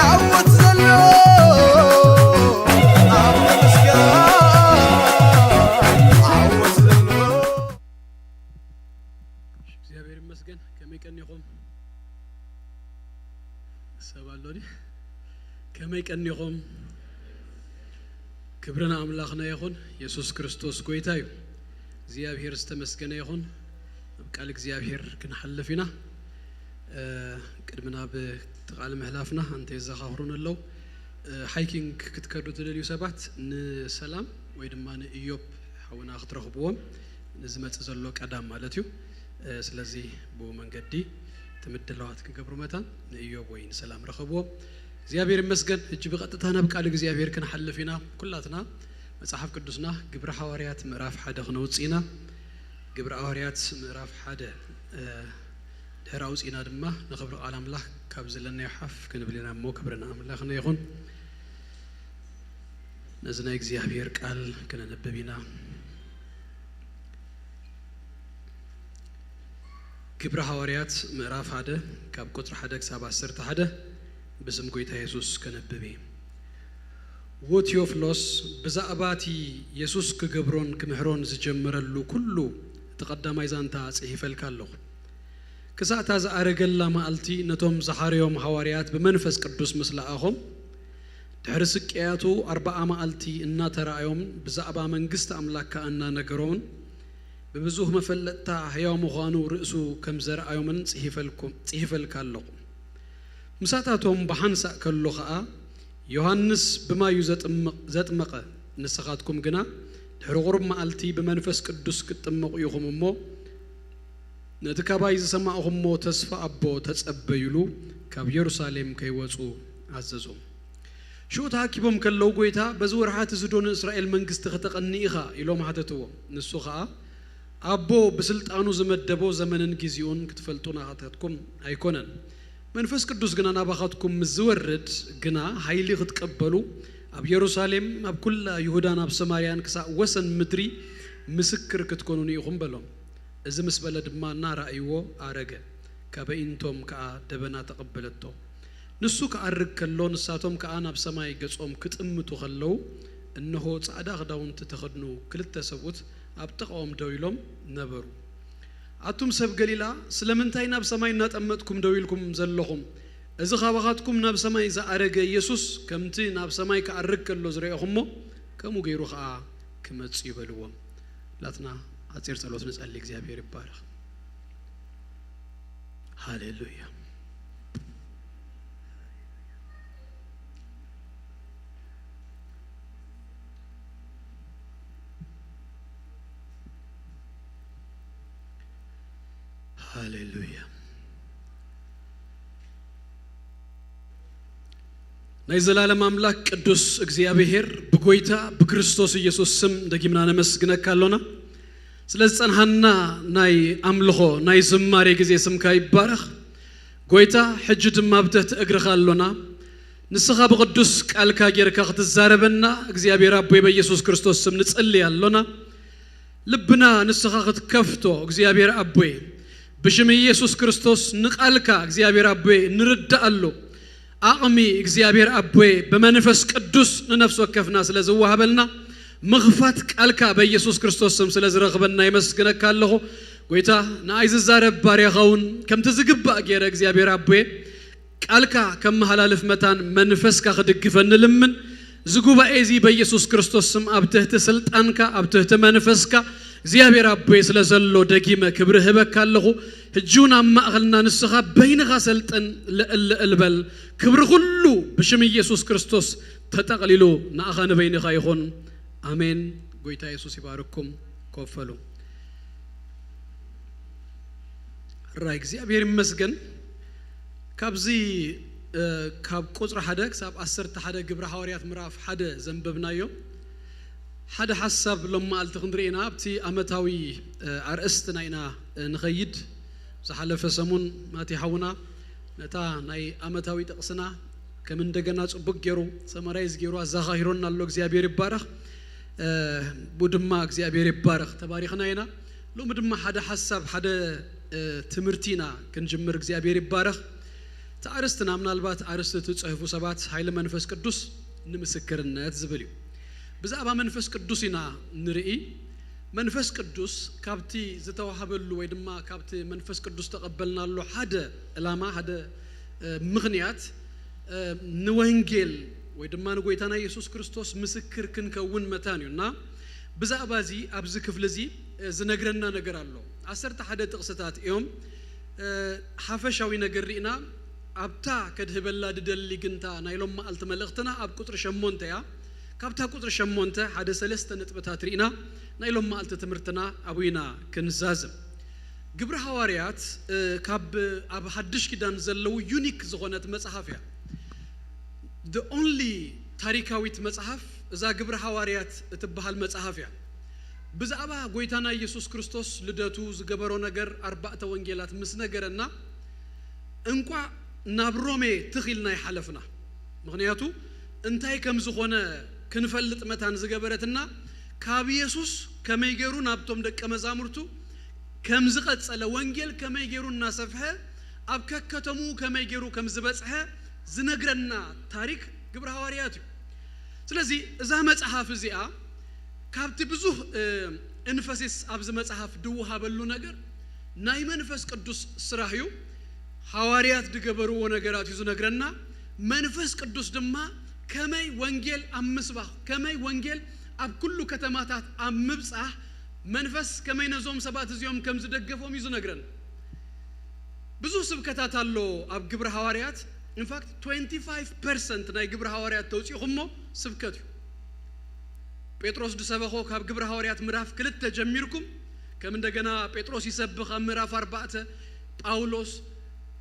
ዓወት ዘሎ ኣብ ምምስጋን፣ ዓወት ዘሎ። እግዚኣብሔር ይመስገን። ከመይ ቀኒኹም? ሰብ ኣሎ ድዩ? ከመይ ቀኒኹም? ክብሪ ንኣምላኽና ይኹን። የሱስ ክርስቶስ ጐይታ እዩ። እግዚኣብሔር ዝተመስገነ ይኹን። ኣብ ቃል እግዚኣብሔር ክንሓልፍ ኢና። እ፣ ቅድሚ ናብ እቲ ቃል ምሕላፍና፣ እንተየዘኻኽሩን ኣለዉ፣ እ፣ ሃይኪንግ ክትከዱ ትደልዩ ሰባት፣ ንሰላም ወይ ድማ ንእዮብ ሓውና ክትረኽብዎም፣ ንዝመጽእ ዘሎ ቀዳም ማለት እዩ። እ፣ ስለዚ ብኡ መንገዲ እቲ ምድላዋት ክገብሩ መታን ንእዮብ ወይ ንሰላም ረኸብዎም። እግዚኣብሔር ይመስገን። ሕጂ ብቐጥታ ናብ ቃል እግዚኣብሔር ክንሓልፍ ኢና። ኩላትና መጽሓፍ ቅዱስና ግብሪ ሃዋርያት ምዕራፍ ሓደ ክነውጽእ ኢና። ግብሪ ሃዋርያት ምዕራፍ ሓደ፣ እ፣ ድሕሪ ኣውጺእና ድማ ንኽብሪ ቃል ኣምላኽ ካብ ዘለናዮ ሓፍ ክንብል ኢና እሞ፣ ክብሪ ንኣምላኽና ይኹን። ነዚ ናይ እግዚኣብሔር ቃል ክነንብብ ኢና። ግብሪ ሃዋርያት ምዕራፍ ሓደ ካብ ቁጽሪ ሓደ ክሳብ ዓሰርተ ሓደ ብስም ጐይታ የሱስ ከነብብ እየ። ዎ ቴዎፍሎስ፣ ብዛዕባ እቲ የሱስ ክገብሮን ክምህሮን ዝጀመረሉ ኩሉ እቲ ቀዳማይ ዛንታ ጽሒፈልካ ኣለኹ። ክሳዕ እታ ዝኣረገላ መዓልቲ ነቶም ዝሓረዮም ሃዋርያት ብመንፈስ ቅዱስ ምስ ለኣኾም፣ ድሕሪ ስቅያቱ ኣርብዓ መዓልቲ እናተራእዮም ብዛዕባ መንግስቲ ኣምላክ ከኣ እናነገሮምን ብብዙህ መፈለጥታ ሕያው ምዃኑ ርእሱ ከም ዘርኣዮምን ጽሒፈልኩም-፣ ጽሒፈልካ ኣለኹ። ምሳታቶም ብሓንሳእ ከሎ ኸኣ፣ ዮሃንስ ብማይ እዩ ዘጥምቕ-፣ ዘጥመቐ፣ ንስኻትኩም ግና ድሕሪ ቁሩብ መዓልቲ ብመንፈስ ቅዱስ ክትጥመቑ ኢኹም እሞ፣ ነቲ ካባይ ዝሰማዕኹሞ ተስፋ ኣቦ ተጸበዩሉ፣ ካብ የሩሳሌም ከይወጹ ኣዘዞም። ሽዑ ተኣኪቦም ከለዉ፣ ጐይታ፣ በዚ ወርሓት እዚ ዶ ንእስራኤል መንግስቲ ከተቐኒ ኢኻ? ኢሎም ሓተትዎ። ንሱ ኸኣ፣ ኣቦ ብስልጣኑ ዝመደቦ ዘመንን ግዜኡን ክትፈልጡ ናኻትኩም ኣይኮነን። መንፈስ ቅዱስ ግና ናባኻትኩም ምስ ዝወርድ ግና፣ ሓይሊ ክትቀበሉ፣ ኣብ የሩሳሌም፣ ኣብ ኩላ ይሁዳን ኣብ ሰማርያን ክሳዕ ወሰን ምድሪ ምስክር ክትኮኑኒ ኢኹም በሎም። እዚ ምስ በለ ድማ እናረኣይዎ ኣረገ። ካብ ኣዒንቶም ከኣ ደበና ተቐበለቶ። ንሱ ክኣርግ ከሎ፣ ንሳቶም ከኣ ናብ ሰማይ ገጾም ክጥምቱ ከለዉ፣ እንሆ፣ ጻዕዳ ክዳውንቲ ተኸድኑ ክልተ ሰብኡት ኣብ ጥቓኦም ደው ኢሎም ነበሩ። ኣቱም ሰብ ገሊላ፣ ስለምንታይ ናብ ሰማይ እናጠመትኩም ደው ኢልኩም ዘለኹም? እዚ ካባኻትኩም ናብ ሰማይ ዝኣረገ ኢየሱስ፣ ከምቲ ናብ ሰማይ ክኣርግ ከሎ ዝረኣኹሞ፣ ከምኡ ገይሩ ኸኣ ክመጽእ እዩ በልዎም። ናትና ሓጺር ጸሎት ንጸሊ። እግዚኣብሔር ይባረኽ። ሃሌሉያ። ኣሌሉያ። ናይ ዘላለም ኣምላክ ቅዱስ እግዚኣብሔር ብጎይታ ብክርስቶስ ኢየሱስ ስም ደጊምና ነመስግነካ ኣሎና። ስለ ዝጸንሃና ናይ ኣምልኾ ናይ ዝማሬ ግዜ ስምካ ይባረኽ። ጎይታ ሕጂ ድማ ኣብ ትሕቲ እግርኻ ኣሎና። ንስኻ ብቕዱስ ቃልካ ጌርካ ክትዛረበና እግዚኣብሔር ኣቦይ በኢየሱስ ክርስቶስ ስም ንጽሊ ኣሎና። ልብና ንስኻ ክትከፍቶ እግዚኣብሔር ኣቦይ ብሽም ኢየሱስ ክርስቶስ ንቓልካ እግዚኣብሔር ኣቦይ ንርዳኣሉ ኣቕሚ እግዚኣብሔር ኣቦይ ብመንፈስ ቅዱስ ንነፍሲ ወከፍና ስለ ዝወሃበልና ምኽፋት ቃልካ በኢየሱስ ክርስቶስ ስም ስለ ዝረኽበና ይመስግነካ ኣለኹ። ጎይታ ንኣይ ዝዛረብ ባርያኻ እውን ከምቲ ዝግባእ ገይረ እግዚኣብሔር ኣቦይ ቃልካ ከመሃላልፍ መታን መንፈስካ ክድግፈ ንልምን። እዚ ጉባኤ እዚ በኢየሱስ ክርስቶስ ስም ኣብ ትህቲ ስልጣንካ ኣብ ትህቲ መንፈስካ እግዚኣብሔር ኣቦይ ስለ ዘሎ ደጊመ ክብሪ ህበካ ኣለኹ። ሕጂ እውን ኣብ ማእኸልና ንስኻ በይንኻ ሰልጥን ልዕል ልዕል በል። ክብሪ ኩሉ ብሽም ኢየሱስ ክርስቶስ ተጠቕሊሉ ንኣኻ ንበይንኻ ይኹን። ኣሜን። ጎይታ የሱስ ይባርኩም። ኮፈሉ ራይ እግዚኣብሔር ይመስገን። ካብዚ ካብ ቁፅሪ ሓደ ክሳብ ዓሰርተ ሓደ ግብረ ሃዋርያት ምዕራፍ ሓደ ዘንበብናዮ ሓደ ሓሳብ ሎም መዓልቲ ክንርኢ ኢና። ኣብቲ ኣመታዊ ኣርእስትና ኢና ንኸይድ። ዝሓለፈ ሰሙን ማቲ ሓውና ነታ ናይ ኣመታዊ ጥቕስና ከም እንደገና ጽቡቅ ገይሩ ሰመራይዝ ገይሩ ኣዘኻሂሮና ኣሎ። እግዚኣብሔር ይባረኽ። ብኡ ድማ እግዚኣብሔር ይባረኽ። ተባሪኽና ኢና። ሎሚ ድማ ሓደ ሓሳብ ሓደ ትምህርቲ ኢና ክንጅምር። እግዚኣብሔር ይባረኽ። እቲ ኣርእስትና ምናልባት ኣርእስቲ ትጽሕፉ ሰባት ሓይሊ መንፈስ ቅዱስ ንምስክርነት ዝብል እዩ። ብዛዕባ መንፈስ ቅዱስ ኢና ንርኢ። መንፈስ ቅዱስ ካብቲ ዝተዋህበሉ ወይ ድማ ካብቲ መንፈስ ቅዱስ ተቐበልናሉ ሓደ ዕላማ ሓደ ምኽንያት ንወንጌል ወይ ድማ ንጎይታና የሱስ ክርስቶስ ምስክር ክንከውን መታን እዩ እና ብዛዕባ እዚ ኣብዚ ክፍሊ እዚ ዝነግረና ነገር ኣሎ። ዓሰርተ ሓደ ጥቕስታት እዮም። ሓፈሻዊ ነገር ርኢና ኣብታ ከድህበላ ድደሊ ግንታ ናይ ሎም መዓልቲ መልእኽትና ኣብ ቁፅሪ ሸሞንተ እያ። ካብታ ቁፅሪ ሸሞንተ ሓደ ሰለስተ ነጥብታት ርኢና ናይ ሎም መዓልቲ ትምህርትና ኣብኡ ኢና ክንዛዝም። ግብሪ ሃዋርያት ካብ ኣብ ሓድሽ ኪዳን ዘለዉ ዩኒክ ዝኾነት መጽሓፍ እያ። The only ታሪካዊት መጽሓፍ እዛ ግብሪ ሃዋርያት እትበሃል መጽሓፍ እያ። ብዛዕባ ጎይታና ኢየሱስ ክርስቶስ ልደቱ ዝገበሮ ነገር ኣርባዕተ ወንጌላት ምስ ነገረና እንቋዕ ናብ ሮሜ ትኺልና ይሓለፍና። ምኽንያቱ እንታይ ከም ዝኾነ ክንፈልጥ መታን ዝገበረትና ካብ ኢየሱስ ከመይ ገይሩ ናብቶም ደቀ መዛሙርቱ ከም ዝቐጸለ ወንጌል ከመይ ገይሩ እናሰፍሐ ኣብ ከከተምኡ ከመይ ገይሩ ከም ዝበጽሐ ዝነግረና ታሪክ ግብረ ሃዋርያት እዩ። ስለዚ እዛ መጽሓፍ እዚኣ ካብቲ ብዙህ እንፈሲስ ኣብዚ መጽሓፍ ድወሃበሉ ነገር ናይ መንፈስ ቅዱስ ስራሕ እዩ። ሃዋርያት ድገበርዎ ነገራት እዩ ዝነግረና። መንፈስ ቅዱስ ድማ ከመይ ወንጌል ኣብ ምስባኽ ከመይ ወንጌል ኣብ ኩሉ ከተማታት ኣብ ምብጻሕ መንፈስ ከመይ ነዞም ሰባት እዚኦም ከም ዝደገፎም እዩ ዝነግረና። ብዙህ ስብከታት ኣሎ ኣብ ግብሪ ሃዋርያት። ኢንፋክት ትወንቲ ፋይቭ ፐርሰንት ናይ ግብሪ ሃዋርያት ተውፂኹሞ ስብከት እዩ። ጴጥሮስ ዝሰበኾ ካብ ግብሪ ሃዋርያት ምዕራፍ ክልተ ጀሚርኩም ከም እንደገና ጴጥሮስ ይሰብኽ ኣብ ምዕራፍ ኣርባዕተ ጳውሎስ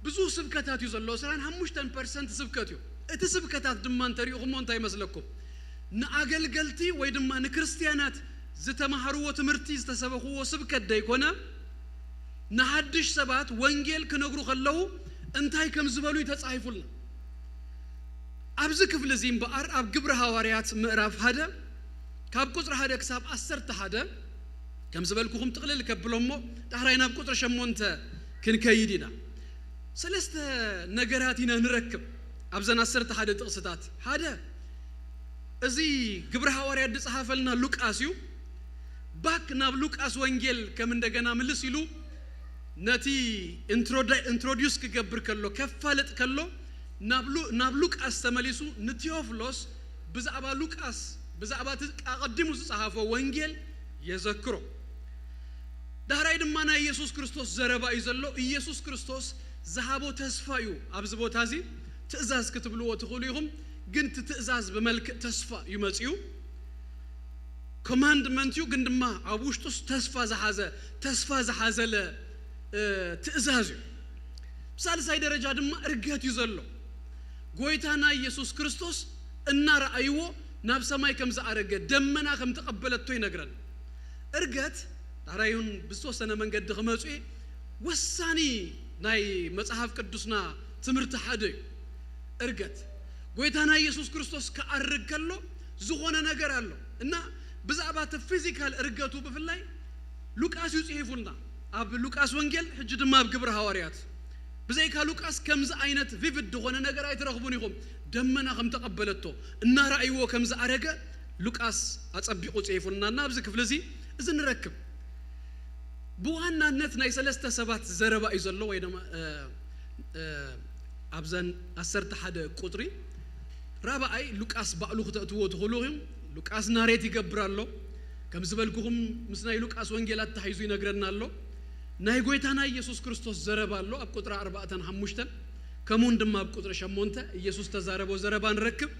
ብዙህ ስብከታት እዩ ዘሎ። ዕስራን ሓሙሽተን ፐርሰንት ስብከት እዩ። እቲ ስብከታት ድማ እንተሪእኹሞ እንታይ ይመስለኩም? ንኣገልገልቲ ወይ ድማ ንክርስትያናት ዝተማሃርዎ ትምህርቲ ዝተሰበኽዎ ስብከት ደይኮነ ንሓድሽ ሰባት ወንጌል ክነግሩ ከለዉ እንታይ ከም ዝበሉ እዩ ተጻሒፉልና። ኣብዚ ክፍሊ እዚ እምበኣር ኣብ ግብሪ ሃዋርያት ምዕራፍ ሓደ ካብ ቁፅሪ ሓደ ክሳብ ዓሰርተ ሓደ ከም ዝበልኩኹም ጥቕልል ከብሎ እሞ ዳሕራይ ናብ ቁፅሪ ሸሞንተ ክንከይድ ኢና። ሰለስተ ነገራት ኢና ንረክብ ኣብዘን ዓሰርተ ሓደ ጥቕስታት። ሓደ እዚ ግብሪ ሃዋርያት ዝፀሓፈልና ሉቃስ እዩ። ባክ ናብ ሉቃስ ወንጌል ከም እንደገና ምልስ ኢሉ ነቲ ኢንትሮዲዩስ ክገብር ከሎ ከፋልጥ ከሎ ናብ ሉቃስ ተመሊሱ ንቴዎፍሎስ ብዛዕባ ሉቃስ ብዛዕባ እቲ ኣቐዲሙ ዝፀሓፎ ወንጌል የዘክሮ። ዳሕራይ ድማ ናይ ኢየሱስ ክርስቶስ ዘረባ እዩ ዘሎ። ኢየሱስ ክርስቶስ ዝሃቦ ተስፋ እዩ። ኣብዚ ቦታ እዚ ትእዛዝ ክትብልዎ ትኽእሉ ኢኹም፣ ግን እቲ ትእዛዝ ብመልክዕ ተስፋ እዩ መፅዩ። ኮማንድመንት እዩ፣ ግን ድማ ኣብ ውሽጡስ ተስፋ ዝሓዘ ተስፋ ዝሓዘለ ትእዛዝ እዩ። ብሳልሳይ ደረጃ ድማ እርገት እዩ ዘሎ። ጎይታና ኢየሱስ ክርስቶስ እናረኣይዎ ናብ ሰማይ ከም ዝኣረገ፣ ደመና ከም ተቐበለቶ ይነግረን። እርገት ዳሕራዩን ብዝተወሰነ መንገዲ ክመፁ እየ። ወሳኒ ናይ መጽሓፍ ቅዱስና ትምህርቲ ሓደ እዩ። እርገት ጎይታና ኢየሱስ ክርስቶስ ክኣርግ ከሎ ዝኾነ ነገር ኣሎ እና ብዛዕባ እቲ ፊዚካል እርገቱ ብፍላይ ሉቃስ እዩ ጽሒፉልና። ኣብ ሉቃስ ወንጌል፣ ሕጂ ድማ ኣብ ግብሪ ሃዋርያት። ብዘይካ ሉቃስ ከምዚ ዓይነት ቪቪድ ዝኾነ ነገር ኣይትረኽቡን ኢኹም። ደመና ከም ተቐበለቶ፣ እናረኣይዎ ከም ዝኣረገ ሉቃስ ኣጸቢቑ ጽሒፉልና እና ኣብዚ ክፍሊ እዚ እዚ ንረክብ። ብዋናነት ናይ ሰለስተ ሰባት ዘረባ እዩ ዘሎ፣ ወይ ድማ ኣብዘን ዓሰርተ ሓደ ቁጽሪ። ራብኣይ ሉቃስ ባዕሉ ክተእትዎ ትኽእሉ ኢኹም። ሉቃስ ናሬት ይገብር ኣሎ። ከም ዝበልኩኹም ምስ ናይ ሉቃስ ወንጌል ኣተሓይዙ ይነግረና ኣሎ። ናይ ጎይታና ኢየሱስ ክርስቶስ ዘረባ ኣሎ ኣብ ቁጽሪ ኣርባዕተን ሓሙሽተን፣ ከምኡውን ድማ ኣብ ቁጽሪ ሸሞንተ ኢየሱስ ተዛረቦ ዘረባ ንረክብ።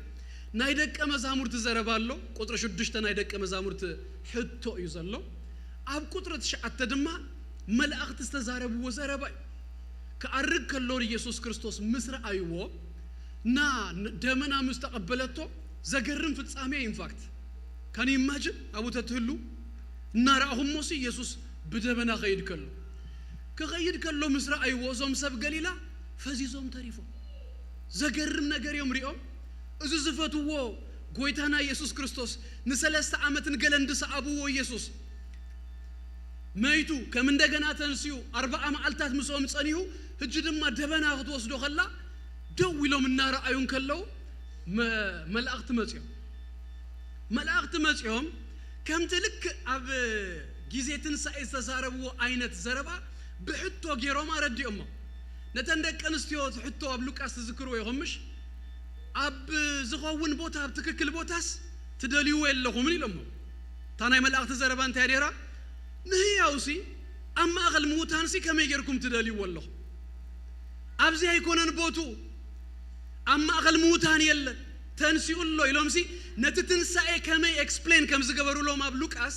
ናይ ደቀ መዛሙርቲ ዘረባ ኣሎ፣ ቁጽሪ ሽዱሽተ ናይ ደቀ መዛሙርቲ ሕቶ እዩ ዘሎ። ኣብ ቁጽሪ ትሽዓተ ድማ መላእኽቲ ዝተዛረብዎ ዘረባ እዩ። ክኣርግ ከሎ ኢየሱስ ክርስቶስ ምስ ረኣይዎ፣ እና ደመና ምስ ተቐበለቶ፣ ዘገርም ፍጻሜ። ኢንፋክት ካን ኢማጅን ኣብኡ ተትህሉ እናረኣኹሞሲ ኢየሱስ ብደመና ኸይድ ከሎ፣ ክኸይድ ከሎ ምስ ረኣይዎ፣ እዞም ሰብ ገሊላ ፈዚዞም ተሪፎም። ዘገርም ነገር እዮም ሪኦም። እዚ ዝፈትዎ ጎይታና ኢየሱስ ክርስቶስ፣ ንሰለስተ ዓመትን ገለን ዝሰኣብዎ ኢየሱስ መይቱ፣ ከም እንደገና ተንስኡ፣ ኣርባዓ መዓልታት ምስኦም ጸኒሑ፣ ሕጂ ድማ ደበና ክትወስዶ ከላ ደው ኢሎም እናረኣዩ እንከለዉ፣ መ- መላእኽቲ መጺኦም። መላእኽቲ መጺኦም ከምቲ ልክዕ ኣብ ግዜ ትንሳኤ ዝተዛረብዎ ዓይነት ዘረባ ብሕቶ ገይሮም ኣረዲኦሞ። ነተን ደቂ ኣንስትዮ እቲ ሕቶ ኣብ ሉቃስ ትዝክርዎ ኢኹም ምሽ? ኣብ ዝኸውን ቦታ፣ ኣብ ትክክል ቦታስ ትደልይዎ የለኹምን ኢሎሞ። እታ ናይ መላእኽቲ ዘረባ እንታይ ነይራ? ንህያውሲ ኣብ ማእኸል ምዉታንሲ ከመይ ጌርኩም ትደልይዎ ኣለኹም? ኣብዚ ኣይኮነን ቦቱ፣ ኣብ ማእኸል ምዉታን የለን፣ ተንሲኡ ኣሎ ኢሎምሲ ነቲ ትንሳኤ ከመይ ኤክስፕሌን ከም ዝገበሩሎም ኣብ ሉቃስ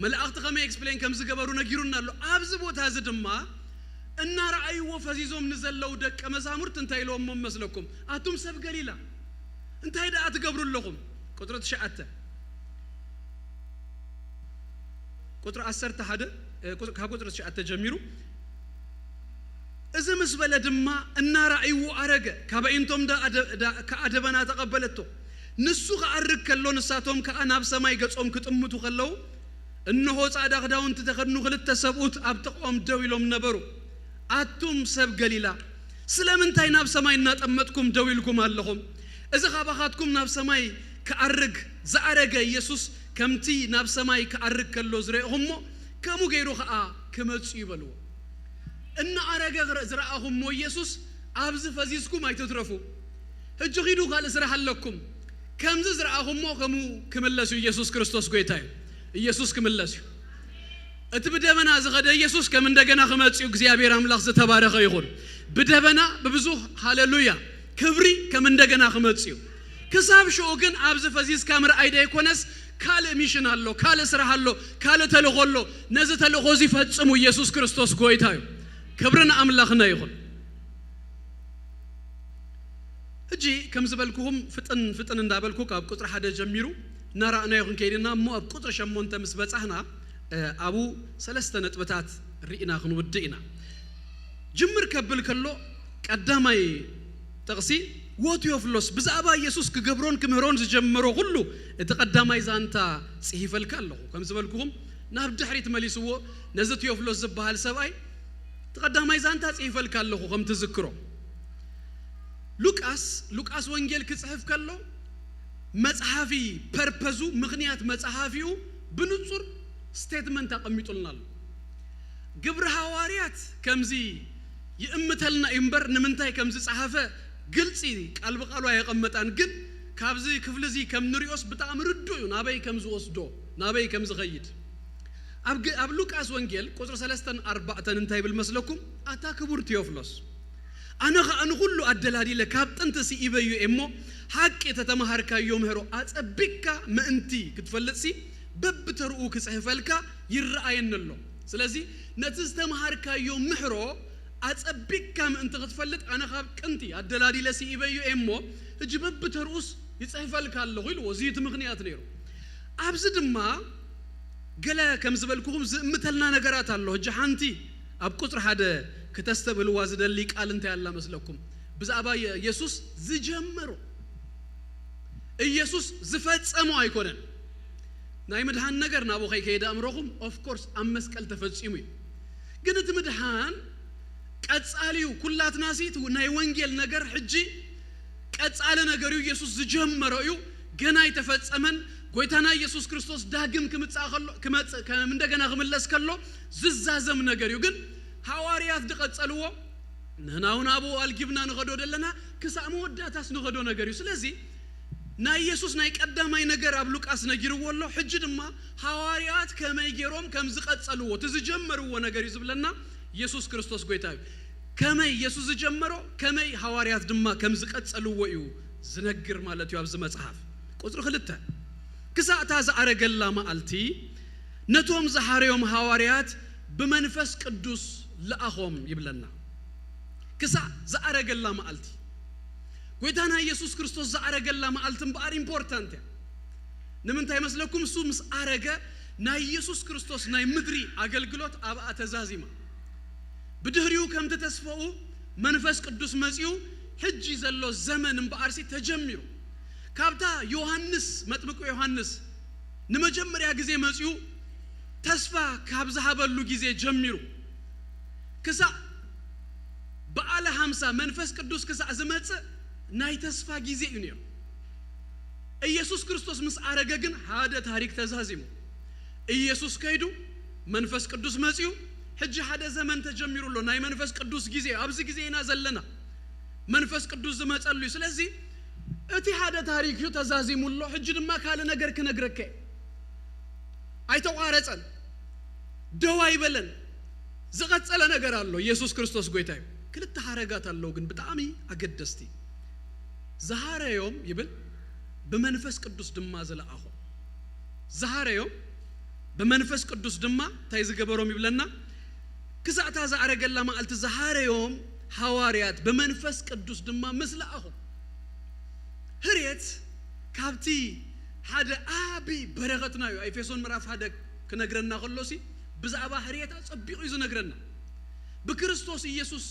መላእኽቲ ከመይ ኤክስፕሌን ከም ዝገበሩ ነጊሩና ኣሎ። ኣብዚ ቦታ እዚ ድማ እናረኣይዎ ፈዚዞም ንዘለዉ ደቀ መዛሙርት እንታይ ኢለዎም መስለኩም? ኣቱም ሰብ ገሊላ እንታይ ደኣ ትገብሩ ኣለኹም? ቁጽሪ ትሽዓተ፣ ቁጽሪ ዓሰርተ ሓደ፣ እ፣ ቁጽ- ካብ ቁጽሪ ትሽዓተ ጀሚሩ። እዚ ምስ በለ ድማ እናረኣይዎ ኣረገ። ካብ ኣዒንቶም ደኣ ደ- ዳ- ከኣ ደበና ተቐበለቶ። ንሱ ክኣርግ ከሎ ንሳቶም ከኣ ናብ ሰማይ ገጾም ክጥምቱ ከለዉ፣ እንሆ ጻዕዳ ክዳውንቲ ተኸድኑ ክልተ ሰብኡት ኣብ ጥቕኦም ደው ኢሎም ነበሩ። ኣቱም ሰብ ገሊላ፣ ስለምንታይ ናብ ሰማይ እናጠመጥኩም ደው ኢልኩም ኣለኹም? እዚ ካባኻትኩም ናብ ሰማይ ክኣርግ ዝኣረገ ኢየሱስ ከምቲ ናብ ሰማይ ክኣርግ ከሎ ዝረእኹሞ ከምኡ ገይሩ ኸኣ ክመጽእ እዩ በልዎ። እናኣረገ ዝረ- ዝረኣኹሞ ኢየሱስ ኣብዚ ፈዚዝኩም ኣይትትረፉ። ሕጂ ኺዱ ካልእ ስራሕ ኣለኩም። ከምዚ ዝረኣኹሞ ከምኡ ክምለስ እዩ። ኢየሱስ ክርስቶስ ጎይታ እዩ። ኢየሱስ ክምለስ እዩ። እቲ ብደመና ዝኸደ ኢየሱስ ከም እንደገና ክመጽእ እዩ። እግዚኣብሔር ኣምላኽ ዝተባረኸ ይኹን። ብደመና ብብዙህ ሃሌሉያ ክብሪ ከም እንደገና ክመጽእ እዩ። ክሳብ ሽኡ ግን ኣብዚ ፈዚዝካ ምርኣይ ደይኮነስ ካልእ ሚሽን ኣሎ፣ ካልእ ስራሕ ኣሎ፣ ካልእ ተልእኾ ኣሎ። ነዚ ተልእኾ እዚ ፈጽሙ። ኢየሱስ ክርስቶስ ጎይታ እዩ። ክብሪ ንኣምላኽና ይኹን። ሕጂ ከም ዝበልኩኹም ፍጥን ፍጥን እንዳበልኩ ካብ ቁጽሪ ሓደ ጀሚሩ እናረኣናዮ ክንከይድ ኢና እሞ ኣብ ቁጽሪ ሸሞንተ ምስ በጻሕና፣ እ፣ ኣብኡ ሰለስተ ነጥብታት ርኢና ክንውድእ ኢና። ጅምር ከብል ከሎ ቀዳማይ ጥቕሲ፣ "ወ ቴዎፍሎስ፣ ብዛዕባ ኢየሱስ ክገብሮን ክምህሮን ዝጀመሮ ኩሉ እቲ ቀዳማይ ዛንታ ጽሒፈልካ ኣለኹ" ከም ዝበልኩኹም ናብ ድሕሪት መሊስዎ። ነዚ ቴዎፍሎስ ዝበሃል ሰብኣይ እቲ ቀዳማይ ዛንታ ጽሒፈልካ ኣለኹ ከም ትዝክሮ። ሉቃስ፣ ሉቃስ ወንጌል ክጽሕፍ ከሎ መጽሓፊ ፐርፐዙ፣ ምኽንያት መጽሓፊኡ ብንጹር ስቴትመንት ኣቐሚጡልና ኣሎ። ግብሪ ሃዋርያት ከምዚ ይእምተልና እዩ እምበር ንምንታይ ከም ዝጸሓፈ ግልጺ ቃል ብቃሉ ኣየቐመጣን። ግን ካብዚ ክፍሊ እዚ ከም ንሪኦስ ብጣዕሚ ርዱእ እዩ ናበይ ከም ዝወስዶ፣ ናበይ ከም ዝኸይድ። ኣብ ግ- ኣብ ሉቃስ ወንጌል ቁጽሪ ሰለስተን ኣርባዕተን እንታይ ይብል መስለኩም? ኣታ ክቡር ቴዎፍሎስ፣ ኣነ ኸኣ ንኹሉ ኣደላዲለ ካብ ጥንቲ ስኢበዮ እየ እሞ፣ ሓቂ ተተማሃርካዮ ምህሮ ኣጸቢቅካ ምእንቲ ክትፈልጥሲ በብተርኡ ክጽሕፈልካ ይረኣየኒ ኣሎ። ስለዚ ነቲ ዝተምሃርካዮ ምሕሮ ኣጸቢቕካ ምእንቲ ክትፈልጥ፣ ኣነ ካብ ቅንቲ ኣደላዲለ ስኢበዮ እየ እሞ፣ ሕጂ በብተርኡስ ይጽሕፈልካ ኣለኹ ኢልዎ። እዚ እቲ ምኽንያት ነይሩ። ኣብዚ ድማ ገለ ከም ዝበልኩኹም ዝእምተልና ነገራት ኣሎ። ሕጂ ሓንቲ ኣብ ቁጽሪ ሓደ ክተስተብህልዋ ዝደሊ ቃል እንታይ ኣላ መስለኩም? ብዛዕባ የ-፣ የሱስ ዝጀመሮ፣ ኢየሱስ ዝፈጸሞ ኣይኮነን። ናይ ምድሓን ነገር ናብኡ ከይከይደ ኣእምሮኹም፣ ኦፍ ኮርስ፣ ኣብ መስቀል ተፈጺሙ እዩ። ግን እቲ ምድሓን ቀጻሊ እዩ። ኩላትናሲ እቲ ናይ ወንጌል ነገር ሕጂ ቀጻሊ ነገር እዩ። ኢየሱስ ዝጀመሮ እዩ፣ ገና ኣይተፈጸመን። ጎይታና ኢየሱስ ክርስቶስ ዳግም ክምጻእ ከሎ፣ ክመጽእ፣ ከም እንደገና ክምለስ ከሎ ዝዛዘም ነገር እዩ። ግን ሃዋርያት ዝቐጸልዎ፣ ንሕና እውን ኣብኡ ኣልጊብና ንኸዶ ዘለና፣ ክሳብ መወዳእታስ ንኸዶ ነገር እዩ። ስለዚ ናይ ኢየሱስ ናይ ቀዳማይ ነገር ኣብ ሉቃስ ነጊርዎ ኣሎ። ሕጂ ድማ ሃዋርያት ከመይ ገይሮም ከም ዝቐጸልዎ፣ እቲ ዝጀመርዎ ነገር እዩ ዝብለና። ኢየሱስ ክርስቶስ ጎይታ እዩ። ከመይ ኢየሱስ ዝጀመሮ፣ ከመይ ሃዋርያት ድማ ከም ዝቐጸልዎ እዩ ዝነግር ማለት እዩ ኣብዚ መጽሓፍ። ቁጽሪ ክልተ፣ ክሳእ እታ ዝኣረገላ መዓልቲ ነቶም ዝሃረዮም ሃዋርያት ብመንፈስ ቅዱስ ለኣኾም ይብለና። ክሳእ ዝኣረገላ መዓልቲ፣ ጎይታና ኢየሱስ ክርስቶስ ዝኣረገላ መዓልቲ እምበኣር ኢምፖርታንት እያ። ንምንታይ መስለኩም? እሱ ምስ ኣረገ ናይ ኢየሱስ ክርስቶስ ናይ ምድሪ ኣገልግሎት ኣብኣ ተዛዚማ። ብድሕሪኡ ከምቲ ተስፋኡ መንፈስ ቅዱስ መጺኡ፣ ሕጂ ዘሎ ዘመን እምበኣርሲ ተጀሚሩ። ካብታ ዮሃንስ፣ መጥምቁ ዮሃንስ ንመጀመርያ ግዜ መጺኡ ተስፋ ካብ ዝሃበሉ ግዜ ጀሚሩ ክሳእ በዓለ ሃምሳ መንፈስ ቅዱስ ክሳእ ዝመጽእ ናይ ተስፋ ግዜ እዩ ነይሩ። ኢየሱስ ክርስቶስ ምስ ኣረገ ግን ሓደ ታሪክ ተዛዚሙ። ኢየሱስ ከይዱ መንፈስ ቅዱስ መጺኡ፣ ሕጂ ሓደ ዘመን ተጀሚሩ ኣሎ። ናይ መንፈስ ቅዱስ ግዜ፣ ኣብዚ ግዜ ኢና ዘለና። መንፈስ ቅዱስ ዝመጸሉ እዩ። ስለዚ እቲ ሓደ ታሪክ እዩ ተዛዚሙ ኣሎ። ሕጂ ድማ ካልእ ነገር ክነግረካ እየ። ኣይተቋረጸን፣ ደው ኣይበለን። ዝቐጸለ ነገር ኣሎ። ኢየሱስ ክርስቶስ ጎይታ እዩ። ክልተ ሃረጋት ኣለዉ ግን ብጣዕሚ ኣገደስቲ። ዝሃረዮም ይብል፣ ብመንፈስ ቅዱስ ድማ ዝለኣኾም። ዝሃረዮም ብመንፈስ ቅዱስ ድማ እንታይ ዝገበሮም ይብለና? ክሳእታ ዝኣረገላ መዓልቲ ዝሃረዮም ሃዋርያት ብመንፈስ ቅዱስ ድማ ምስ ለኣኾም። ህርየት ካብቲ ሓደ ዓቢ በረኸትና እዩ። ኤፌሶን ምዕራፍ ሓደ ክነግረና ከሎሲ ብዛዕባ ህርየት ኣጸቢቑ እዩ ዝነግረና። ብክርስቶስ ኢየሱስ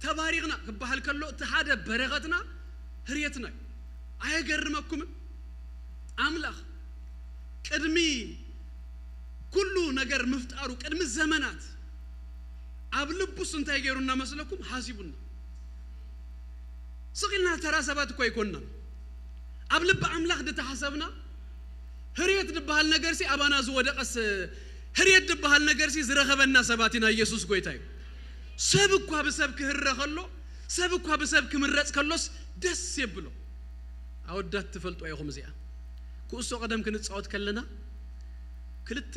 ተባሪኽና ክበሃል ከሎ እቲ ሓደ በረኸትና ህርየትና እዩ። ኣየገርመኩምን? ኣምላኽ ቅድሚ ኩሉ ነገር ምፍጣሩ፣ ቅድሚ ዘመናት ኣብ ልቡስ እንታይ ገይሩና መስለኩም? ሓሲቡና። ስቕ ኢልና ተራ ሰባት እኮ ኣይኮንናን። ኣብ ልቢ ኣምላኽ ዝተሓሰብና፣ ህርየት ዝበሃል ነገርሲ ኣባና ዝወደቐስ፣ ህርየት ዝበሃል ነገርሲ ዝረኸበና ሰባት ኢና። ኢየሱስ ጎይታ እዩ። ሰብ እኳ ብሰብ ክህረ ከሎ፣ ሰብ እኳ ብሰብ ክምረጽ ከሎስ ደስ የብሎ። ኣወዳት ትፈልጦ ኢኹም እዚኣ። ኩዕሶ ቀደም ክንጻወት ከለና ክልተ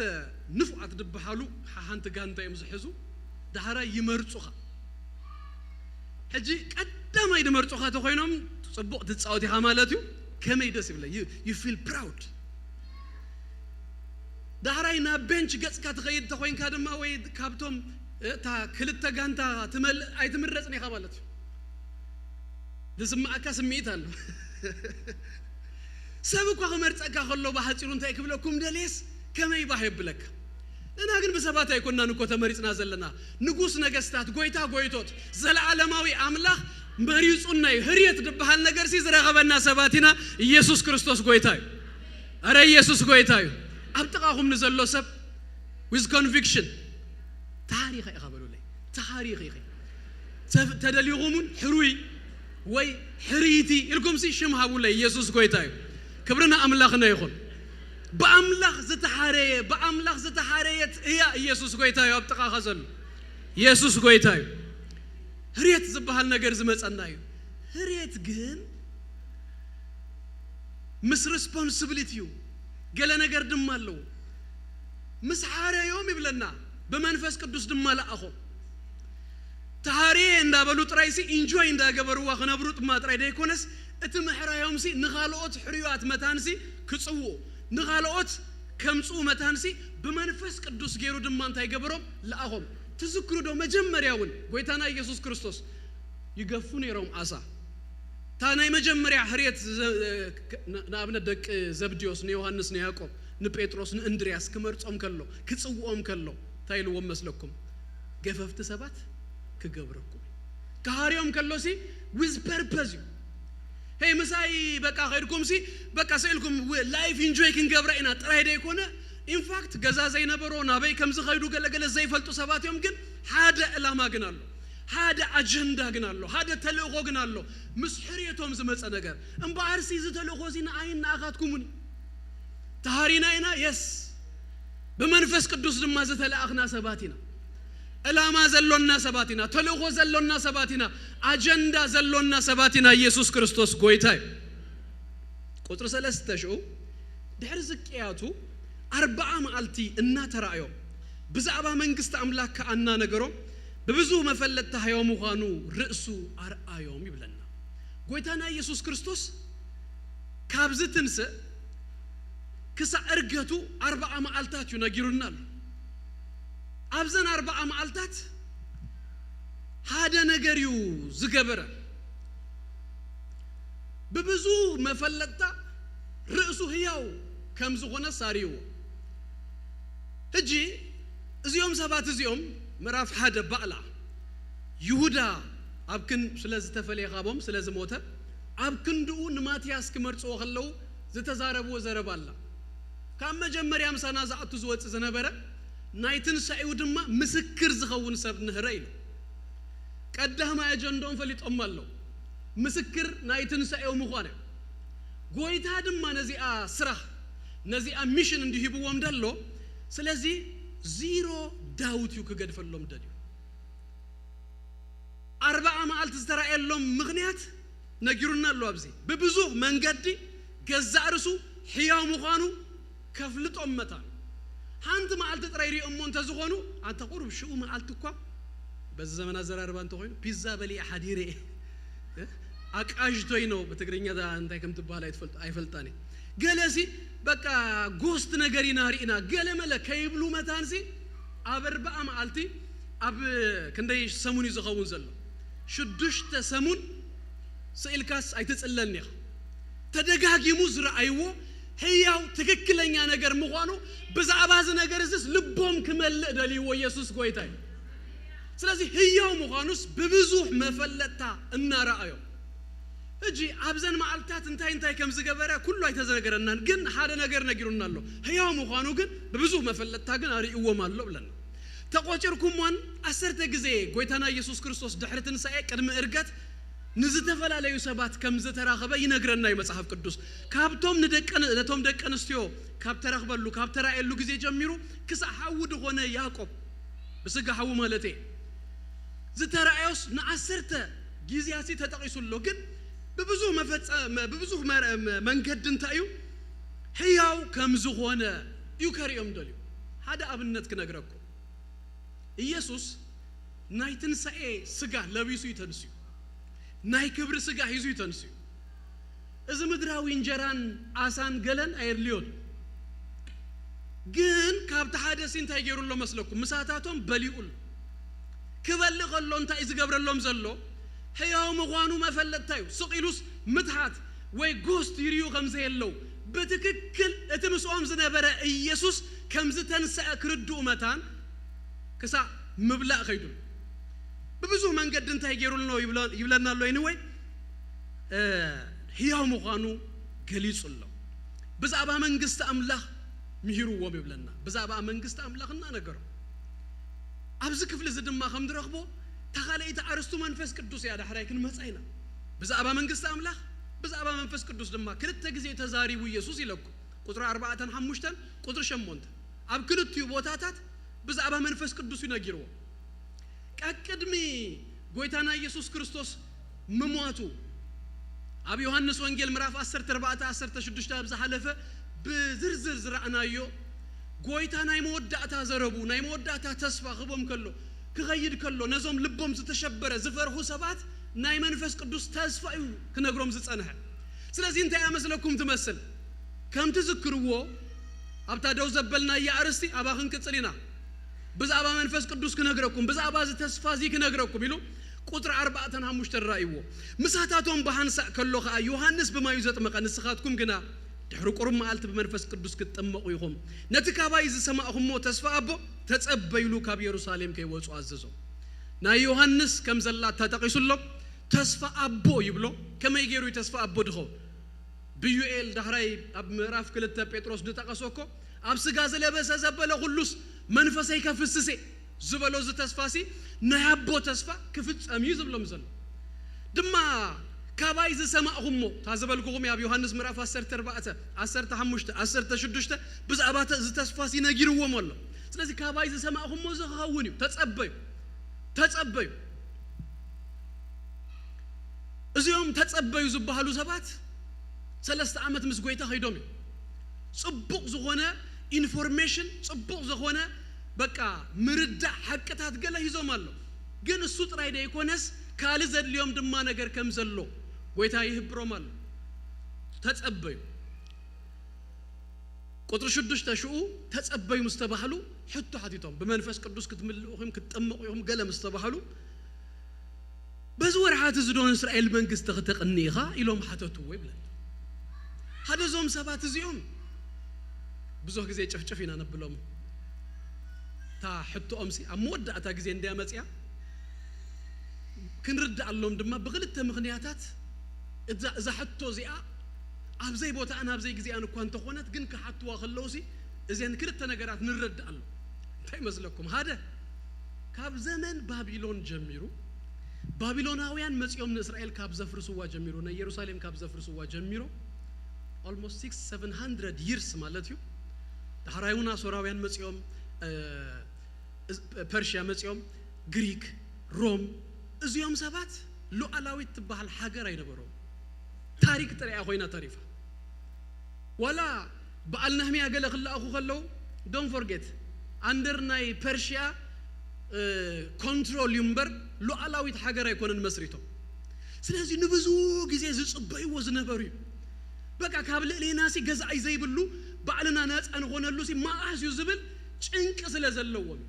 ንፉዓት ዝበሃሉ ሓሓንቲ ጋንታ እዮም ዝሕዙ፣ ዳሕራይ ይመርጹኻ። ሕጂ ቀዳማይ ድመርጹኻ ተኾይኖም ጽቡቕ ትጻወት ኢኻ ማለት እዩ። ከመይ ደስ ይብለ፣ you, you feel proud። ዳሕራይ ናብ ቤንች ገጽካ ትኸይድ ተኾይንካ ድማ ወይ ካብቶም እታ ክልተ ጋንታ ትመልእ ኣይትምረጽን ኢኻ ማለት እዩ። ዝስማዓካ ስምዒት ኣሎ። ሰብ እኳ ክመርጸካ ከሎ ብሓጺሩ እንታይ ክብለኩም ደልየስ ከመይ ባህ የብለካ። ንሕና ግን ብሰባት ኣይኮናን እኮ ተመሪጽና ዘለና። ንጉስ ነገስታት፣ ጎይታ ጎይቶት፣ ዘለዓለማዊ ኣምላኽ መሪጹና እዩ። ህርየት ዝበሃል ነገርሲ ዝረኸበና ሰባት ኢና። ኢየሱስ ክርስቶስ ጎይታ እዩ። ኣረ ኢየሱስ ጎይታ እዩ። ኣብ ጥቓኹም ንዘሎ ሰብ with conviction፣ ተሃሪኸ ኢኻ በሉለይ። ተሃሪኸ ኢኺ። ተ-፣ ተደሊኹም እውን ሕሩይ ወይ ሕርይቲ ኢልኩምሲ ሽም ሃቡለይ። ኢየሱስ ጎይታ እዩ። ክብሪ ንኣምላኽና ይኹን። ብኣምላኽ ዝተሓረየ፣ ብኣምላኽ ዝተሓረየት እያ። ኢየሱስ ጎይታ እዩ። ኣብ ጥቓኻ ዘሎ ኢየሱስ ጎይታ እዩ። ህርየት ዝበሃል ነገር ዝመጸና እዩ። ህርየት ግን ምስ ሪስፖንስብሊቲ እዩ። ገለ ነገር ድማ ኣለዎ። ምስ ሓረዮም ይብለና፣ ብመንፈስ ቅዱስ ድማ ለኣኾም። ተሃርየ እንዳበሉ ጥራይሲ፣ ኢንጆይ እንዳገበርዋ ክነብሩ ድማ ጥራይ ደይኮነስ፣ እቲ ምሕራዮምሲ ንኻልኦት ሕሩያት መታንሲ ክጽውዑ፣ ንኻልኦት ከምጽኡ መታንሲ ብመንፈስ ቅዱስ ገይሩ ድማ እንታይ ገበሮም? ለኣኾም። ትዝክሩ ዶ? መጀመርያ እውን ጎይታና ኢየሱስ ክርስቶስ ይገፉ ነይሮም ዓሳ። እታ ናይ መጀመርያ ሕርየት ዘ-፣ ን-፣ ንኣብነት ደቂ ዘብድዮስ፣ ንዮሃንስ፣ ንያዕቆብ፣ ንጴጥሮስ፣ ንእንድርያስ ክመርጾም ከሎ፣ ክጽውኦም ከሎ እንታይ ኢልዎም መስለኩም? ገፈፍቲ ሰባት ክገብረኩም። ክሃርዮም ከሎሲ with purpose እዩ። ሄይ ምሳይ በቃ ከይድኩምሲ በቃ ስኢልኩም ላይፍ ኢንጆይ ክንገብራ ኢና ጥራይ ደይኮነ፣ ኢንፋክት ገዛ ዘይነበሮ ናበይ ከም ዝኸይዱ ገለገለ ዘይፈልጡ ሰባት እዮም። ግን ሓደ ዕላማ ግን ኣሎ፣ ሓደ ኣጀንዳ ግን ኣሎ፣ ሓደ ተልእኾ ግን ኣሎ። ምስ ሕርየቶም ዝመጸ ነገር እምበኣርሲ እዚ ተልእኾ እዚ ንኣይን ንኣኻትኩምን እዩ። ተሃሪና ኢና፣ የስ። ብመንፈስ ቅዱስ ድማ ዝተለኣኽና ሰባት ኢና። ዕላማ ዘሎና ሰባት ኢና። ተልእኾ ዘሎና ሰባት ኢና። ኣጀንዳ ዘሎና ሰባት ኢና። ኢየሱስ ክርስቶስ ጎይታ እዩ። ቁጽሪ ሰለስተ ሽዑ ድሕሪ ዝቅያቱ ኣርብዓ መዓልቲ እናተራእዮም ብዛዕባ መንግስቲ ኣምላክ ከኣ እናነገሮም ብብዙህ መፈለጥታ ሕያው ምዃኑ ርእሱ ኣርኣዮም ይብለና። ጎይታና ኢየሱስ ክርስቶስ ካብዚ ትንስእ ክሳዕ እርገቱ ኣርብዓ መዓልታት እዩ ነጊሩና ኣሎ። ኣብዘን ኣርብዓ መዓልታት ሓደ ነገር እዩ ዝገበረ። ብብዙ መፈለጥታ ርእሱ ህያው ከም ዝኾነ ሳርይዎ። ሕጂ እዚኦም ሰባት እዚኦም ምዕራፍ ሓደ ባእላ ይሁዳ ኣብ ክን-፣ ስለ ዝተፈለየ ካብኦም ስለ ዝሞተ ኣብ ክንድኡ ንማትያስ ክመርጽዎ ከለዉ ዝተዛረብዎ ዘረባ ኣላ። ካብ መጀመርያ ምሳና ዝኣቱ ዝወጽእ ዝነበረ ናይ ትንሳኤኡ ድማ ምስክር ዝኸውን ሰብ ንህረ ኢሉ። ቀዳማይ ኣጀንዳኦም ፈሊጦም ኣለዉ። ምስክር ናይ ትንሳኤኡ ምዃነ። ጎይታ ድማ ነዚኣ ስራሕ፣ ነዚኣ ሚሽን እንዲሂብዎም ደሎ። ስለዚ ዚሮ ዳውት እዩ ክገድፈሎም ደልዩ። ኣርብዓ መዓልቲ ዝተራእየሎም ምኽንያት ነጊሩና ኣሎ። ኣብዚ ብብዙህ መንገዲ ገዛእ ርእሱ ሕያው ምዃኑ ከፍልጦም መታን። ሓንቲ መዓልቲ ጥራይ ሪኦሞ እንተዝኾኑ፣ ኣንተ ቁሩብ ሽኡ መዓልቲ እኳ በዚ ዘመን ኣዘራርባ እንተኾይኑ ፒዛ በሊዐ ሓዲረ እየ። እ? ኣቃዥቶይ ነው ብትግርኛ እዛ እንታይ ከም ትበሃል ኣይትፈልጥ-፣ ኣይፈልጣን እየ። ገለሲ በቃ ጎስት ነገር ኢና ርኢና ገለ መለ ከይብሉ መታንሲ ኣብ ኣርብዓ መዓልቲ ኣብ ክንደይ ሰሙን እዩ ዝኸውን ዘሎ? ሽዱሽተ ሰሙን ስኢልካስ ኣይትጽለልን ኢኻ። ተደጋጊሙ ዝረኣይዎ ህያው ትክክለኛ ነገር ምዃኑ ብዛዕባ እዚ ነገር እዚስ ልቦም ክመልእ ደልይዎ ኢየሱስ ጎይታ እዩ። ስለዚ ህያው ምዃኑስ ብብዙሕ መፈለጥታ እናረኣዮም። ሕጂ ኣብዘን መዓልታት እንታይ እንታይ ከም ዝገበረ ኩሉ ኣይተዘነገረናን፣ ግን ሓደ ነገር ነጊሩና ኣሎ። ህያው ምዃኑ ግን ብብዙሕ መፈለጥታ ግን ኣርእይዎም ኣሎ ብለና። ተቖጺርኩሞን ዓሰርተ ግዜ ጎይታና ኢየሱስ ክርስቶስ ድሕሪ ትንሳኤ ቅድሚ እርገት ንዝተፈላለዩ ሰባት ከም ዝተራኸበ ይነግረና እዩ መጽሓፍ ቅዱስ። ካብቶም ንደቀን-፣ ነቶም ደቂ ኣንስትዮ ካብ ተረኽበሉ፣ ካብ ተራእየሉ ግዜ ጀሚሩ ክሳዕ ሓዉ ዝኾነ ያዕቆብ፣ ብስጋ ሓዉ ማለት እየ፣ ዝተራእዮስ ንዓሰርተ ግዜያሲ ተጠቒሱ ኣሎ። ግን ብብዙህ መፈጸ-፣ መ-፣ ብብዙህ መረ-፣ መ-፣ መንገዲ እንታይ እዩ? ህያው ከም ዝኾነ እዩ ከርእዮም ደልዩ። ሓደ ኣብነት ክነግረኩም። ኢየሱስ ናይ ትንሳኤ ስጋ ለቢሱ እዩ ተንስዩ። ናይ ክብሪ ስጋ ሒዙ እዩ ተንስዩ። እዚ ምድራዊ እንጀራን ዓሳን ገለን ኣየድልዮን። ግን ካብቲ ሓደሲ እንታይ ገይሩ ኣሎ መስለኩም? ምሳታቶም በሊኡ ኣሎ። ክበልእ ከሎ እንታይ እዩ ዝገብረሎም ዘሎ? ሕያው ምዃኑ መፈለጥታ እዩ። ስቕ ኢሉስ ምትሓት ወይ ጎስት ይርእዩ ከም ዘየለዉ ብትክክል እቲ ምስኦም ዝነበረ ኢየሱስ ከም ዝተንስአ ክርድኡ መታን ክሳዕ ምብላእ ከይዱ። ብብዙህ መንገዲ እንታይ ገይሩ ኣሎ ይብለ-፣ ይብለና ኣሎ። ኤኒወይ፣ እ፣ ህያው ምዃኑ ገሊጹ ኣሎ። ብዛዕባ መንግስቲ ኣምላኽ ምሂርዎም ይብለና። ብዛዕባ መንግስቲ ኣምላኽ እናነገሮም። ኣብዚ ክፍሊ እዚ ድማ ከም ንረኽቦ፣ እታ ካልኣይቲ ኣርእስቱ መንፈስ ቅዱስ እያ። ዳሕራይ ክንመጻ ኢና። ብዛዕባ መንግስቲ ኣምላኽ፣ ብዛዕባ መንፈስ ቅዱስ ድማ ክልተ ግዜ ተዛሪቡ ኢየሱስ ኢለኩም። ቁጽሪ ኣርባዕተን ሓሙሽተን፣ ቁጽሪ ሸሞንተ። ኣብ ክልቲኡ ቦታታት ብዛዕባ መንፈስ ቅዱስ እዩ ነጊርዎ። ቀቅድሚ ጎይታና ኢየሱስ ክርስቶስ ምሟቱ ኣብ ዮሃንስ ወንጌል ምዕራፍ ዓሰርተ ኣርባዕተ ዓሰርተ ሽዱሽተ ኣብ ዝሓለፈ ብዝርዝር ዝረኣናዮ፣ ጎይታ ናይ መወዳእታ ዘረቡ፣ ናይ መወዳእታ ተስፋ ክህቦም ከሎ፣ ክኸይድ ከሎ፣ ነዞም ልቦም ዝተሸበረ ዝፈርሁ ሰባት ናይ መንፈስ ቅዱስ ተስፋ እዩ ክነግሮም ዝጸንሐ። ስለዚ እንታይ ኣመስለኩም ትመስል? ከም ትዝክርዎ ኣብታ ደው ዘበልናያ ኣርእስቲ ኣብኣ ክንቅጽል ኢና። ብዛዕባ መንፈስ ቅዱስ ክነግረኩም፣ ብዛዕባ እዚ ተስፋ እዚ ክነግረኩም ኢሉ ቁጽሪ ኣርባዕተን ሓሙሽተን ራእይዎ። ምሳታቶም ብሓንሳእ ከሎ ኸኣ ዮሃንስ ብማዩ ዘጥመቐ፣ ንስኻትኩም ግና ድሕሪ ቁሩብ መዓልቲ ብመንፈስ ቅዱስ ክትጥመቑ ኢኹም። ነቲ ካባይ ዝሰማዕኹሞ ተስፋ ኣቦ ተጸበዩሉ ካብ የሩሳሌም ከይወጹ ኣዘዞም። ናይ ዮሃንስ ከም ዘላ ተጠቒሱሎም ተስፋ ኣቦ ይብሎ። ከመይ ገይሩ እዩ ተስፋ ኣቦ ድኸውን? ብዩኤል ዳሕራይ ኣብ ምዕራፍ ክልተ ጴጥሮስ ዝጠቐሶ እኮ ኣብ ስጋ ዝለበሰ ዘበለ ኩሉስ መንፈሰይ ከፍስሴ ዝበሎ እዚ ተስፋ ሲ ናይ ኣቦ ተስፋ ክፍጸም እዩ ዝብሎም ዘሎ። ድማ ካባይ ዝሰማዕኹሞ እታ ዝበልኩኹም ኣብ ዮሃንስ ምዕራፍ ዓሰርተ ኣርባዕተ፣ ዓሰርተ ሓሙሽተ፣ ዓሰርተ ሽዱሽተ ብዛዕባ ተ- እዚ ተስፋ ሲ ነጊርዎም ኣሎ። ስለዚ ካባይ ዝሰማዕኹሞ እዚ ክኸውን እዩ፣ ተጸበዩ፣ ተጸበዩ። እዚኦም ተጸበዩ ዝበሃሉ ሰባት ሰለስተ ዓመት ምስ ጎይታ ከይዶም እዩ። ጽቡቕ ዝኾነ ኢንፎርሜሽን፣ ጽቡቕ ዝኾነ በቃ ምርዳእ ሓቅታት ገለ ሂዞም ኣሎ። ግን እሱ ጥራይ ደይኮነስ ካልእ ዘድልዮም ድማ ነገር ከም ዘሎ ጎይታ ይህብሮም ኣሎ። ተጸበዩ። ቁጽሪ ሽዱሽተ ሽኡ ተጸበዩ ምስ ተባህሉ ሕቶ ሓቲቶም፣ ብመንፈስ ቅዱስ ክትምልኡ ኢኹም፣ ክትጠመቑ ኢኹም ገለ ምስ ተባህሉ፣ በዚ ወርሓት እዚ ዶ ንእስራኤል መንግስቲ ክተቕኒ ኢኻ ኢሎም ሓተትዎ ይብለና። ሓደ እዞም ሰባት እዚኦም ብዙሕ ግዜ ጭፍጭፍ ኢና ነብሎም። እታ ሕቶኦም ሲ ኣብ መወዳእታ ግዜ እንድያ መጽያ። ክንርድኣሎም ድማ ብክልተ ምኽንያታት እዛ እዛ ሕቶ እዚኣ ኣብ ዘይቦታኣን ኣብ ዘይግዜኣን እኳ እንተኾነት ግን ክሓትዋ ከለውሲ እዘን ክልተ ነገራት ንረድኣሎም። እንታይ ይመስለኩም? ሓደ ካብ ዘመን ባቢሎን ጀሚሩ ባቢሎናውያን መጺኦም ንእስራኤል ካብ ዘፍርስዋ ጀሚሩ ንኢየሩሳሌም ካብ ዘፍርስዋ ጀሚሩ almost six seven hundred years ማለት እዩ። ዳሕራይ እውን ኣሶራውያን መጺኦም እ፣ ፐርሽያ መጺኦም ግሪክ ሮም እዚኦም ሰባት ሉዓላዊት ትበሃል ሃገር ኣይነበሮም። ታሪክ ጥሪያ ኮይና ተሪፋ። ዋላ በዓል ነህምያ ገለ ክለኣኹ ከለዉ don't forget under ናይ ፐርሽያ ኮንትሮል እዩ እምበር ሉዓላዊት ሃገር ኣይኮነን መስሪቶም። ስለዚ ንብዙ ግዜ ዝጽበይዎ ዝነበሩ እዩ። በቃ ካብ ልዕሌና ሲ ገዛኣይ ዘይብሉ ባዕልና ነፃ ንኾነሉ ሲ መዓስ እዩ ዝብል ጭንቂ ስለ ዘለዎም እዩ።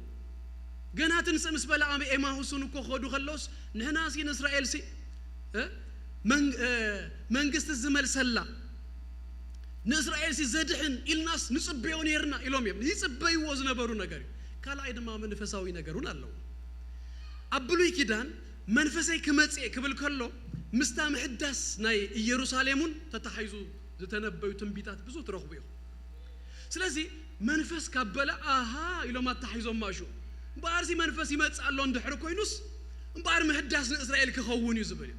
ገና ትንስእ ምስ በለ ኣብ ኤማሁስን እኮ ክኸዱ ከለውስ ንሕና ሲ ንእስራኤል ሲ እ? መን- እ፣ መንግስቲ ዝመልሰላ ንእስራኤል ሲ ዘድሕን ኢልናስ ንጽበዮ ነርና ኢሎም እዮም ይጽበይዎ ዝነበሩ ነገር እዩ። ካልኣይ ድማ መንፈሳዊ ነገር እውን ኣለዎ። ኣብ ብሉይ ኪዳን መንፈሰይ ክመጽእ ክብል ከሎ ምስታ ምሕዳስ ናይ ኢየሩሳሌም እውን ተታሒዙ ዝተነበዩ ትንቢታት ብዙ ትረኽቡ ኢኹም። ስለዚ መንፈስ ካብ በለ ኣሃ ኢሎም ኣታሒዞም ማሹ እምበኣርሲ መንፈስ ይመጽእ ኣሎ እንድሕሪ ኮይኑስ እምበኣር ምሕዳስ ንእስራኤል ክኸውን እዩ ዝብል እዩ።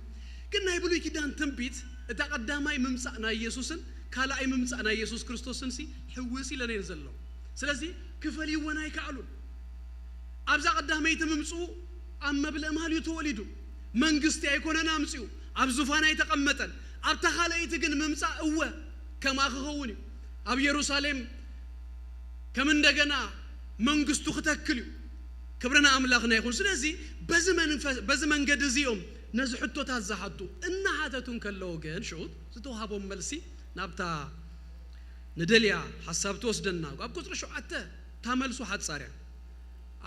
ግን ናይ ብሉይ ኪዳን ትንቢት እታ ቀዳማይ ምምጻእ ናይ ኢየሱስን ካልኣይ ምምጻእ ናይ ኢየሱስ ክርስቶስን ሲ ሕውስ ኢለን እየን ዘለዋ። ስለዚ ክፈልይወን ኣይከኣሉን። ኣብዛ ቀዳመይቲ ምምጽኡ ኣብ መብልእ ማል እዩ ተወሊዱ። መንግስቲ ኣይኮነን ኣምጺኡ፣ ኣብ ዙፋን ኣይተቐመጠን። ኣብታ ካልኣይቲ ግን ምምጻእ እወ ከምኣ ክኸውን እዩ። ኣብ ኢየሩሳሌም ከም እንደገና መንግስቱ ክተክል እዩ። ክብሪ ንኣምላኽና ይኹን። ስለዚ በዚ መንፈስ በዚ መንገዲ እዚኦም ነዚ ሕቶታት ዝሓቱ እናሓተቱ እንከለዉ ግን ሽዑ ዝተዋሃቦም መልሲ ናብታ ንደልያ ሓሳብ ትወስደና። ኣብ ቁጽሪ ሸውዓተ እታ መልሱ ሓጻር እያ።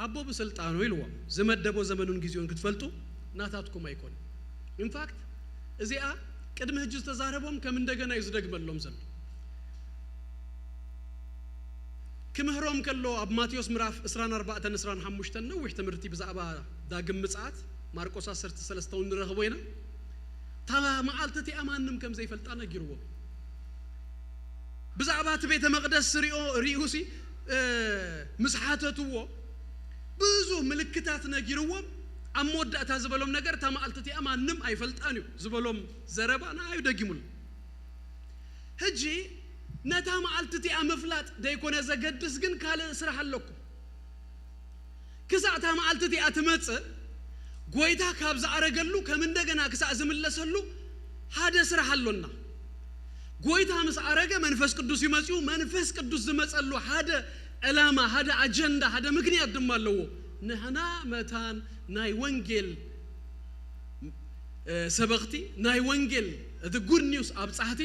ኣቦ ብስልጣኑ ኢልዎም ዝመደቦ ዘመኑን ግዜኡን ክትፈልጡ ናታትኩም ኣይኮን። ኢንፋክት እዚኣ ቅድሚ ሕጂ ዝተዛረቦም ከም እንደገና እዩ ዝደግመሎም ዘሎ። ክምህሮም ከሎ ኣብ ማቴዎስ ምዕራፍ ዕስራን ኣርባዕተን ዕስራን ሓሙሽተን ነዊሕ ትምህርቲ ብዛዕባ ዳግም ምጽኣት ማርቆስ ዓሰርተ ሰለስተ እውን ንረኽቦ ኢና። እታ መዓልቲ እቲኣ ማንም ከም ዘይፈልጣ ነጊርዎም። ብዛዕባ እቲ ቤተ መቕደስ ሪኦ ሪኡሲ እ፣ ምስ ሓተትዎ ብዙ ምልክታት ነጊርዎም ኣብ መወዳእታ ዝበሎም ነገር እታ መዓልቲ እቲኣ ማንም ኣይፈልጣን እዩ ዝበሎም ዘረባ ንዓዩ ደጊሙሉ። ሕጂ ነታ መዓልቲ እቲኣ ምፍላጥ ደይኮነ ዘገድስ ግን ካልእ ስራሕ ኣለኩም። ክሳዕ እታ መዓልቲ እቲኣ ትመጽእ ጎይታ ካብ ዝኣረገሉ ከም እንደገና ክሳዕ ዝምለሰሉ ሓደ ስራሕ ኣሎና። ጎይታ ምስ ኣረገ መንፈስ ቅዱስ እዩ መጺኡ። መንፈስ ቅዱስ ዝመጸሉ ሓደ ዕላማ፣ ሓደ ኣጀንዳ፣ ሓደ ምክንያት ድማ ኣለዎ። ንሕና መታን ናይ ወንጌል እ፣ ሰበኽቲ ናይ ወንጌል እቲ ጉድ ኒውስ ኣብጻሕቲ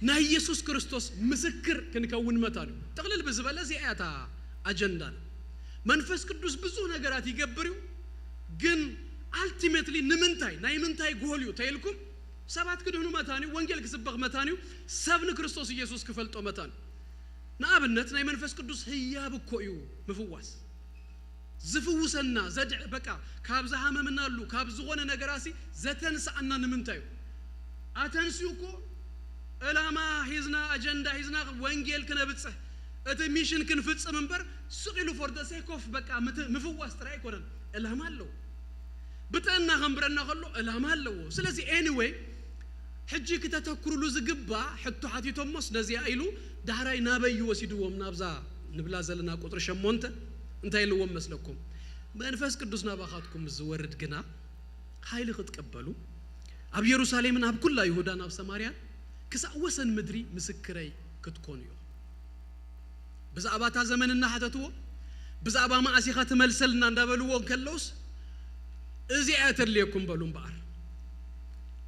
ናይ ኢየሱስ ክርስቶስ ምስክር ክንከውን መታን እዩ። ጥቕልል ብዝበለ እዚኣ እያ እታ ኣጀንዳና። መንፈስ ቅዱስ ብዙ ነገራት ይገብር እዩ፣ ግን ኣልቲሜትሊ ንምንታይ፣ ናይ ምንታይ ጎል እዩ ተይልኩም፣ ሰባት ክድህኑ መታን እዩ፣ ወንጌል ክስበኽ መታን እዩ፣ ሰብ ንክርስቶስ ኢየሱስ ክፈልጦ መታን እዩ። ንኣብነት ናይ መንፈስ ቅዱስ ህያብ እኮ እዩ ምፍዋስ። ዝፍውሰና፣ ዘድዕ-፣ በቃ ካብ ዝሃመምናሉ፣ ካብ ዝኾነ ነገራሲ ዘተንስኣና ንምንታይ እዩ? ኣተንስኡ እኮ ዕላማ ሒዝና፣ ኣጀንዳ ሒዝና ወንጌል ክነብጽሕ፣ እቲ ሚሽን ክንፍጽም እምበር፣ ስቕ ኢሉ for the sake of በቃ ምት-፣ ምፍዋስ ጥራይ ኣይኮነን። ዕላማ ኣለዎ። ብጥዕና ከንብረና ከሎ ዕላማ ኣለዎ። ስለዚ ኤኒወይ፣ ሕጂ ክተተኩሩሉ ዝግባእ ሕቶ ሓቲቶሞስ ነዚኣ ኢሉ ዳሕራይ ናበይ እዩ ወሲድዎም? ናብዛ ንብላ ዘለና ቁጽሪ ሸሞንተ እንታይ ኢልዎም መስለኩም? መንፈስ ቅዱስ ናባኻትኩም ምስ ዝወርድ ግና ሓይሊ ክትቅበሉ ኣብ የሩሳሌምን ኣብ ኩላ ይሁዳን ኣብ ሰማርያን ክሳእ ወሰን ምድሪ ምስክረይ ክትኮኑ ኢኹም። ብዛዕባ እታ ዘመን እናሓተትዎ፣ ብዛዕባ መዓስ ኢኻ ትመልሰልና እንዳበልዎ እንከለውስ፣ እዚኣ እያ ተድልየኩም በሉ እምበኣር።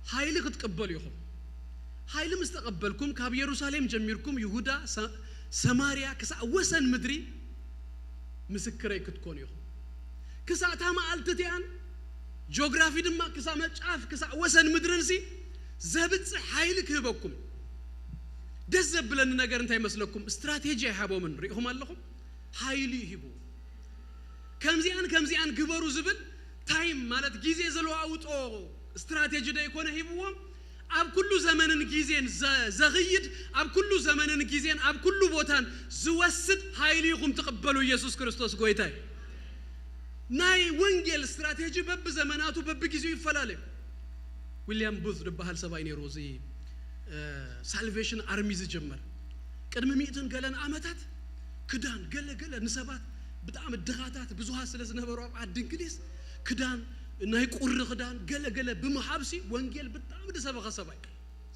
ሓይሊ ክትቅበሉ ኢኹም። ሓይሊ ምስ ተቐበልኩም፣ ካብ የሩሳሌም ጀሚርኩም ይሁዳ፣ ሰ-፣ ሰማርያ፣ ክሳእ ወሰን ምድሪ ምስክረይ ክትኮኑ ኢኹም። ክሳእ እታ መዓልቲ እቲኣን፣ ጂኦግራፊ ድማ ክሳእ መጫፍ፣ ክሳእ ወሰን ምድርንሲ ዘብጽሕ ሓይሊ ክህበኩም። ደስ ዘብለኒ ነገር እንታይ መስለኩም? ስትራቴጂ ኣይሃቦምን። ርኢኹም ኣለኹም? ሓይሊ እዩ ሂቡ። ከምዚኣን ከምዚኣን ግበሩ ዝብል ታይም፣ ማለት ግዜ ዝለዋውጦ ስትራቴጂ ዶ ይኮነ ሂብዎም? ኣብ ኩሉ ዘመንን ግዜን ዘ-፣ ዘኽይድ፣ ኣብ ኩሉ ዘመንን ግዜን ኣብ ኩሉ ቦታን ዝወስድ ሓይሊ ኢኹም ትቕበሉ። ኢየሱስ ክርስቶስ ጎይታ እዩ። ናይ ወንጌል ስትራቴጂ በብዘመናቱ በብግዜኡ ይፈላለ እዩ። ዊልያም ቡዝ ዝበሃል ሰብኣይ ነይሩ፣ እዚ፣ እ፣ ሳልቬሽን ኣርሚ ዝጀመረ። ቅድሚ ሚእትን ገለን ዓመታት ክዳን ገለ ገለ ንሰባት ብጣዕሚ ድኻታት ብዙሃት ስለ ዝነበሩ ኣብ ዓዲ እንግሊዝ ክዳን፣ ናይ ቁሪ ክዳን ገለ ገለ ብምሃብሲ ወንጌል ብጣዕሚ ዝሰበኸ ሰብኣይ።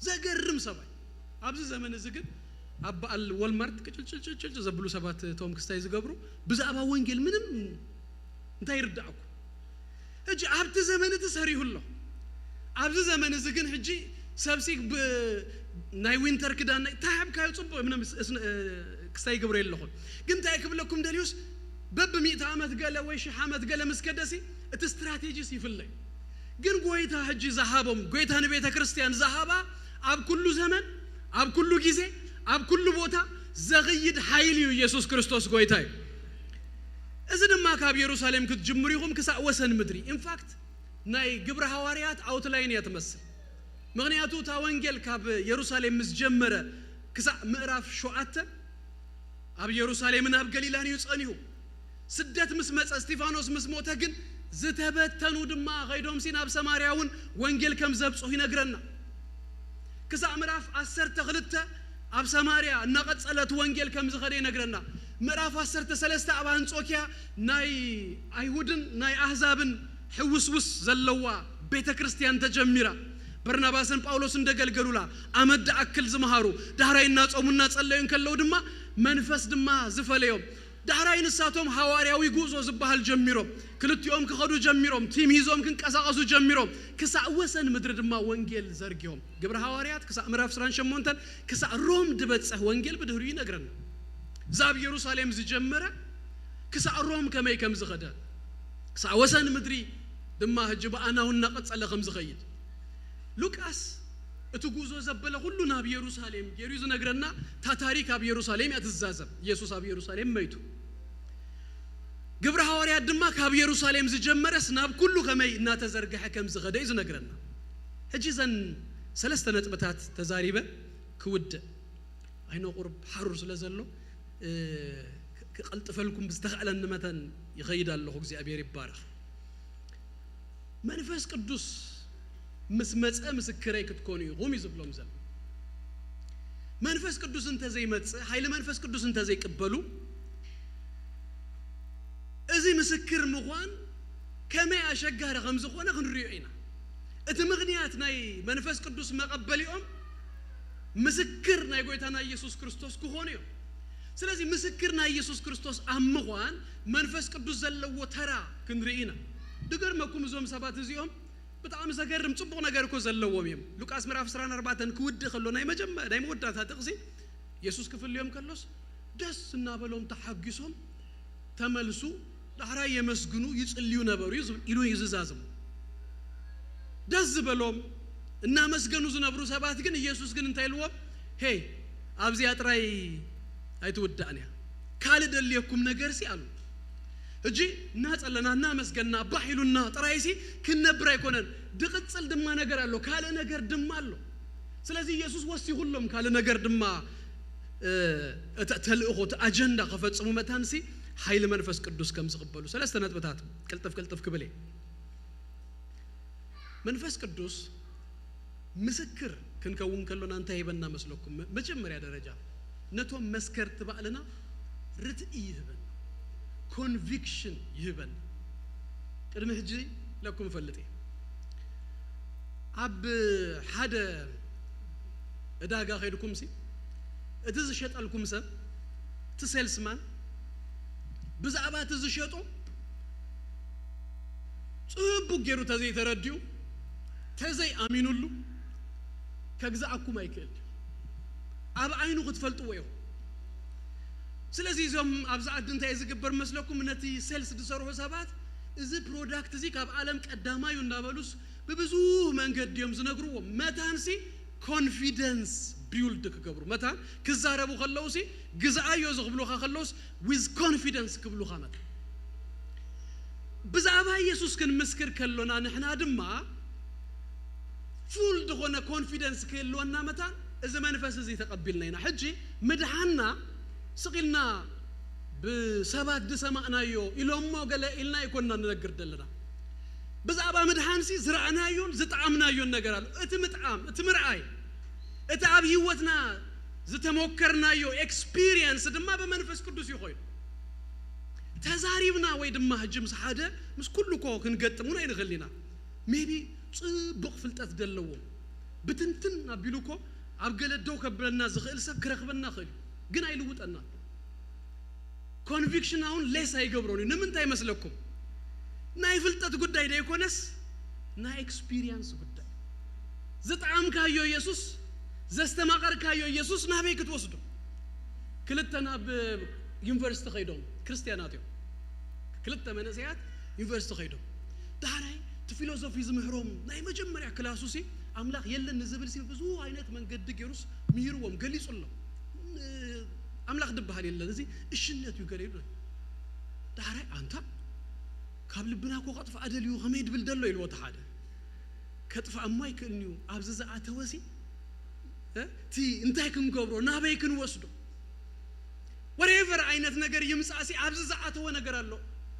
ዘገርም ሰብኣይ። ኣብዚ ዘመን እዚ ግን ኣብ በዓል ወልማርት ቅጭልጭልጭልጭል ዘብሉ ሰባት እቶም ክስታይ ዝገብሩ ብዛዕባ ወንጌል ምንም እንታይ ይርዳእኩም? ሕጂ ኣብቲ ዘመን እቲ ሰሪሁ ኣሎ። ኣብዚ ዘመን እዚ ግን ሕጂ ሰብሲ ብ-፣ ናይ ዊንተር ክዳን ናይ እንታይ ሃብካዮ ጽቡቕ ምንም እስ-፣ እስ-፣ ክስታይ ይገብሮ የለኹን። ግን እንታይ ክብለኩም ደልዩስ በብሚእቲ ዓመት ገለ ወይ ሽሕ ዓመት ገለ ምስ ከደሲ እቲ ስትራቴጂስ ይፍለይ። ግን ጎይታ ሕጂ ዝሃቦም፣ ጎይታ ንቤተ ክርስቲያን ዝሃባ ኣብ ኩሉ ዘመን፣ ኣብ ኩሉ ግዜ፣ ኣብ ኩሉ ቦታ ዘኽይድ ሓይሊ እዩ። ኢየሱስ ክርስቶስ ጎይታ እዩ። እዚ ድማ ካብ የሩሳሌም ክትጅምሩ ኢኹም ክሳእ ወሰን ምድሪ። ኢንፋክት ናይ ግብረ ሃዋርያት ኣውትላይን እያ ትመስል። ምኽንያቱ እታ ወንጌል ካብ የሩሳሌም ምስ ጀመረ ክሳእ ምዕራፍ ሸውዓተ ኣብ የሩሳሌምን ኣብ ገሊላን እዩ ጸኒሁ። ስደት ምስ መጸ፣ እስጢፋኖስ ምስ ሞተ ግን ዝተበተኑ ድማ ኸይዶምሲ ናብ ሰማርያ እውን ወንጌል ከም ዘብጽሑ ይነግረና። ክሳእ ምዕራፍ ዓሰርተ ክልተ ኣብ ሰማርያ እናቐጸለት ወንጌል ከም ዝኸደ ይነግረና። ምዕራፍ ዓሰርተ ሰለስተ ኣብ ኣንጾኪያ ናይ ኣይሁድን ናይ ኣህዛብን ሕውስውስ ዘለዋ ቤተ ክርስቲያን ተጀሚራ። በርናባስን ጳውሎስን እንደገልገሉላ፣ ኣመት ደኣክል ዝመሃሩ፣ ዳሕራይ እናጾሙ እናጸለዩ እንከለዉ ድማ መንፈስ ድማ ዝፈለዮም። ዳሕራይ ንሳቶም ሃዋርያዊ ጉዞ ዝበሃል ጀሚሮም። ክልቲኦም ክኸዱ ጀሚሮም፣ ቲም ሂዞም ክንቀሳቐሱ ጀሚሮም። ክሳእ ወሰን ምድሪ ድማ ወንጌል ዘርጊሆም። ግብረ ሃዋርያት ክሳእ ምዕራፍ ዕስራን ሸሞንተን፣ ክሳእ ሮም ዝበጽሕ ወንጌል ብድህሪኡ ይነግረና። እዛ ኣብ የሩሳሌም ዝጀመረ ክሳእ ሮም ከመይ ከም ዝኸደ፣ ክሳእ ወሰን ምድሪ ድማ ሕጂ ብኣናው እናቐጸለ ከም ዝኸይድ። ሉቃስ እቲ ጉዞ ዘበለ ኩሉ ናብ የሩሳሌም ገይሩ እዩ ዝነግረና። እታ ታሪክ ኣብ የሩሳሌም እያ ትዛዘም። ኢየሱስ ኣብ የሩሳሌም መይቱ። ግብረ ሃዋርያት ድማ ካብ የሩሳሌም ዝጀመረስ ናብ ኩሉ ከመይ እናተዘርግሐ ከም ዝኸደ እዩ ዝነግረና። ሕጂ እዘን ሰለስተ ነጥብታት ተዛሪበ ክውድእ። ኣይኖ ቁርብ ሓሩር ስለ ዘሎ፣ እ፣ ክ-፣ ክቐልጥፈልኩም ብዝተኻእለኒ መተን ይኸይድ ኣለኹ። እግዚኣብሔር ይባረኽ። መንፈስ ቅዱስ ምስ መጸ ምስክረይ ክትኮኑ ኢኹም እዩ ዝብሎም ዘሎ። መንፈስ ቅዱስ እንተዘይመጽእ፣ ሓይሊ መንፈስ ቅዱስ እንተዘይቅበሉ፣ እዚ ምስክር ምዃን ከመይ ኣሸጋሪ ከም ዝኾነ ክንሪኦ ኢና። እቲ ምኽንያት ናይ መንፈስ ቅዱስ መቐበሊኦም ምስክር ናይ ጎይታና ኢየሱስ ክርስቶስ ክኾኑ እዮም። ስለዚ ምስክር ናይ ኢየሱስ ክርስቶስ ኣብ ምዃን መንፈስ ቅዱስ ዘለዎ ተራ ክንርኢ ኢና። ድገርመኩም፣ እዞም ሰባት እዚኦም ብጣዕሚ ዘገርም ጽቡቕ ነገር እኮ ዘለዎም እዮም። ሉቃስ ምዕራፍ ዕስራን ኣርባዕተን ክውድእ ከሎ ናይ መጀመ-፣ ናይ መወዳእታ ጥቕሲ የሱስ ክፍልዮም ከሎስ ደስ እናበሎም ተሓጒሶም ተመልሱ፣ ዳሕራይ የመስግኑ ይጽልዩ ነበሩ እዩ ዝብ-፣ ኢሉ እዩ ዝዛዝም። ደስ ዝበሎም እናመስገኑ ዝነብሩ ሰባት ግን ኢየሱስ ግን እንታይ ኢልዎም? ሄይ ኣብዚኣ ጥራይ ኣይትውዳእን እያ፣ ካልእ ደልየኩም ነገር ሲ ኣሉ። ሕጂ እናጸለና እናመስገንና ባሕ ኢሉና ጥራይሲ ክንነብር ኣይኮነን፣ ድቕጽል ድማ ነገር ኣሎ፣ ካልእ ነገር ድማ ኣሎ። ስለዚ ኢየሱስ ወሲኹሎም ካልእ ነገር ድማ እቲ ተልእኾ እቲ ኣጀንዳ ከፈጽሙ መታንሲ ሓይሊ መንፈስ ቅዱስ ከም ዝቕበሉ ሰለስተ ነጥብታት ቅልጥፍ ቅልጥፍ ክብል እየ። መንፈስ ቅዱስ ምስክር ክንከውን ከሎና እንታይ ይህበና መስለኩም? መ-፣ መጀመርያ ደረጃ ነቶም መስከርቲ ባዕልና ርትኢ ይህበን፣ ኮንቪክሽን ይህበን። ቅድሚ ሕጂ ለኩም እፈልጥ እየ። ኣብ ሓደ ዕዳጋ ከይድኩም ሲ እቲ ዝሸጠልኩም ሰብ እቲ ሴልስማን ብዛዕባ እቲ ዝሸጦ ጽቡቕ ገይሩ ተዘይተረዲኡ ተዘይ ኣሚኑሉ ከግዛኣኩም ኣይክእል። ኣብ ዓይኑ ክትፈልጥዎ ኢኹም። ስለዚ እዞም ኣብዚ ዓዲ እንታይ ዝግበር መስለኩም? ነቲ ሴልስ ዝሰርሑ ሰባት እዚ ፕሮዳክት እዚ ካብ ዓለም ቀዳማዩ እንዳበሉስ ብብዙህ መንገዲ እዮም ዝነግርዎ። መታንሲ ኮንፊደንስ ቢውልድ ክገብሩ፣ መታን ክዛረቡ ከለውሲ ግዝኣዮ እዚ ክብሉኻ ከለውስ ዊዝ ኮንፊደንስ ክብሉኻ መታን። ብዛዕባ ኢየሱስ ክንምስክር ከሎና ንሕና ድማ ፉል ዝኾነ ኮንፊደንስ ክህልወና መታን እዚ መንፈስ እዚ ተቐቢልና ኢና። ሕጂ ምድሓንና ስቕ ኢልና ብሰባት ዝሰማዕናዮ ኢሎሞ ገለ ኢልና ኣይኮንና ንነግር ዘለና። ብዛዕባ ምድሓንሲ ዝረኣናዮን ዝጠዓምናዮን ነገር ኣሎ። እቲ ምጥዓም፣ እቲ ምርኣይ፣ እቲ ኣብ ህይወትና ዝተሞከርናዮ ኤክስፒሪየንስ ድማ ብመንፈስ ቅዱስ እዩ ኮይኑ። ተዛሪብና ወይ ድማ ሕጂ ምስ ሓደ ምስ ኩሉ እኮ ክንገጥም እውን ኣይንኽእል ኢና። ሜቢ ጽቡቕ ፍልጠት ደለዎም ብትንትን ኣቢሉ እኮ ኣብ ገለ ደው ከብለና ዝኽእል ሰብ ክረኽበና ክእል እዩ፣ ግን ኣይልውጠና። ኮንቪክሽን እውን ሌስ ኣይገብሮን እዩ። ንምንታይ መስለኩም? ናይ ፍልጠት ጉዳይ ደይኮነስ ናይ ኤክስፒሪየንስ ጉዳይ። ዝጠዓምካዮ ኢየሱስ፣ ዘስተማቐርካዮ ኢየሱስ ናበይ ክትወስዶ? ክልተ ናብ ዩኒቨርሲቲ ከይዶም ክርስትያናት እዮም። ክልተ መንእሰያት ዩኒቨርሲቲ ከይዶም ዳሕራይ እቲ ፊሎዞፊ ዝምህሮም ናይ መጀመርያ ክላሱ ሲ ኣምላኽ የለን ንዝብል ሲ ብዙ ዓይነት መንገዲ ገይሩስ ምሂርዎም ገሊጹሎም። ኣምላኽ ድበሃል የለን፣ እዚ እሽነት እዩ ገለ ኢሉ። ዳሕራይ ኣንታ ካብ ልብና እኮ ከጥፍኣ ደልዩ ከመይ ድብል ደሎ ኢልዎ እቲ ሓደ። ከጥፍኣ እሞ ኣይክእልን እዩ፣ ኣብዚ ዝኣተወ ሲ እ? እቲ እንታይ ክንገብሮ ናበይ ክንወስዶ? ወሬቨር ዓይነት ነገር ይምጻእ ሲ ኣብዚ ዝኣተወ ነገር ኣሎ።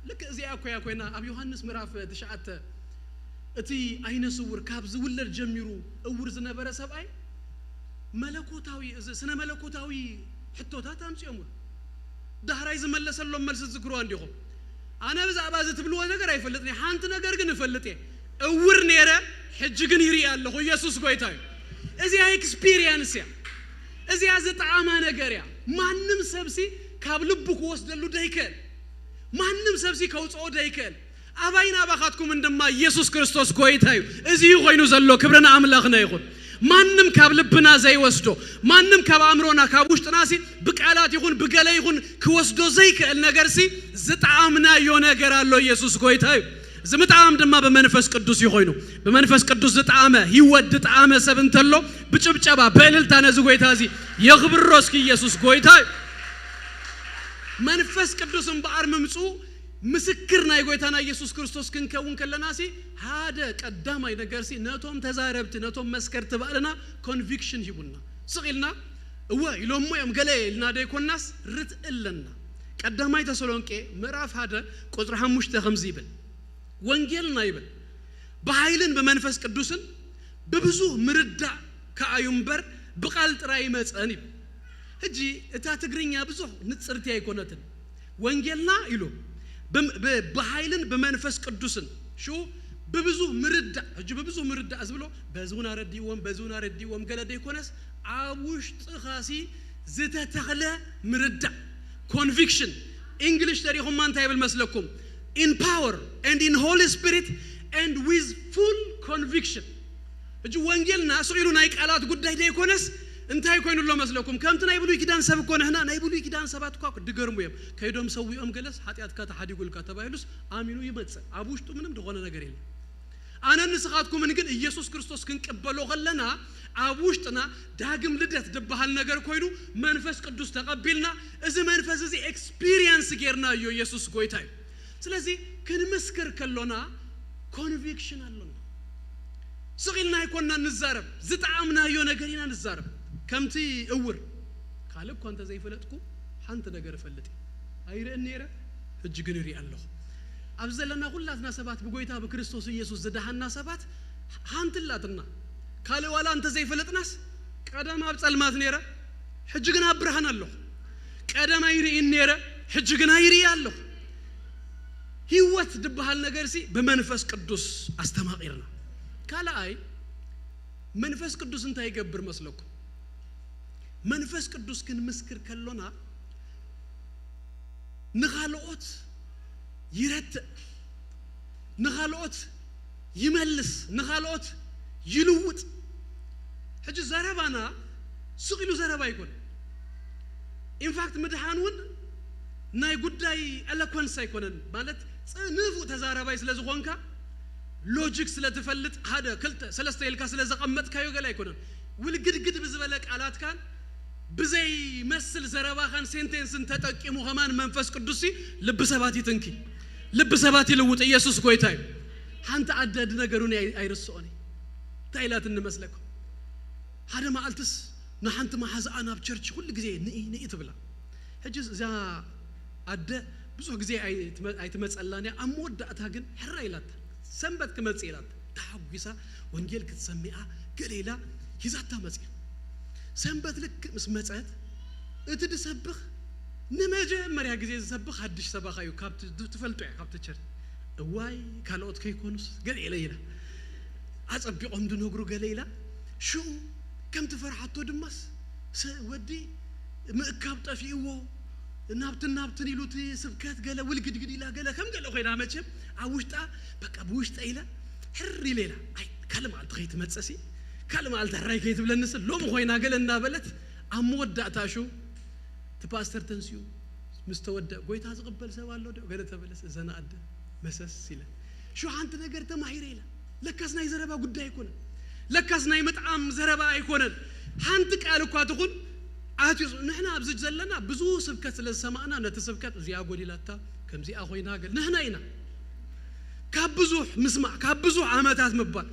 ልክ እዚኣ እኮ እያ ኮይና ኣብ ዮሃንስ ምዕራፍ ትሽዓተ እቲ ዓይነ ስውር ካብ ዝውለድ ጀሚሩ እውር ዝነበረ ሰብኣይ መለኮታዊ እዚ ስነ መለኮታዊ ሕቶታት ኣምጺኦምሉ። ዳሕራይ ዝመለሰሎም መልሲ ትዝክርዋ እንዲኹም? ኣነ ብዛዕባ እዚ ትብልዎ ነገር ኣይፈልጥን እየ፣ ሓንቲ ነገር ግን እፈልጥ እየ፣ እውር ነይረ ሕጂ ግን ይርኢ ኣለኹ። ኢየሱስ ጎይታ እዩ። እዚኣ ኤክስፒሪየንስ እያ። እዚኣ ዝጠዓማ ነገር እያ። ማንም ሰብሲ ካብ ልቡ ክወስደሉ ደይክእል፣ ማንም ሰብሲ ከውፅኦ ደይክእል። ኣባይን ኣባኻትኩምን ድማ ኢየሱስ ክርስቶስ ጎይታ እዩ። እዚ እዩ ኮይኑ ዘሎ። ክብሪ ንኣምላኽና ይኹን። ማንም ካብ ልብና ዘይወስዶ፣ ማንም ካብ ኣእምሮና ካብ ውሽጥና ሲ ብቃላት ይኹን ብገለ ይኹን ክወስዶ ዘይክእል ነገር ሲ ዝጠዓምናዮ ነገር ኣሎ። ኢየሱስ ጎይታ እዩ። እዚ ምጥዓም ድማ ብመንፈስ ቅዱስ እዩ ኮይኑ። ብመንፈስ ቅዱስ ዝጠዓመ ህይወት ዝጠዓመ ሰብ እንተሎ ብጭብጨባ ብእልልታ ነዚ ጎይታ እዚ የኽብሮ እስኪ። ኢየሱስ ጎይታ እዩ። መንፈስ ቅዱስ እምበኣር ምምፅኡ ምስክር ናይ ጎይታና ኢየሱስ ክርስቶስ ክንከውን ከለና ሲ ሓደ ቀዳማይ ነገር ሲ ነቶም ተዛረብቲ ነቶም መስከርቲ ባዕልና ኮንቪክሽን ሂቡና። ስቕ ኢልና እወ ኢሎሞ እዮም ገለ ኢልና ደይኮናስ ርትእ ኣለና። ቀዳማይ ተሰሎንቄ ምዕራፍ ሓደ ቁፅሪ ሓሙሽተ ከምዚ ይብል፣ ወንጌልና ይብል ብሓይልን ብመንፈስ ቅዱስን ብብዙህ ምርዳእ ከኣዩ እምበር ብቃል ጥራይ ይመፀን ይብል። ሕጂ እታ ትግርኛ ብዙሕ ንፅርቲ ኣይኮነትን። ወንጌልና ኢሉ ብም-፣ ብ-፣ ብሓይልን ብመንፈስ ቅዱስን ሽኡ ብብዙህ ምርዳእ፣ ሕጂ ብብዙህ ምርዳእ ዝብሎ በዚ እውን ኣረዲእዎም በዚ እውን ኣረዲእዎም ገለ ደይኮነስ ኣብ ውሽጥኻሲ ዝተተኽለ ምርዳእ፣ ኮንቪክሽን። ኢንግሊሽ ተሪኹማ እንታይ ይብል መስለኩም? In power and in Holy Spirit and with full conviction። እጂ ወንጌልና ስቕ ኢሉ ናይ ቃላት ጉዳይ ዘይኮነስ እንታይ ኮይኑ ኣሎ መስለኩም? ከምቲ ናይ ብሉይ ኪዳን ሰብ እኮ ንሕና ናይ ብሉይ ኪዳን ሰባት እኳ ድገርሙ እዮም። ከይዶም ሰዊኦም ገለስ ሓጢኣትካ ተሓዲጉልካ ተባሂሉስ ኣሚኑ ይመጽእ። ኣብ ውሽጡ ምንም ዝኾነ ነገር የለን። ኣነን ንስኻትኩምን ግን ኢየሱስ ክርስቶስ ክንቅበሎ ከለና ኣብ ውሽጥና ዳግም ልደት ዝበሃል ነገር ኮይኑ መንፈስ ቅዱስ ተቐቢልና እዚ መንፈስ እዚ ኤክስፒሪየንስ ጌርናዮ ኢየሱስ ጎይታ እዩ። ስለዚ ክንምስክር ከሎና ኮንቪክሽን ኣሎና። ስቕ ኢልና ኣይኮንና ንዛረብ፣ ዝጠዓምናዮ ነገር ኢና ንዛረብ። ከምቲ እውር ካልእ እኳ እንተዘይፈለጥኩ ሓንቲ ነገር እፈልጥ እየ። ኣይርእን ነይረ፣ ሕጂ ግን ይርኢ ኣለኹ። ኣብ ዘለና ኩላትና ሰባት ብጎይታ ብክርስቶስ ኢየሱስ ዝደሃና ሰባት ሓንቲ ኣላትና። ካልእ ዋላ እንተዘይፈለጥናስ ቀደም ኣብ ጸልማት ነይረ፣ ሕጂ ግን ኣብ ብርሃን ኣለኹ። ቀደም ኣይርእን ነይረ፣ ሕጂ ግን ኣይርኢ ኣለኹ። ህይወት ዝበሃል ነገርሲ ብመንፈስ ቅዱስ ኣስተማቒርና። ካልኣይ መንፈስ ቅዱስ እንታይ ይገብር መስለኩም? መንፈስ ቅዱስ ክንምስክር ከሎና ንኻልኦት ይረትዕ፣ ንኻልኦት ይመልስ፣ ንኻልኦት ይልውጥ። ሕጂ ዘረባና ስቕ ኢሉ ዘረባ ኣይኮነን። ኢንፋክት ምድሓን እውን ናይ ጉዳይ ኤሎኮንስ ኣይኮነን። ማለት ንፉዕ ተዛራባይ ስለ ዝኾንካ ሎጂክ ስለ ትፈልጥ ሓደ ክልተ ሰለስተ ኢልካ ስለ ዘቐመጥካዮ ገለ ኣይኮነን። ውልግድግድ ብዝበለ ቃላትካን ብዘይመስል ዘረባኻን ሴንቴንስን ተጠቂሙ ከማን መንፈስ ቅዱስ ልቢ ሰባት ይትንኪ፣ ልቢ ሰባት ይልውጥ። ኢየሱስ ጎይታ እዩ። ሓንቲ ኣደ ድነገሩኒ ኣይ- ኣይርስኦን እዩ። እንታይ ኢላትኒ መስለኩም? ሓደ መዓልትስ ንሓንቲ መሓዛኣ ናብ ቸርች ኩሉ ግዜ ንኢ ንኢ ትብላ። ሕጂ እዛ ኣደ ብዙሕ ግዜ ኣይትመ- ኣይትመጸላን እያ። ኣብ መወዳእታ ግን ሕራ ኢላታ። ሰንበት ክመጽእ ኢላታ ተሓጒሳ ወንጌል ክትሰሚዓ ገለ ኢላ ሂዛታ መጽያ። ሰንበት ልክ ምስ መጸት እቲ ድሰብኽ ንመጀመርያ ግዜ ዝሰብኽ ሓድሽ ሰባኻ እዩ። ካብቲ ትፈልጦ እያ ካብቲ ቸርች። እዋይ ካልኦት ከይኮኑስ ገለ ኢለ ኢላ ኣጸቢቖም ድነግሩ ገለ ኢላ ሽኡ ከምቲ ፈርሓቶ ድማስ ሰ- ወዲ ምእካብ ጠፊእዎ ናብትን ናብትን ኢሉ እቲ ስብከት ገለ ውልግድግድ ኢላ ገለ ከም ገለ ኮይና መቸም ኣብ ውሽጣ በቃ ብውሽጠ ኢላ ሕር ኢለ ኢላ ኣይ ካልእ መዓልቲ ከይትመጸሲ ካልእ መዓልቲ ሕራይ ከይትብለንስ ሎሚ ኮይና ገለ እናበለት ኣብ መወዳእታ ሽው እቲ ፓስተር ተንስኡ ምስ ተወደአ ጎይታ ዝቕበል ሰብ ኣሎ ዶ ገለ ተበለስ እዘን ኣደ መሰስ ኢለን ሽው ሓንቲ ነገር ተማሂረ ኢላ ለካስ ናይ ዘረባ ጉዳይ ኣይኮነን። ለካስ ናይ ምጥዓም ዘረባ ኣይኮነን። ሓንቲ ቃል እኳ ትኹን ኣትዩ ንሕና ኣብዚ ዘለና ብዙ ስብከት ስለ ዝሰማዕና ነቲ ስብከት እዚኣ ጎዲላታ ከምዚኣ ኮይና ገል ንሕና ኢና ካብ ብዙሕ ምስማዕ ካብ ብዙሕ ዓመታት ምባል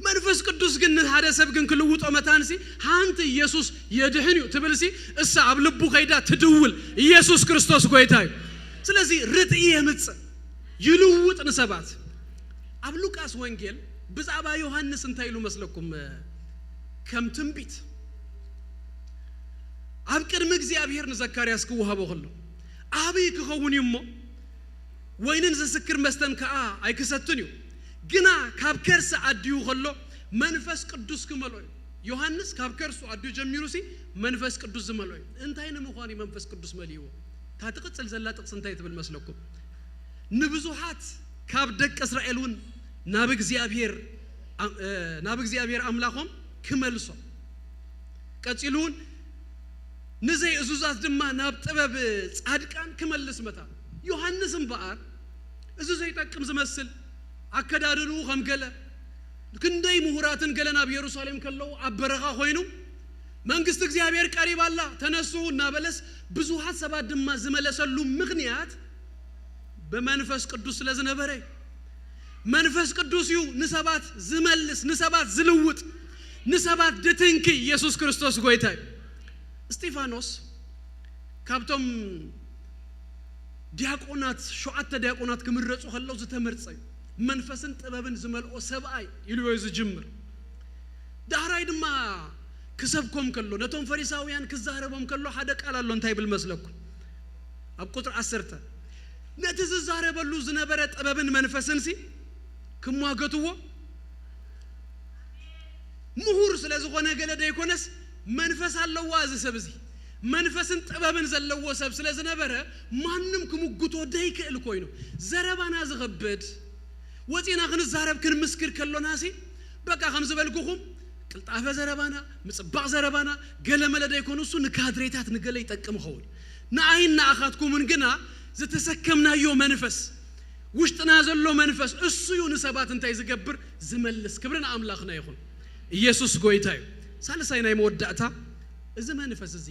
መንፈስ ቅዱስ ግን ንሓደ ሰብ ግን ክልውጦ መታንሲ ሓንቲ ኢየሱስ የድሕን እዩ ትብልሲ እሳ ኣብ ልቡ ከይዳ ትድውል ኢየሱስ ክርስቶስ ጎይታ እዩ። ስለዚ ርትኢ የምጽእ ይልውጥ ንሰባት። ኣብ ሉቃስ ወንጌል ብዛዕባ ዮሃንስ እንታይ ኢሉ መስለኩም? ከም ትንቢት ኣብ ቅድሚ እግዚኣብሔር ንዘካርያስ ክወሃቦ ከሎ ዓብዪ ክኸውን እዩ እሞ ወይንን ዝስክር መስተን ከኣ ኣይክሰትን እዩ። ግና ካብ ከርሲ ኣድዩ ከሎ መንፈስ ቅዱስ ክመልኦ እዩ። ዮሃንስ ካብ ከርሱ ኣድዩ ጀሚሩ ሲ መንፈስ ቅዱስ ዝመልኦ እዩ። እንታይ ንምዃን እዩ መንፈስ ቅዱስ መሊእዎ? እታ ትቕጽል ዘላ ጥቕሲ እንታይ ትብል መስለኩም? ንብዙሓት ካብ ደቂ እስራኤል እውን ናብ እግዚኣብሔር ናብ እግዚኣብሔር ኣምላኾም ክመልሶም ቀጺሉ እውን ንዘይ እዙዛት ድማ ናብ ጥበብ ጻድቃን ክመልስ መታ ዮሃንስ እምበኣር እዚ ዘይጠቅም ዝመስል ኣከዳድንኡ ከም ገለ ክንደይ ምሁራትን ገለ ናብ ኢየሩሳሌም ከለዉ ኣብ በረኻ ኮይኑ መንግስቲ እግዚኣብሔር ቀሪባ ኣላ ተነሱ እናበለስ ብዙሓት ሰባት ድማ ዝመለሰሉ ምኽንያት ብመንፈስ ቅዱስ ስለ ዝነበረ መንፈስ ቅዱስ እዩ ንሰባት ዝመልስ ንሰባት ዝልውጥ ንሰባት ድትንኪ ኢየሱስ ክርስቶስ ጎይታ እዩ። እስጢፋኖስ ካብቶም ዲያቆናት ሸዓተ ዲያቆናት ክምረፁ ከለው ዝተመርፀ እዩ። መንፈስን ጥበብን ዝመልኦ ሰብኣይ ኢሉ እዩ ዝጅምር። ዳሕራይ ድማ ክሰብኮም ከሎ ነቶም ፈሪሳውያን ክዛረቦም ከሎ ሓደ ቃል ኣሎ እንታይ ይብል መስለኩም? ኣብ ቁጥሪ ዓሰርተ ነቲ ዝዛረበሉ ዝነበረ ጥበብን መንፈስን ሲ ክሟገትዎ ምሁር ስለ ዝኾነ ገለ ደይኮነስ መንፈስ ኣለዋ እዚ ሰብ እዚ መንፈስን ጥበብን ዘለዎ ሰብ ስለ ዝነበረ ማንም ክምጉቶ ደይክእል ኮይኑ ዘረባና ዝኸብድ ወፂና ክንዛረብ ክንምስክር ከሎና ሲ በቃ ከም ዝበልኩኹም ቅልጣፈ ዘረባና ምፅባቕ ዘረባና ገለመለ ደይኮኑ እሱ ንካድሬታት ንገለ ይጠቅም ይኸውን። ንኣይን ንኣኻትኩምን ግና ዝተሰከምናዮ መንፈስ ውሽጥና ዘሎ መንፈስ እሱ እዩ ንሰባት እንታይ ዝገብር ዝመልስ። ክብሪ ንኣምላኽና ይኹን። ኢየሱስ ጎይታ እዩ። ሳልሳይ ናይ መወዳእታ እዚ መንፈስ እዚ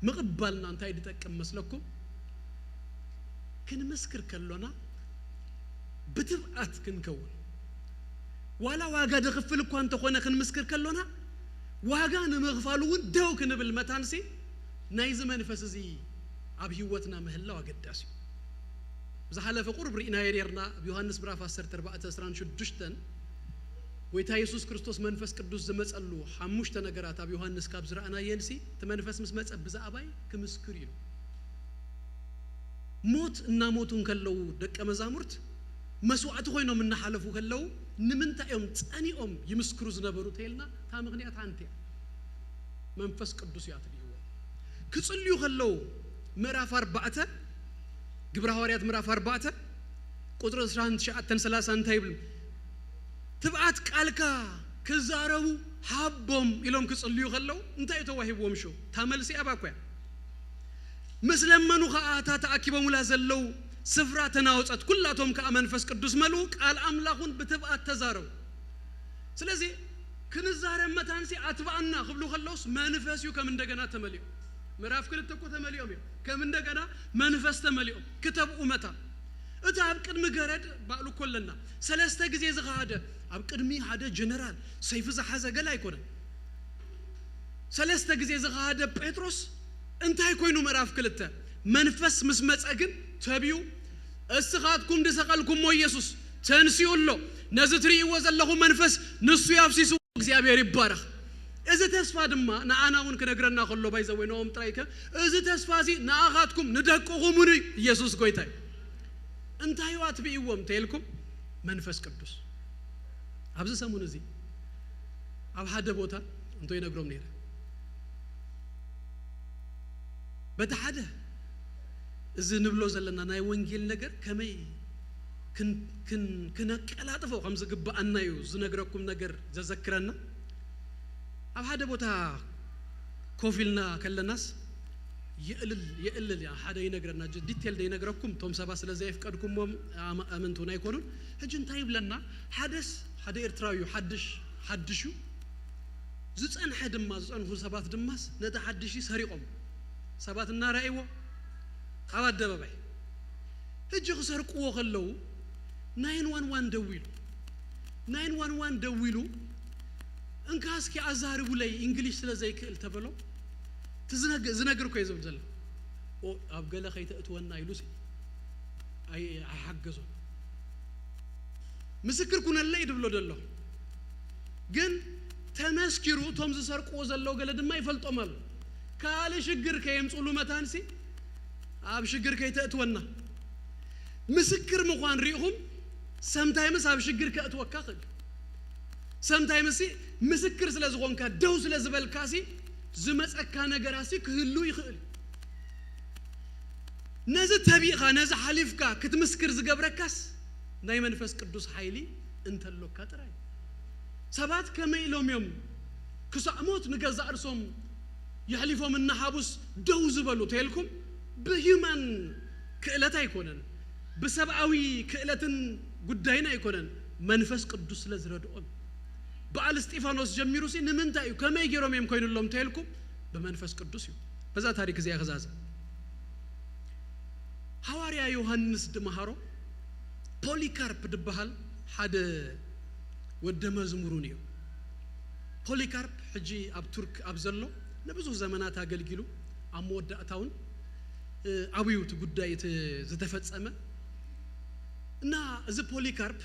ምቕባልና እንታይ ዝጠቅም መስለኩም? ክንምስክር ከሎና ብትብኣት ክንከውን ዋላ ዋጋ ደኽፍል እኳ እንተኾነ ክንምስክር ከሎና ዋጋ ንምኽፋሉ እውን ደው ክንብል መታንሲ ናይዚ መንፈስ እዚ ኣብ ህይወትና ምህላው ኣገዳሲ እዩ። ዝሓለፈ ቁርብ ርኢናዮ ነርና ኣብ ዮሃንስ ምዕራፍ ዓሰርተ ኣርባዕተ ዕስራን ሽዱሽተን ጎይታ የሱስ ክርስቶስ መንፈስ ቅዱስ ዝመጸሉ ሓሙሽተ ነገራት ኣብ ዮሃንስ ካብ ዝረኣናየን ሲ እቲ መንፈስ ምስ መጸ ብዛዕባይ ክምስክር እዩ። ሞት እናሞቱ እንከለዉ ደቀ መዛሙርት መስዋዕቲ ኮይኖም እናሓለፉ ከለዉ ንምንታይ እዮም ጸኒኦም ይምስክሩ ዝነበሩ ተይልና እታ ምኽንያት ሓንቲ እያ። መንፈስ ቅዱስ እዩ ኣትቢእዎ ክጽልዩ ከለዉ ምዕራፍ ኣርባዕተ ግብረ ሃዋርያት ምዕራፍ ኣርባዕተ ቁፅሪ ዕስራን ትሽዓተን ሰላሳን እንታይ ይብል? ትብዓት ቃልካ ክዛረቡ ሃቦም ኢሎም ክፅልዩ ከለዉ እንታይ እዩ ተዋሂብዎም? ሽው እታ መልሲ ኣባ እኮ እያ። ምስ ለመኑ ከዓ እታ ተኣኪቦምላ ዘለዉ ስፍራ ተናወፀት፣ ኩላቶም ከዓ መንፈስ ቅዱስ መልኡ፣ ቃል ኣምላኽ እውን ብትብዓት ተዛረቡ። ስለዚ ክንዛረብ መታንሲ ኣትባኣና ክብሉ ከለውስ መንፈስ እዩ ከም እንደገና ተመሊኦም። ምዕራፍ ክልተ እኮ ተመሊኦም እዮም። ከም እንደገና መንፈስ ተመሊኦም ክተብኡ መታን። እቲ ኣብ ቅድሚ ገረድ ባእሉ እኮ ኣለና። ሰለስተ ግዜ ዝኸሃደ ኣብ ቅድሚ ሓደ ጀነራል ሰይፊ ዝሓዘ ገለ ኣይኮነን። ሰለስተ ግዜ ዝኸሃደ ጴጥሮስ እንታይ ኮይኑ? ምዕራፍ ክልተ መንፈስ ምስ መጸ ግን ተብዩ እስኻትኩም ዝሰቐልኩሞ ኢየሱስ ተንሲኡ ኣሎ። ነዚ ትርእይዎ ዘለኹም መንፈስ ንሱ ያፍሲሱ። እግዚኣብሔር ይባረኽ። እዚ ተስፋ ድማ ንኣና እውን ክነግረና ከሎ ባይዘወይ ነኦም ጥራይ ከ እዚ ተስፋ እዚ ንኣኻትኩም ንደቅኹም እውን እዩ። ኢየሱስ ጎይታ እዩ። እንታይ እዩ ኣትብእዎም ተይልኩም መንፈስ ቅዱስ ኣብዚ ሰሙን እዚ ኣብ ሓደ ቦታ እንቶ ይነግሮም ነይረ። በቲ ሓደ እዚ ንብሎ ዘለና ናይ ወንጌል ነገር ከመይ ክነቀላጥፎ ከም ዝግብኣና እዩ ዝነግረኩም ነገር ዘዘክረና። ኣብ ሓደ ቦታ ኮፍ ኢልና ከለናስ የእልል የእልል እያ። ሓደ ይነግረና ዲቴል ዘይነግረኩም እቶም ሰባት ስለ ዘየፍቀድኩሞም ኣመንቱን ኣይኮኑን። ሕጂ እንታይ ይብለና? ሓደስ ሓደ ኤርትራዊ እዩ፣ ሓድሽ ሓድሽ እዩ። ዝጸንሐ ድማ ዝጸንሑ ሰባት ድማስ ነቲ ሓድሽ ሰሪቖም ሰባት እናረኣይዎ ኣብ ኣደባባይ ሕጂ ክሰርቅዎ ከለዉ ናይን ዋን ዋን ደዊሉ ናይን ዋን ዋን ደዊሉ እንካ እስኪ ኣዛርቡለይ እንግሊሽ ስለ ዘይክእል ተበሎ። ዝነግር እኮ እዩ ዝብል ዘሎ። ኣብ ገለ ከይተእትወና ኢሉ ኣይሓገዞ። ምስክር ኩነለይ ድብሎ ደሎ ግን ተመስኪሩ እቶም ዝሰርቅዎ ዘለዉ ገለ ድማ ይፈልጦም ኣሎ። ካልእ ሽግር ከየምፅሉ መታንሲ ኣብ ሽግር ከይተእትወና። ምስክር ምዃን ሪኢኹም ሰምታይምስ ኣብ ሽግር ከእትወካ ክእል። ሰምታይምስ ምስክር ስለ ዝኾንካ ደው ስለ ዝበልካሲ ዝመፀካ ነገራሲ ክህሉ ይኽእል። ነዚ ተቢእኻ ነዚ ሓሊፍካ ክትምስክር ዝገብረካስ ናይ መንፈስ ቅዱስ ሓይሊ እንተሎካ ጥራይ። ሰባት ከመይ ኢሎም እዮም ክሳዕ ሞት ንገዛእ ርእሶም የሕሊፎም እናሃቡስ ደው ዝበሉ ተልኩም? ብሂዩማን ክእለት ኣይኮነን፣ ብሰብኣዊ ክእለትን ጉዳይን ኣይኮነን። መንፈስ ቅዱስ ስለ ዝረድኦም በዓል እስጢፋኖስ ጀሚሩሲ ንምንታይ እዩ ከመይ ገይሮም እዮም ኮይኑሎም ተልኩም? ብመንፈስ ቅዱስ እዩ። በዛ ታሪክ እዚኣ ክዛዘም ሃዋርያ ዮሃንስ ድመሃሮ ፖሊካርፕ ድበሃል ሓደ ወደ መዝሙሩን እዩ። ፖሊካርፕ ሕጂ ኣብ ቱርክ ኣብ ዘሎ ንብዙሕ ዘመናት ኣገልጊሉ ኣብ መወዳእታውን ኣብዩ እቲ ጉዳይ እቲ ዝተፈጸመ እና እዚ ፖሊካርፕ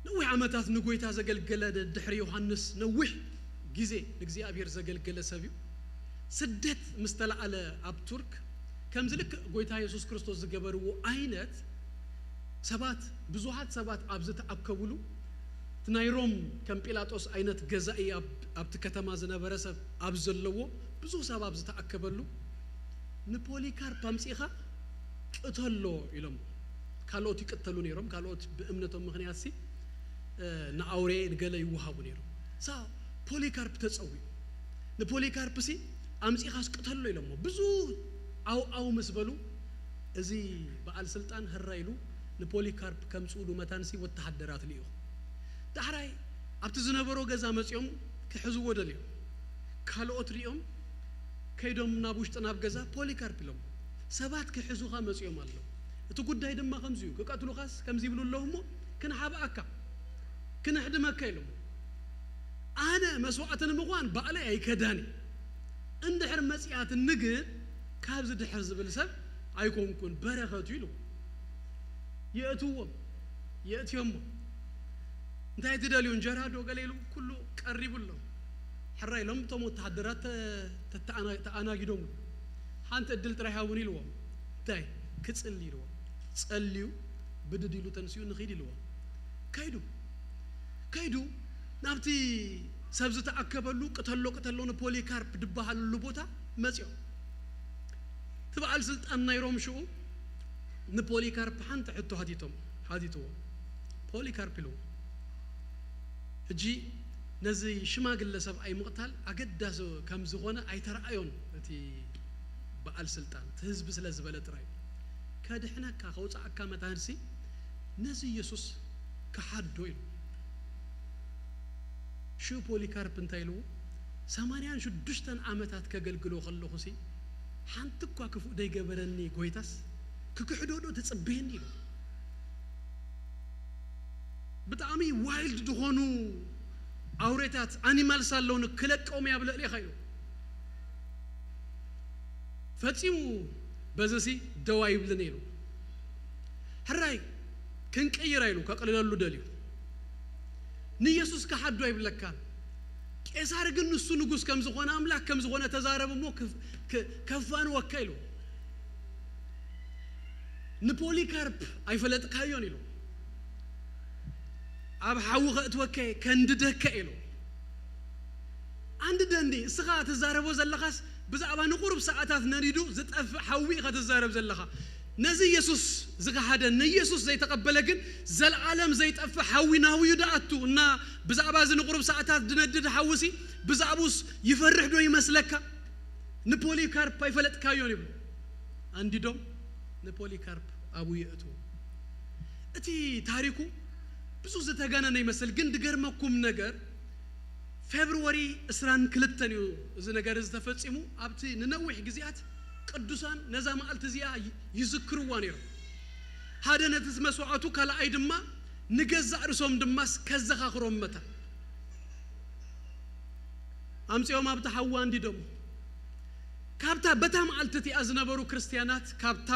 ነዊሕ ዓመታት ንጎይታ ዘገልገለ ድሕሪ ዮሃንስ ነዊሕ ግዜ ንእግዚኣብሔር ዘገልገለ ሰብ እዩ። ስደት ምስ ተላዓለ ኣብ ቱርክ ከምዚ ልክዕ ጎይታ የሱስ ክርስቶስ ዝገበርዎ ዓይነት ሰባት ብዙሓት ሰባት ኣብ ዝተኣከብሉ እቲ ናይ ሮም ከም ጲላጦስ ዓይነት ገዛኢ ኣብቲ ከተማ ዝነበረ ሰብ ኣብ ዘለዎ ብዙ ሰብ ኣብ ዝተኣከበሉ ንፖሊካርፕ ኣምፂእኻ ቅተሎ ኢሎም ካልኦት ይቅተሉ ነይሮም። ካልኦት ብእምነቶም ምኽንያት ሲ ንኣውሬ ንገለ ይወሃቡ ነይሮም። ሳ ፖሊካርፕ ተጸዊዑ። ንፖሊካርፕ ሲ ኣምጺኻስ ቅተሎ ኢሎሞ። ብዙ ኣው ኣው ምስ በሉ፣ እዚ በዓል ስልጣን ህራ ኢሉ ንፖሊካርፕ ከምጽኡሉ መታንሲ ወተሃደራት ልኢኹ። ዳሕራይ ኣብቲ ዝነበሮ ገዛ መጺኦም ክሕዝዎ ደልዮም። ካልኦት ሪኦም ከይዶም ናብ ውሽጢ ናብ ገዛ ፖሊካርፕ ኢሎም ሰባት ክሕዙኻ መጺኦም ኣለዉ። እቲ ጉዳይ ድማ ከምዚ እዩ፣ ክቀትሉኻስ ከምዚ ይብሉ ኣለዉ እሞ ክንሓብኣካ፣ ክነሕድመካ ኢሎም። ኣነ መስዋዕቲ ንምዃን ባዕለይ ኣይከዳኒ። እንድሕር መጺኣትኒ ግን ካብዚ ድሕር ዝብል ሰብ ኣይኮንኩን፣ በረኸት እዩ ኢሉ። የእትዎም፣ የእትዮሞ። እንታይ ትደልዩ? እንጀራ ዶ ገለ ኢሉ ኩሉ ቀሪቡ ኣሎ። ሕራይ ኢሎም እቶም ወተሃደራት ተ- ተተኣና- ተኣናጊዶም። ሓንቲ እድል ጥራይ ሃቡን ኢልዎም። እንታይ ክጽሊ ኢልዎም። ጸልዩ ብድድ ኢሉ ተንሲኡ ንኺድ ኢልዎም። ከይዱ ከይዱ ናብቲ ሰብ ዝተኣከበሉ ቅተሎ ቅተሎ ንፖሊካርፕ ድበሃለሉ ቦታ መጺኦም። እቲ በዓል ስልጣን ናይ ሮም ሽኡ ንፖሊካርፕ ሓንቲ ሕቶ ሓቲቶም ሓቲትዎ። ፖሊካርፕ ኢልዎ፣ ሕጂ ነዚ ሽማግለ ሰብኣይ ምቕታል ኣገዳሲ ከም ዝኾነ ኣይተረኣዮን። እቲ በዓል ስልጣን እቲ ህዝቢ ስለ ዝበለ ጥራይ ከድሕነካ ከውፅኣካ መታንሲ ነዚ ኢየሱስ ክሓዶ ኢሉ። ሽኡ ፖሊካርፕ እንታይ ኢልዎ? ሰማንያን ሽዱሽተን ዓመታት ከገልግሎ ከለኹ ሲ ሓንቲ እኳ ክፉእ ደይገበረኒ ጎይታስ ክክሕዶ ዶ ትጽበየኒ ኢሉ። ብጣዕሚ ዋይልድ ዝኾኑ ኣውሬታት ኣኒማልስ ኣለውኒ ክለቀዎም እየ ኣብ ልዕሌኻ ኢሉ። ፈጺሙ በዚ ሲ ደው ኣይብልን ኢሉ። ሕራይ ክንቅይራ ኢሉ ከቕልለሉ ደልዩ። ንኢየሱስ ክሓዶ ኣይብለካን። ቄሳር ግን ንሱ ንጉስ ከም ዝኾነ ኣምላኽ ከም ዝኾነ ተዛረብ እሞ ክፍ- ክ- ከፋንወካ ኢሉ። ንፖሊካርፕ ኣይፈለጥካዮን ኢሉ። ኣብ ሓዊ ከእትወካ እየ፣ ከንድደካ ኢሉ። ኣንድደኒ፣ እስኻ ትዛረቦ ዘለኻስ ብዛዕባ ንቁሩብ ሰዓታት ነዲዱ ዝጠፍእ ሓዊ ኢኻ ትዛረብ ዘለኻ። ነዚ ኢየሱስ ዝኸሓደ፣ ንኢየሱስ ዘይተቐበለ ግን ዘልዓለም ዘይጠፍእ ሓዊ ናብኡ እዩ ድኣቱ እና ብዛዕባ እዚ ንቁሩብ ሰዓታት ዝነድድ ሓዊ ሲ ብዛዕባኡስ ይፈርሕ ዶ ይመስለካ? ንፖሊካርፕ ኣይፈለጥካዮን ይብሉ። ኣንዲዶም ንፖሊካርፕ ኣብኡ የእትዉ። እቲ ታሪኩ ብዙ ዝተጋነነ ይመስል፣ ግን ድገርመኩም ነገር ፌብርዋሪ ዕስራን ክልተን እዩ እዚ ነገር እዚ ተፈጺሙ። ኣብቲ ንነዊሕ ግዜያት ቅዱሳን ነዛ መዓልቲ እዚኣ ይ- ይዝክርዋ ነይሮም። ሓደ ነቲ መስዋዕቱ፣ ካልኣይ ድማ ንገዛእ ርእሶም ድማስ ከዘኻኽሮም መታ ኣምጺኦም ኣብቲ ሓዊ ኣንዲዶም። ካብታ በታ መዓልቲ እቲኣ ዝነበሩ ክርስትያናት ካብታ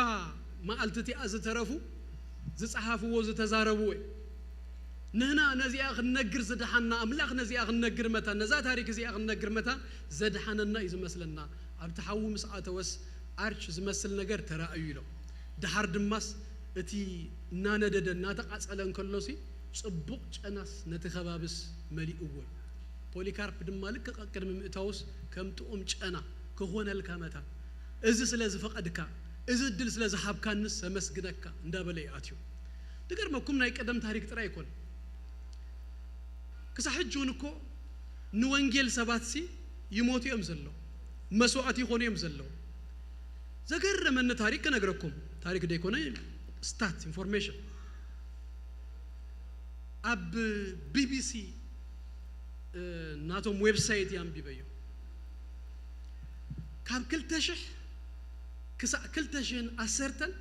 መዓልቲ እቲኣ ዝተረፉ ዝጸሓፍዎ ዝተዛረብዎ እዩ። ንህና ነዚኣ ክንነግር ዝደሓና፣ ኣምላኽ ነዚኣ ክንነግር መታን፣ ነዛ ታሪክ እዚኣ ክንነግር መታን ዘድሓነና እዩ ዝመስለና። ኣብቲ ሓዊ ምስ ኣተወስ ኣርች ዝመስል ነገር ተራእዩ ኢሎም። ደሓር ድማስ እቲ እናነደደ እናተቓጸለ እንከሎሲ ጽቡቕ ጨናስ ነቲ ከባብስ መሊእዎ እዩ። ፖሊካርፕ ድማ ልክዕ ቅድሚ ምእታውስ ከም ጥዑም ጨና ክኾነልካ መታን፣ እዚ ስለ ዝፈቐድካ፣ እዚ እድል ስለ ዝሃብካንስ ሰመስግነካ እንዳበለ እዩ ኣትዩ። ድገርመኩም ናይ ቀደም ታሪክ ጥራይ ኣይኮነን። ክሳብ ሕጂ እውን እኮ ንወንጌል ሰባት ሲ ይሞቱ እዮም ዘለዉ፣ መስዋዕቲ ይኾኑ እዮም ዘለዉ። ዘገረመኒ ታሪክ ክነግረኩም፣ ታሪክ ደይኮነ ስታት ኢንፎርሜሽን ኣብ ቢቢሲ ናቶም ዌብሳይት ኣንቢበዮ። ካብ ክልተ ሽሕ ክሳዕ ክልተ ሽሕን ዓሰርተን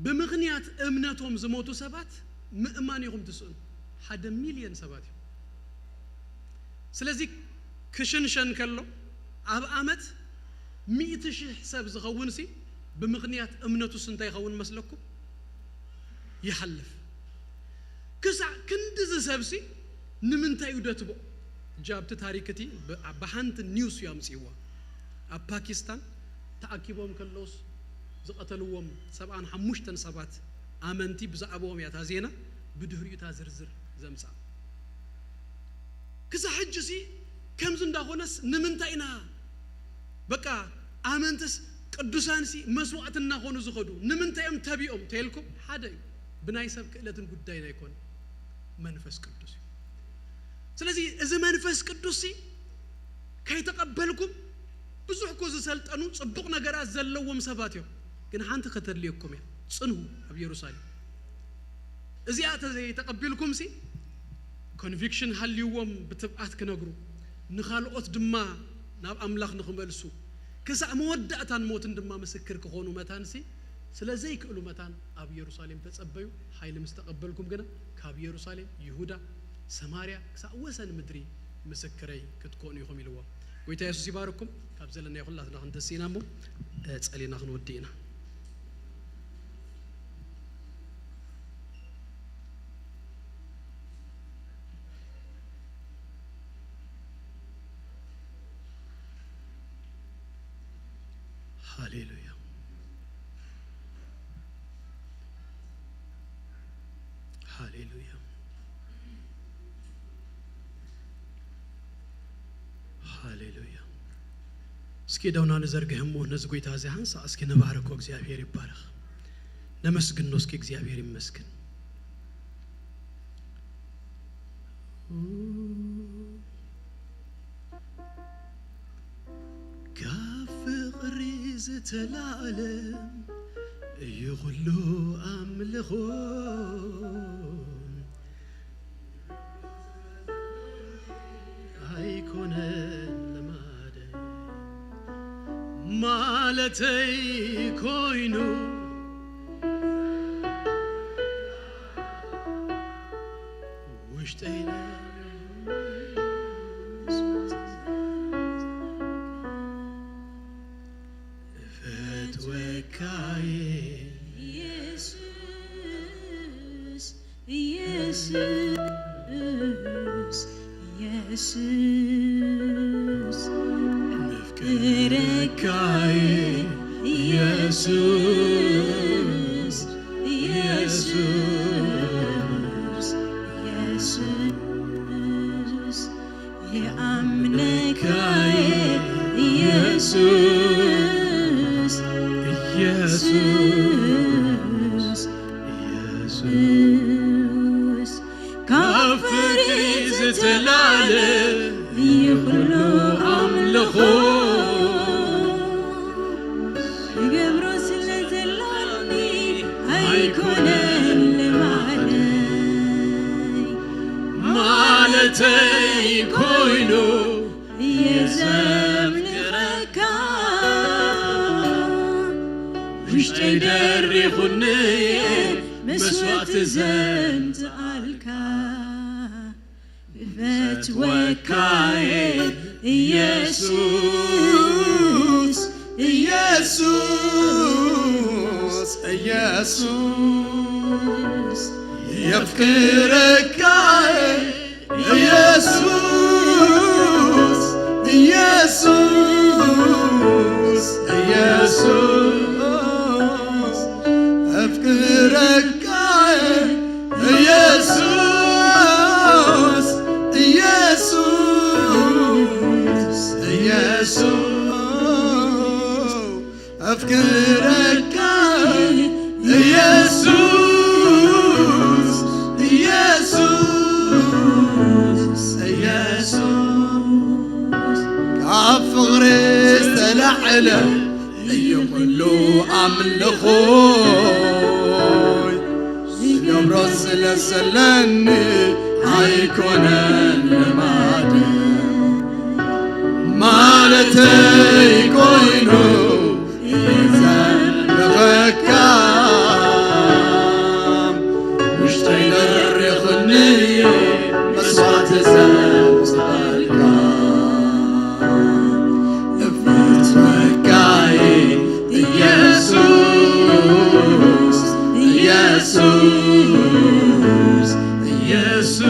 ብምኽንያት እምነቶም ዝሞቱ ሰባት ምእማን ኢኹም ትስእኑ። ሓደ ሚልዮን ሰባት እዩ። ስለዚ ክሽንሸን ከሎ ኣብ ዓመት ሚእቲ ሽሕ ሰብ ዝኸውን ሲ ብምኽንያት እምነቱስ እንታይ ይኸውን መስለኩም? ይሓልፍ። ክሳዕ ክንድዚ ሰብሲ ንምንታይ እዩ ደትቦ? እጃ ኣብቲ ታሪክ እቲ ብ- ብሓንቲ ኒውስ እዩ ኣምፅእዋ። ኣብ ፓኪስታን ተኣኪቦም ከለውስ ዝቐተልዎም ሰብዓን ሓሙሽተን ሰባት ኣመንቲ ብዛዕባኦም እያ እታ ዜና ብድህሪኡ እታ ዝርዝር ዘምፅኣ። ክሳዕ ሕጂ ሲ ከምዚ እንዳኾነስ ንምንታይ ኢና በቃ ኣመንትስ ቅዱሳንሲ መስዋዕቲ እናኾኑ ዝኸዱ ንምንታይ እዮም ተቢኦም ተልኩም? ሓደ እዩ፣ ብናይ ሰብ ክእለትን ጉዳይን ኣይኮነ፣ መንፈስ ቅዱስ እዩ። ስለዚ እዚ መንፈስ ቅዱስሲ ከይተቐበልኩም ብዙሕ እኮ ዝሰልጠኑ ጽቡቕ ነገራት ዘለዎም ሰባት እዮም። ግን ሓንቲ ከተድልየኩም እያ፣ ጽንሁ ኣብ ኢየሩሳሌም። እዚኣ ተዘይተቐቢልኩምሲ ኮንቪክሽን ሃልይዎም ብትብዓት ክነግሩ፣ ንኻልኦት ድማ ናብ ኣምላኽ ንኽመልሱ፣ ክሳዕ መወዳእታን ሞትን ድማ ምስክር ክኾኑ መታንሲ ስለ ዘይክእሉ መታን ኣብ ኢየሩሳሌም ተጸበዩ። ሓይሊ ምስ ተቐበልኩም ግና ካብ ኢየሩሳሌም፣ ይሁዳ፣ ሰማርያ ክሳዕ ወሰን ምድሪ ምስክረይ ክትኮኑ ኢኹም ኢልዎም። ጎይታ የሱስ ይባርኩም። ካብ ዘለናዮ ኩላትና ክንተስእ ኢና እሞ፣ እ፣ ጸሊና ክንወዲ ኢና። ሃሌሉያ። ሃሌሉያ። ሃሌሉያ። እስኪ ደውና ንዘርግህ እሞ ነዚ ጎይታ እዚ ሓንሳእ እስኪ ንባርኮ። እግዚኣብሔር ይባረኽ። ነመስግኖ እስኪ። እግዚኣብሔር ይመስገን። ካብ ፍቕሪ ዝተላዕለ እዩ ኩሉ ኣምልኾ። ኣይኮነን ልማደ ማለተይ ኮይኑ ውሽጠይ ፈትወካየ ኢየሱስ፣ ኢየሱስ፣ ኢየሱስ፣ መፍቅረካየ ኢየሱስ፣ ኢየሱስ፣ ኢየሱስ፣ የኣምነካየ ኢየሱስ፣ ኢየሱስ፣ ኢየሱስ፣ ካብ ፍቅሪ ዝተላለ እዩ ኩሉ ኣምልኾ። ይገብሮ ስለ ዘሎኒ ኣይኮነን ልማደይ ማለተይ ኮይኑ እየ ዘምልኸካ። ውሽጠይ ደሪኹኒ እየ መስዋዕቲ ዘምጽኣልካ። ፈትወካየ ኢየሱስ፣ ኢየሱስ፣ ኢየሱስ፣ የፍቅረካየ ኢየሱስ፣ ኢየሱስ፣ ኢየሱስ፣ የፍቅረካየ ኢየሱስ፣ ኢየሱስ፣ ኢየሱስ፣ ኣፍቅረካ ኢየሱስ፣ ኢየሱስ፣ ኢየሱስ፣ ካብ ፍቕሪ ዝተላዕለ እዩ ኩሉ ኣምልኾይ። ዝገብሮ ስለ ዘለኒ ኣይኮነን ልማድ ማለተይ ኮይኑ ዘምልኸካ። ውሽጠይ ደሪኽኒ መስዋዕቲ ዘምጽኣልካ። እፍትወካይ ኢየሱስ፣ ኢየሱስ፣ ኢየሱስ፣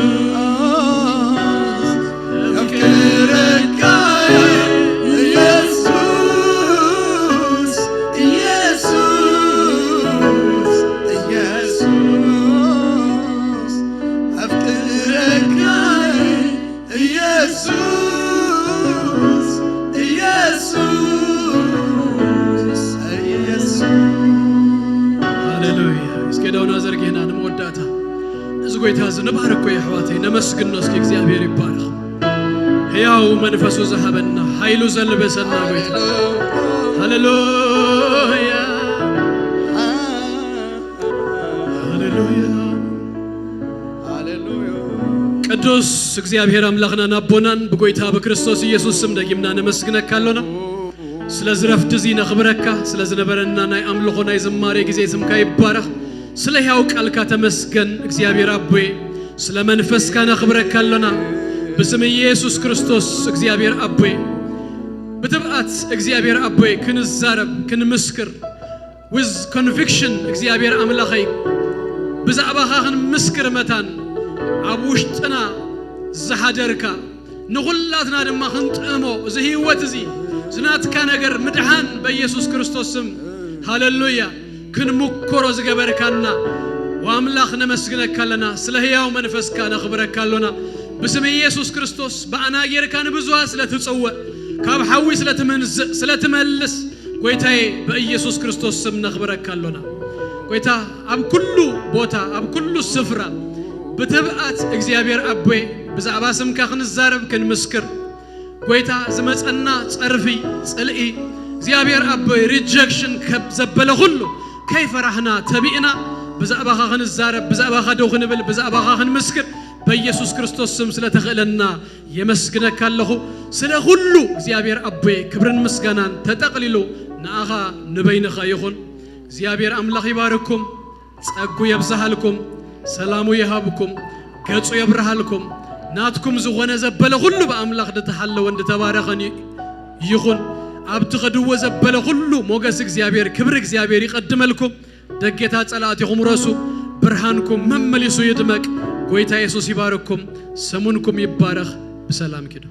የፍቅረካይ ኢየሱስ፣ ጎይታ እዚ ንባርኮ የሕዋተይ፣ ነመስግኖ እስኪ። እግዚኣብሔር ይባረኽ። ሕያው መንፈሱ ዝሃበና፣ ሓይሉ ዘልበሰና ጎይታ። ሃሌሉያ፣ ሃሌሉያ። ቅዱስ እግዚኣብሔር ኣምላኽናን ኣቦናን ብጎይታ ብክርስቶስ ኢየሱስ ስም ደጊምና ነመስግነካ ኣሎና። ስለ ዝረፍቲ እዚ ነኽብረካ፣ ስለ ዝነበረና ናይ ኣምልኾ ናይ ዝማሬ ግዜ ስምካ ይባረኽ። ስለ ሕያው ቃልካ ተመስገን እግዚኣብሔር ኣቦይ፣ ስለ መንፈስካ ነኽብረካ ኣሎና። ብስም ኢየሱስ ክርስቶስ እግዚኣብሔር ኣቦይ፣ ብትብኣት እግዚኣብሔር ኣቦይ ክንዛረብ፣ ክንምስክር፣ with conviction እግዚኣብሔር ኣምላኸይ፣ ብዛዕባኻ ክንምስክር መታን ኣብ ውሽጥና ዝሓደርካ፣ ንኹላትና ድማ ክንጥእሞ፣ እዚ ህይወት እዚ፣ እዚ ናትካ ነገር ምድሓን በኢየሱስ ክርስቶስ ስም፣ ሃሌሉያ፣ ክንምኮሮ ዝገበርካና፣ ወኣምላኽ ነመስግነካ ኣለና። ስለ ህያው መንፈስካ ነኽብረካ ኣሎና። ብስም ኢየሱስ ክርስቶስ ብኣና ጌርካ ንብዙሃት ስለ ትጽውዕ፣ ካብ ሓዊ ስለ ትምንዝእ፣ ስለ ትመልስ፣ ጎይታዬ በኢየሱስ ክርስቶስ ስም ነኽብረካ ኣሎና። ጎይታ ኣብ ኩሉ ቦታ፣ ኣብ ኩሉ ስፍራ ብትብኣት እግዚኣብሔር ኣቦይ ብዛዕባ ስምካ ክንዛረብ ክንምስክር፣ ጎይታ ዝመጸና ጸርፊ፣ ጽልኢ፣ እግዚኣብሔር ኣቦይ ሪጀክሽን ከብ ዘበለ ኩሉ ከይፈራህና ተቢእና ብዛዕባኻ ክንዛረብ፣ ብዛዕባኻ ደው ክንብል፣ ብዛዕባኻ ክንምስክር በኢየሱስ ክርስቶስ ስም ስለተኽእለና የመስግነካ ኣለኹ። ስለ ኩሉ እግዚኣብሔር ኣቦይ ክብርን ምስጋናን ተጠቕሊሉ ንኣኻ ንበይንኻ ይኹን። እግዚኣብሔር ኣምላኽ ይባርኩም፣ ጸጉ የብዝሃልኩም፣ ሰላሙ ይሃብኩም፣ ገጹ የብርሃልኩም። ናትኩም ዝኾነ ዘበለ ኩሉ ብኣምላኽ ዝተሓለወን ዝተባረኸን ይ-፣ ይኹን። ኣብ ትኸድዎ ዘበለ ኩሉ ሞገስ እግዚኣብሔር፣ ክብሪ እግዚኣብሔር ይቐድመልኩም። ደጌታት ጸላእቲኹም ረሱ፣ ብርሃንኩም መመሊሱ ይድመቅ። ጎይታ የሱስ ይባርኩም። ሰሙንኩም ይባረኽ። ብሰላም ኪዱ።